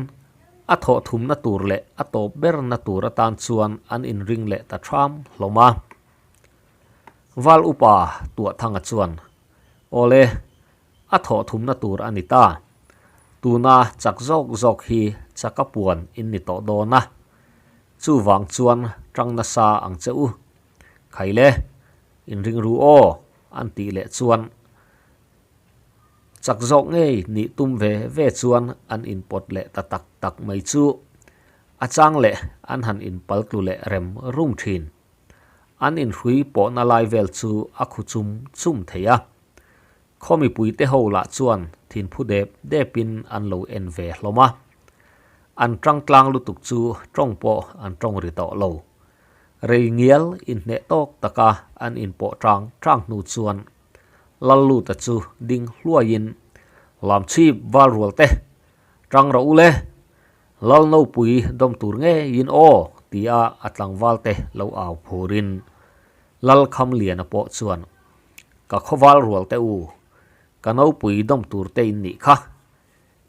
a thawh thumna tur leh a tawp berna tur atan chuan an inring leh ta ṭham hlawm a. Val upa Tuahthanga chuan, Awle, a thawh thumna tur a ni ta. Tuna chak zawk zawk hi chaka puan in ni tawh dawn a. Chuvang chuan ṭang nasa ang che u. Khaile, inring ru aw, an tih leh chuan Chak zawk ngei nih tum ve ve chuan an inpawt leh ta tak tak mai chu a chang leh an han inpal tlu leh rem rum thin. An inhrui pawhna lai vel chu a khu chum chum thei a. Khaw mipuite ho lah chuan thinphu dep depin an lo en ve hlawm a. An tang tlang lutuk chu tawng pawh an tawng ri tawh lo. Rei ngial inhneh tawk taka an inpawh tang tang hnu chuan Lalluta chu ding hluaiin, Lamchhip val rual te, tang rawh u le, Lal nopui dawm tur ngeiin aw, tia a tlangval te lo au phurin Lal Khamliana pawh chuan, Ka khawval rual te u, ka nopui dawm tur te in nih kha,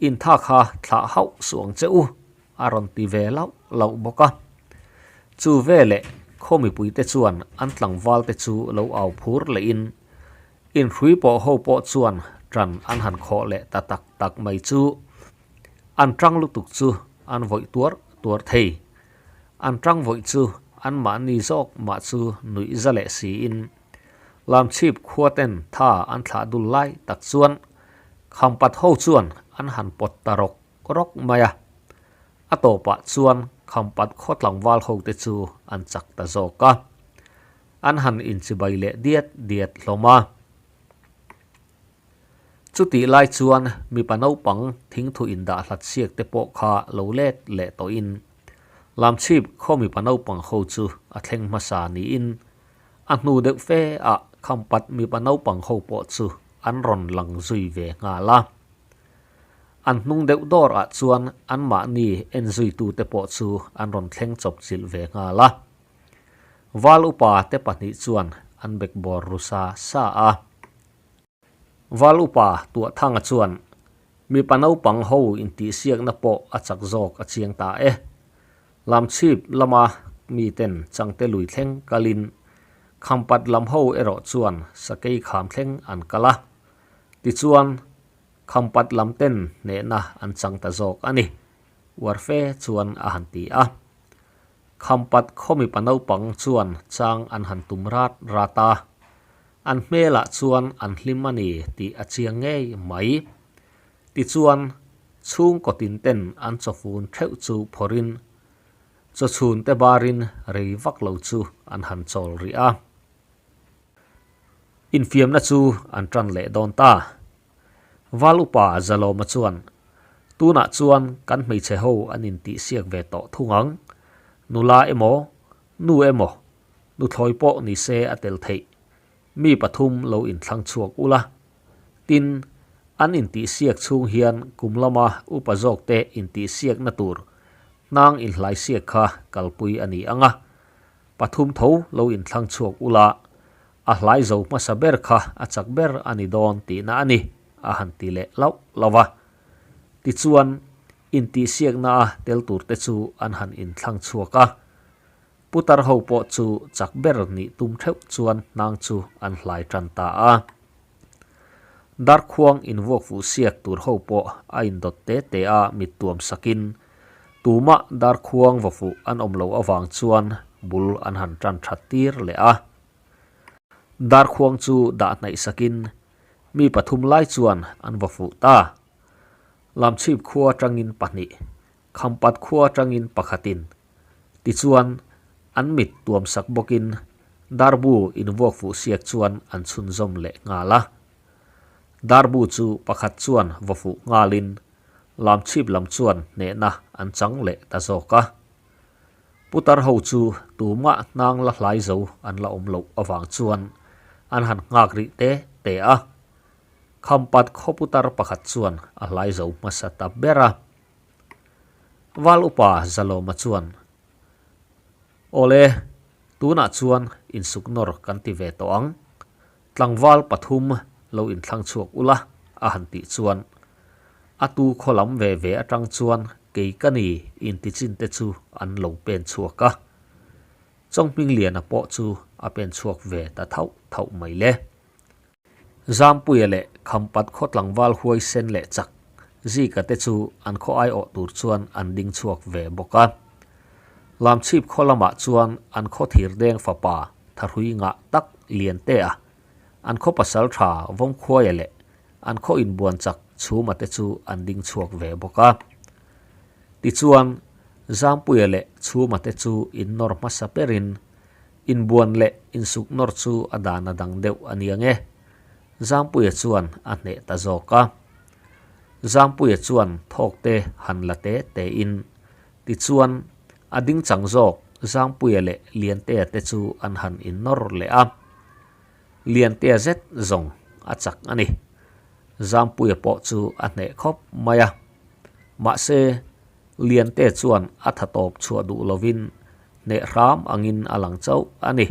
Intha kha thlah hauh suh ang che u, a rawn ti ve lauh lauh bawk a. Chu veleh khaw mipuite chuan an tlangvalte chu lo au phur lehin inhrui pawh ho pawh chuan ṭan an han khawh leh ta tak tak mai chu an ṭang lutuk chu an vawih tuar tuar thei. An ṭang vawih chu anmahni zawk mah chu nuih za leh siin Lamchhip khuaten tha an thlah dul lai tak chuan Khampat ho chuan an han pawt ta rawk rawk mai a, a tawpah chuan Khampat khaw tlangval hote chu an chak ta zawk a, an han inchibai leh diat diat hlawm a. Chutih lai chuan mipa naupang thingthu indah hlat siak te pawh kha lo let leh tawhin Lamchhip khaw mipa naupang ho chu a thleng hmasa niin A hnu deuh fe ah Khampat mipa naupang ho pawh chu an rawn lang zui ve nghal a. An hnung deuh dawr ah chuan anmahni en zuitute pawh chu an rawn thleng chawp chilh ve nghal a. Val upa te pahnih chuan an bekbawr ru sa sa a. Val upa Tuahthanga chuan, Mipa naupang ho intihsiakna pawh a chak zawk a chiang ta e. Lamchhip lama miten Changte lui thleng kalin Khampat lam ho erawh chuan Sakei kham thleng an kal a. Tichuan, Khampat lam ten hnehna an chang ta zawk a ni, uar fe chuan a han ti a. Khampat khaw mipa naupang chuan chang an han tum rat rat a. An hmelah chuan an hlim a ni tih a chiang ngei mai. Tichuan, chhungkaw tin ten an chawfun theuh chu phawrhin, chawchhun te barin rei vak lo chu an han chawl rih a. Infiamna chu an tan leh dawn ta. Val upa Zalawma chuan. Tunah chuan kan hmeichhe ho an intihsiak ve tawh thung ang. Nula emaw, nu emaw, nuthlawi pawh ni se a tel theih. Mi pathum lo inthlang chhuak ula. Tin, an intihsiak chhung hian kum lama upa zawkte intihsiakna tur hnang inhlaisiak kha kalpui a ni ang a. Pathum tho lo inthlang chhuak ula, a hlai zo hmasa ber kha a chak ber a ni dawn tihna a ni, a han ti leh lauh lauh a. Tichuan, intihsiaknaa tel turte chu an han inthlang chhuak a. Putar ho pawh chu chak ber nih tum theuh chuan hnang chu an hlai tan ta a. Darkhuang invuak fuh siak tur ho pawh a indawt te te a mit tuam sakin tumah darkhuang va fuh an awm loh avang chuan bul an han tan that tir leh a. Darkhuang chu dah hnaih sakin mi pathum lai chuan an va fuh ta. Lamchhip khua atangin pahnih, Khampat khua atangin pakhatin Tichuan, an mit tuamsak bawkin darbu invuak fuh siak chuan an chhunzawm leh nghal a. Darbu chu pakhat chuan vaw fuh nghalin lamchhip lam chuan hnehna an chang leh ta zawk a. Putar ho chu tumah hnang la hlai zo an la awm loh avang chuan an han nghak rih te te a. Khampat khaw putar pakhat chuan a hlai zo hmasa ta ber a. Val upa Zalawma chuan, Awle, tunah chuan insuk nawr kan ti ve tawh ang. Tlangval pathum lo inthlang chhuak ula, a han tih chuan a tu khaw lam ve ve atang chuan kei ka ni intichin te chu an lo pen chhuak a. Chawnghmingliana pawh chu a pen chhuak ve ta thauh thauh mai le. Zampuia leh Khampat khaw tlangval huaisen leh chak Zika te chu an khaw aiawh tur chuan an ding chhuak ve bawk a. Lamchhip khaw lamah chuan an khaw thirdeng fapa thahrui ngah tak Liantea, an khaw pasal tha Vawmkhuaia leh an khaw inbuan chak Chhuma te chu an ding chhuak ve bawk a. Tichuan, Zampuia leh Chhuma te chu innawr hmasa berin Inbuan leh insuk nawr chu a dan a dang deuh a nia nge? Zampuia chuan a hneh ta zawk a. Zampuia chuan thawk te han la te te in, tichuan a ding chang zawk Zampuia leh Liantea te chu an han innawr leh a. Liantea zet zawng a chak a ni. Zampuia pawh chu a hneh khawp mai a. Mahse, Liante chuan a tha tawp chhuah duh lovin hneh hram angin a lang chauh a ni.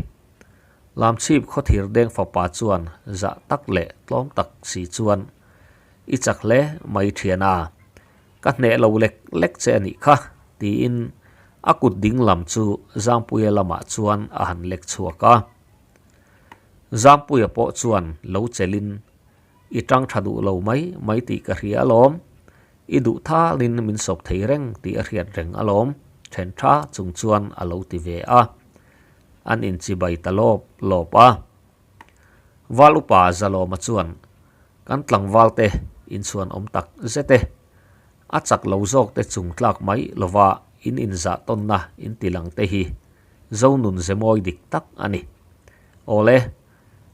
Lamchhip khawthir deng fapa chuan zah tak leh tlawm tak si chuan, I chak hle mai thian a, ka hneh lo lek lek che a nih kha, tiin a kut ding lam chu Zampuia lamah chuan a han lek chhuak a. Zampuia pawh chuan lo chelhin, I tang tha duh lo mai mai tih ka hria alawm, I duh thalin min sawp thei reng tih a hriat reng alawm, then tha chung chuan a lo ti ve a. An inchibai ta lawp lawp a. Val upa Zalawma chuan, Kan tlangval te inchhuan awm tak zet e. A chak lo zawk te chung tlak mai lova in inzah tawnna in ti lang te hi Zonun zemawi dik tak a ni. Awle,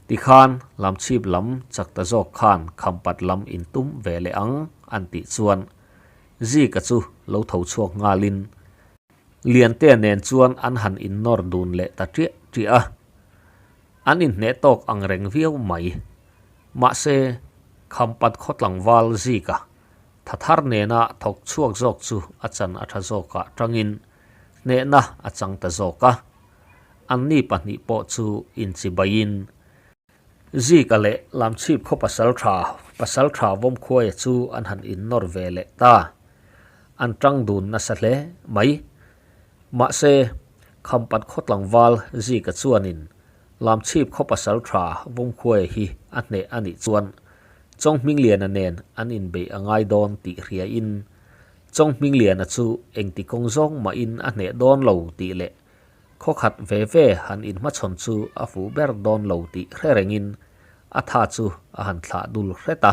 Tikhan lamchhip lam chak ta zawk khan khampat lam in tum ve leh ang an tih chuan Zika chu lo tho chhuak nghalin Liantea nen chuan an han innawr dun leh ta ṭiah ṭiah a. An inhneh tawk ang reng viau mai. Mahse, khampat khaw tlangval Zika tha thar nena thawk chhuak zawk chu a chan a ṭha zawkah ṭangin hnehna a chang ta zawk a. Anni pahnih pawh chu inchibaiin Zika leh Lamchhip khaw pasaltha, pasaltha Vawmkhuaia chu an han innawr ve leh ta. An tang dun nasa hle mai. Mahse, Khampat khaw tlangval Zika chuanin Lamchhip khaw pasaltha Vawmkhuaia hi a hneh a nih chuan Chawnghmingliana nen an inbeih a ngai dawn tih hriain Chawnghmingliana chu engti kawng zawng mahin a hneh dawn lo tih leh Khaw khat ve ve han inhmachhawn chu a fuh ber dawn lo tih hre rengin a tha chu a han thlah dul hret a.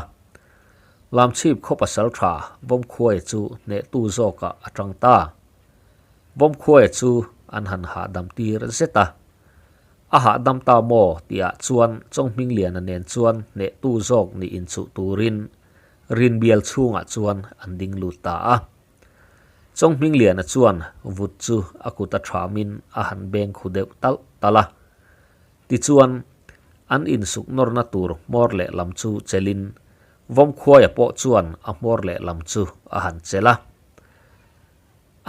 Lamchhip khaw pasal tha Vawmkhuaia chu hnehtu zawkah a tang ta. Vawmkhuaia chu an han hahdam tir zet a. A hahdam ta maw tihah chuan Chawnghmingliana nen chuan hnehtu zawk nih inchuh turin. Rinbial chhungah chuan an ding lut ta a. Chawnghmingliana chuan vut chu a kut a thamin a han beng khu deuh talh talh a. Tichuan, an insuk nawrna tur hmawr lehlam chu chelhin Vawmkhuaia pawh chuan a hmawr lehlam chu a han chelh a.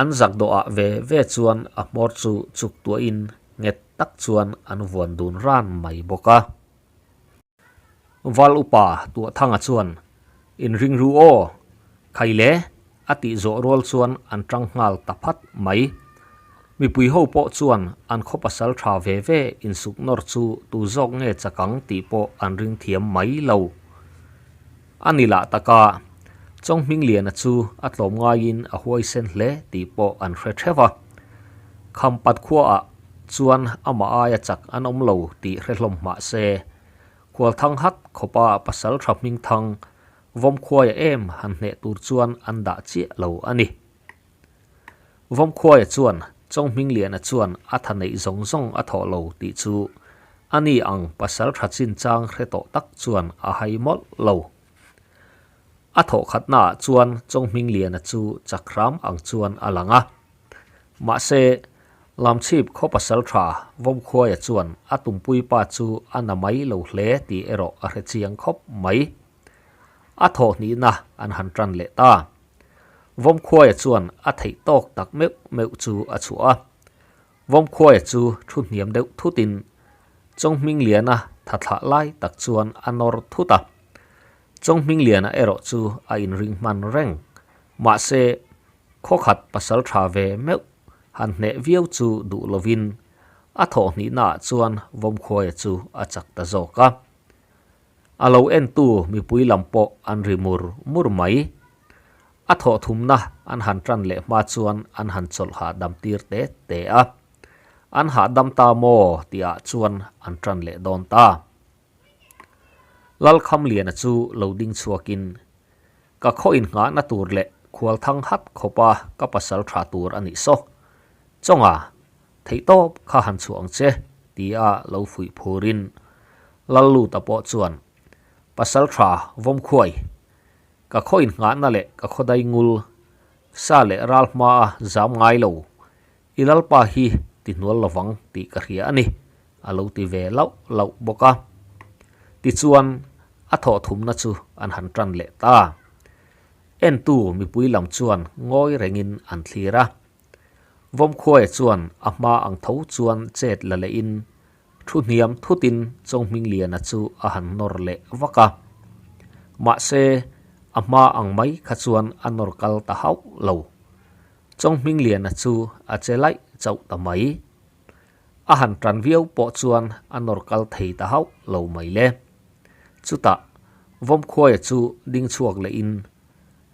An zak dawhah ve ve chuan a hmawr chu chuk tuahin nghet tak chuan an vuan dun ran mai bawk a. Val upa Tuahthanga chuan, Inring ru aw, khai le, a tih zawh rual chuan an tang nghal ta phat mai. Mipui ho pawh chuan an khaw pasal tha ve ve insuk nawr chu tu zawk nge chak ang tih pawh an ring thiam mai lo. A ni lah taka, Chawnghmingliana chu a tlawm ngaiin a huaisen hle tih pawh an hre theuh a. Khampat khuaah chuan amah aia chak an awm lo tih hre hlawm mah se, Khualthang hat khawpa pasal tha hmingthang Vawmkhuaia em han hneh tur chuan an dah chiah lo a ni. Vawmkhuaia chuan Chawnghmingliana chuan a tha neih zawng zawng a thawh lo tih chu a ni ang pasal tha chinchang hre tawh tak chuan a hai mawlh lo. A thawh khatnaah chuan Chawnghmingliana chu chak hram ang chuan a lang a. Mahse, Lamchhip khaw pasal tha Vawmkhuaia chuan a tumpui pa chu a na mai lo hle tih erawh a hre chiang khawp mai. A thawh hnihna an han tan leh ta. Vawmkhuaia chuan a theih tawk tak meuh meuh chu a chhuah a. Vawmkhuaia chu thu hniam deuh thutin Chawnghmingliana tha thlah lai tak chuan a nawr thut a. Chawnghmingliana erawh chu a inring hman reng. Mahse, khawkhat pasal tha ve meuh han hneh viau chu duh lovin a thawh hnihnaah chuan Vawmkhuaia chu a chak ta zawk a. A lo entu mipui lam pawh an ri mur mur mai. A thawh thumna an han tan leh hma chuan an han chawlh hahdam tir te te a. An hahdam ta maw tihah chuan an tan leh dawn ta. Lalkhamliana chu lo ding chhuakin, Ka khaw innghahna tur leh khualthang hat khawpa ka pasal tha tur a nih saw. Chawnga, theihtawp kha han chhuah ang che, tia lo fuih phurin Lalluta pawh chuan, Pasal tha Vawmkhuai, ka khaw innghahna leh ka khawdai ngul, sa leh ral hmaa zam ngai lo, i lalpa hi ti hnual lovang tih ka hria a ni, a lo ti ve lauh lauh bawk a. Tichuan, a thawh thumna chu an han tan leh ta. Entu mipui lam chuan ngawi rengin an thlir a. Vawmkhuaia chuan a hma ang tho chuan chet la lehin thu hniam thutin Chawnghmingliana chu a han nawr leh vak a. Mahse, a hma ang mai kha chuan a nawr kal ta hauh lo. Chawnghmingliana chu a che laih chauh ta mai. A han tan viau pawh chuan a nawr kal thei ta hauh lo mai le. Chutah, Vawmkhuaia chu ding chhuak lehin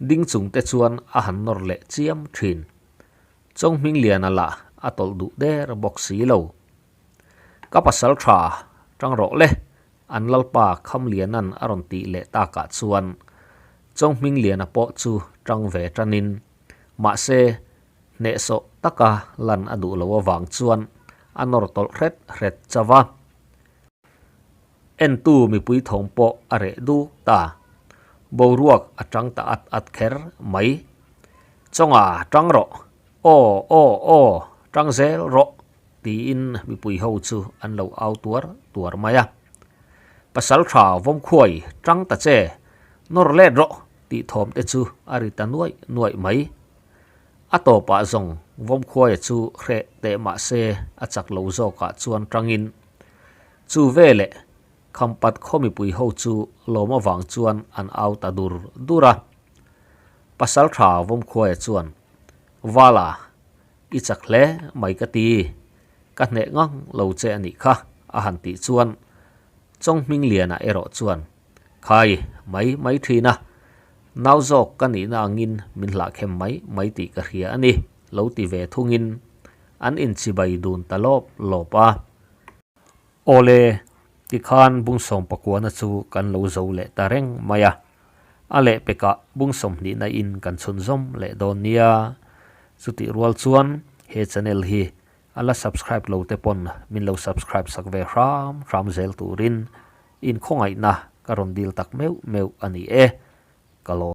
ding chung te chuan a han nawr leh chiam thin. Chawnghmingliana lah a tawlh duh der bawk si lo. Ka pasal tha, tang rawh le, an lalpa Khamlianan a rawn tih leh takah chuan Chawnghmingliana pawh chu tang ve tanin, mahse, hnehsawh taka lan a duh lo avang chuan a nawr tawlh hret hret chauh a. Entu mipui thawm pawh a reh duk ta. Boruak a tang ta at at kher mai. Chawnga tang rawh! Aw aw aw! Tang zel rawh! tiin mipui ho chu an lo au tuar tuar mai a. Pasal tha Vawmkhuai tang ta che! Nawr let rawh! tih thawm te chu a ri ta nuaih nuaih mai. A tawpah zawng Vawmkhuaia chu hreh teh mah se a chak lo zawkah chuan tangin Chu veleh Khampat khaw mipui ho chu lawm avang chuan an au ta dur dur a. Pasal tha Vawmkhuaia chuan, Vala, i chak hle mai ka ti, ka hneh ngang lo che a nih kha, a han tih chuan Chawnghmingliana erawh chuan, Khai, mai mai thin a, nau zawk ka nihna angin min hlahkhem mai mai tih ka hria a ni, lo ti ve thungin an inchibai dun ta lawp lawp a. Awle, tikhan bungsawm pakuana chu kan lo zo leh ta reng mai a. A lehpekah bungsawm hnihna in kan chhunzawm leh dawn nia. Chutih rual chuan he channel hi a la subscribe lo te pawn min lo subscribe sak ve hram hram zel turin inkhawngaihna ka rawn dil tak meuh meuh a ni e. Ka lawm.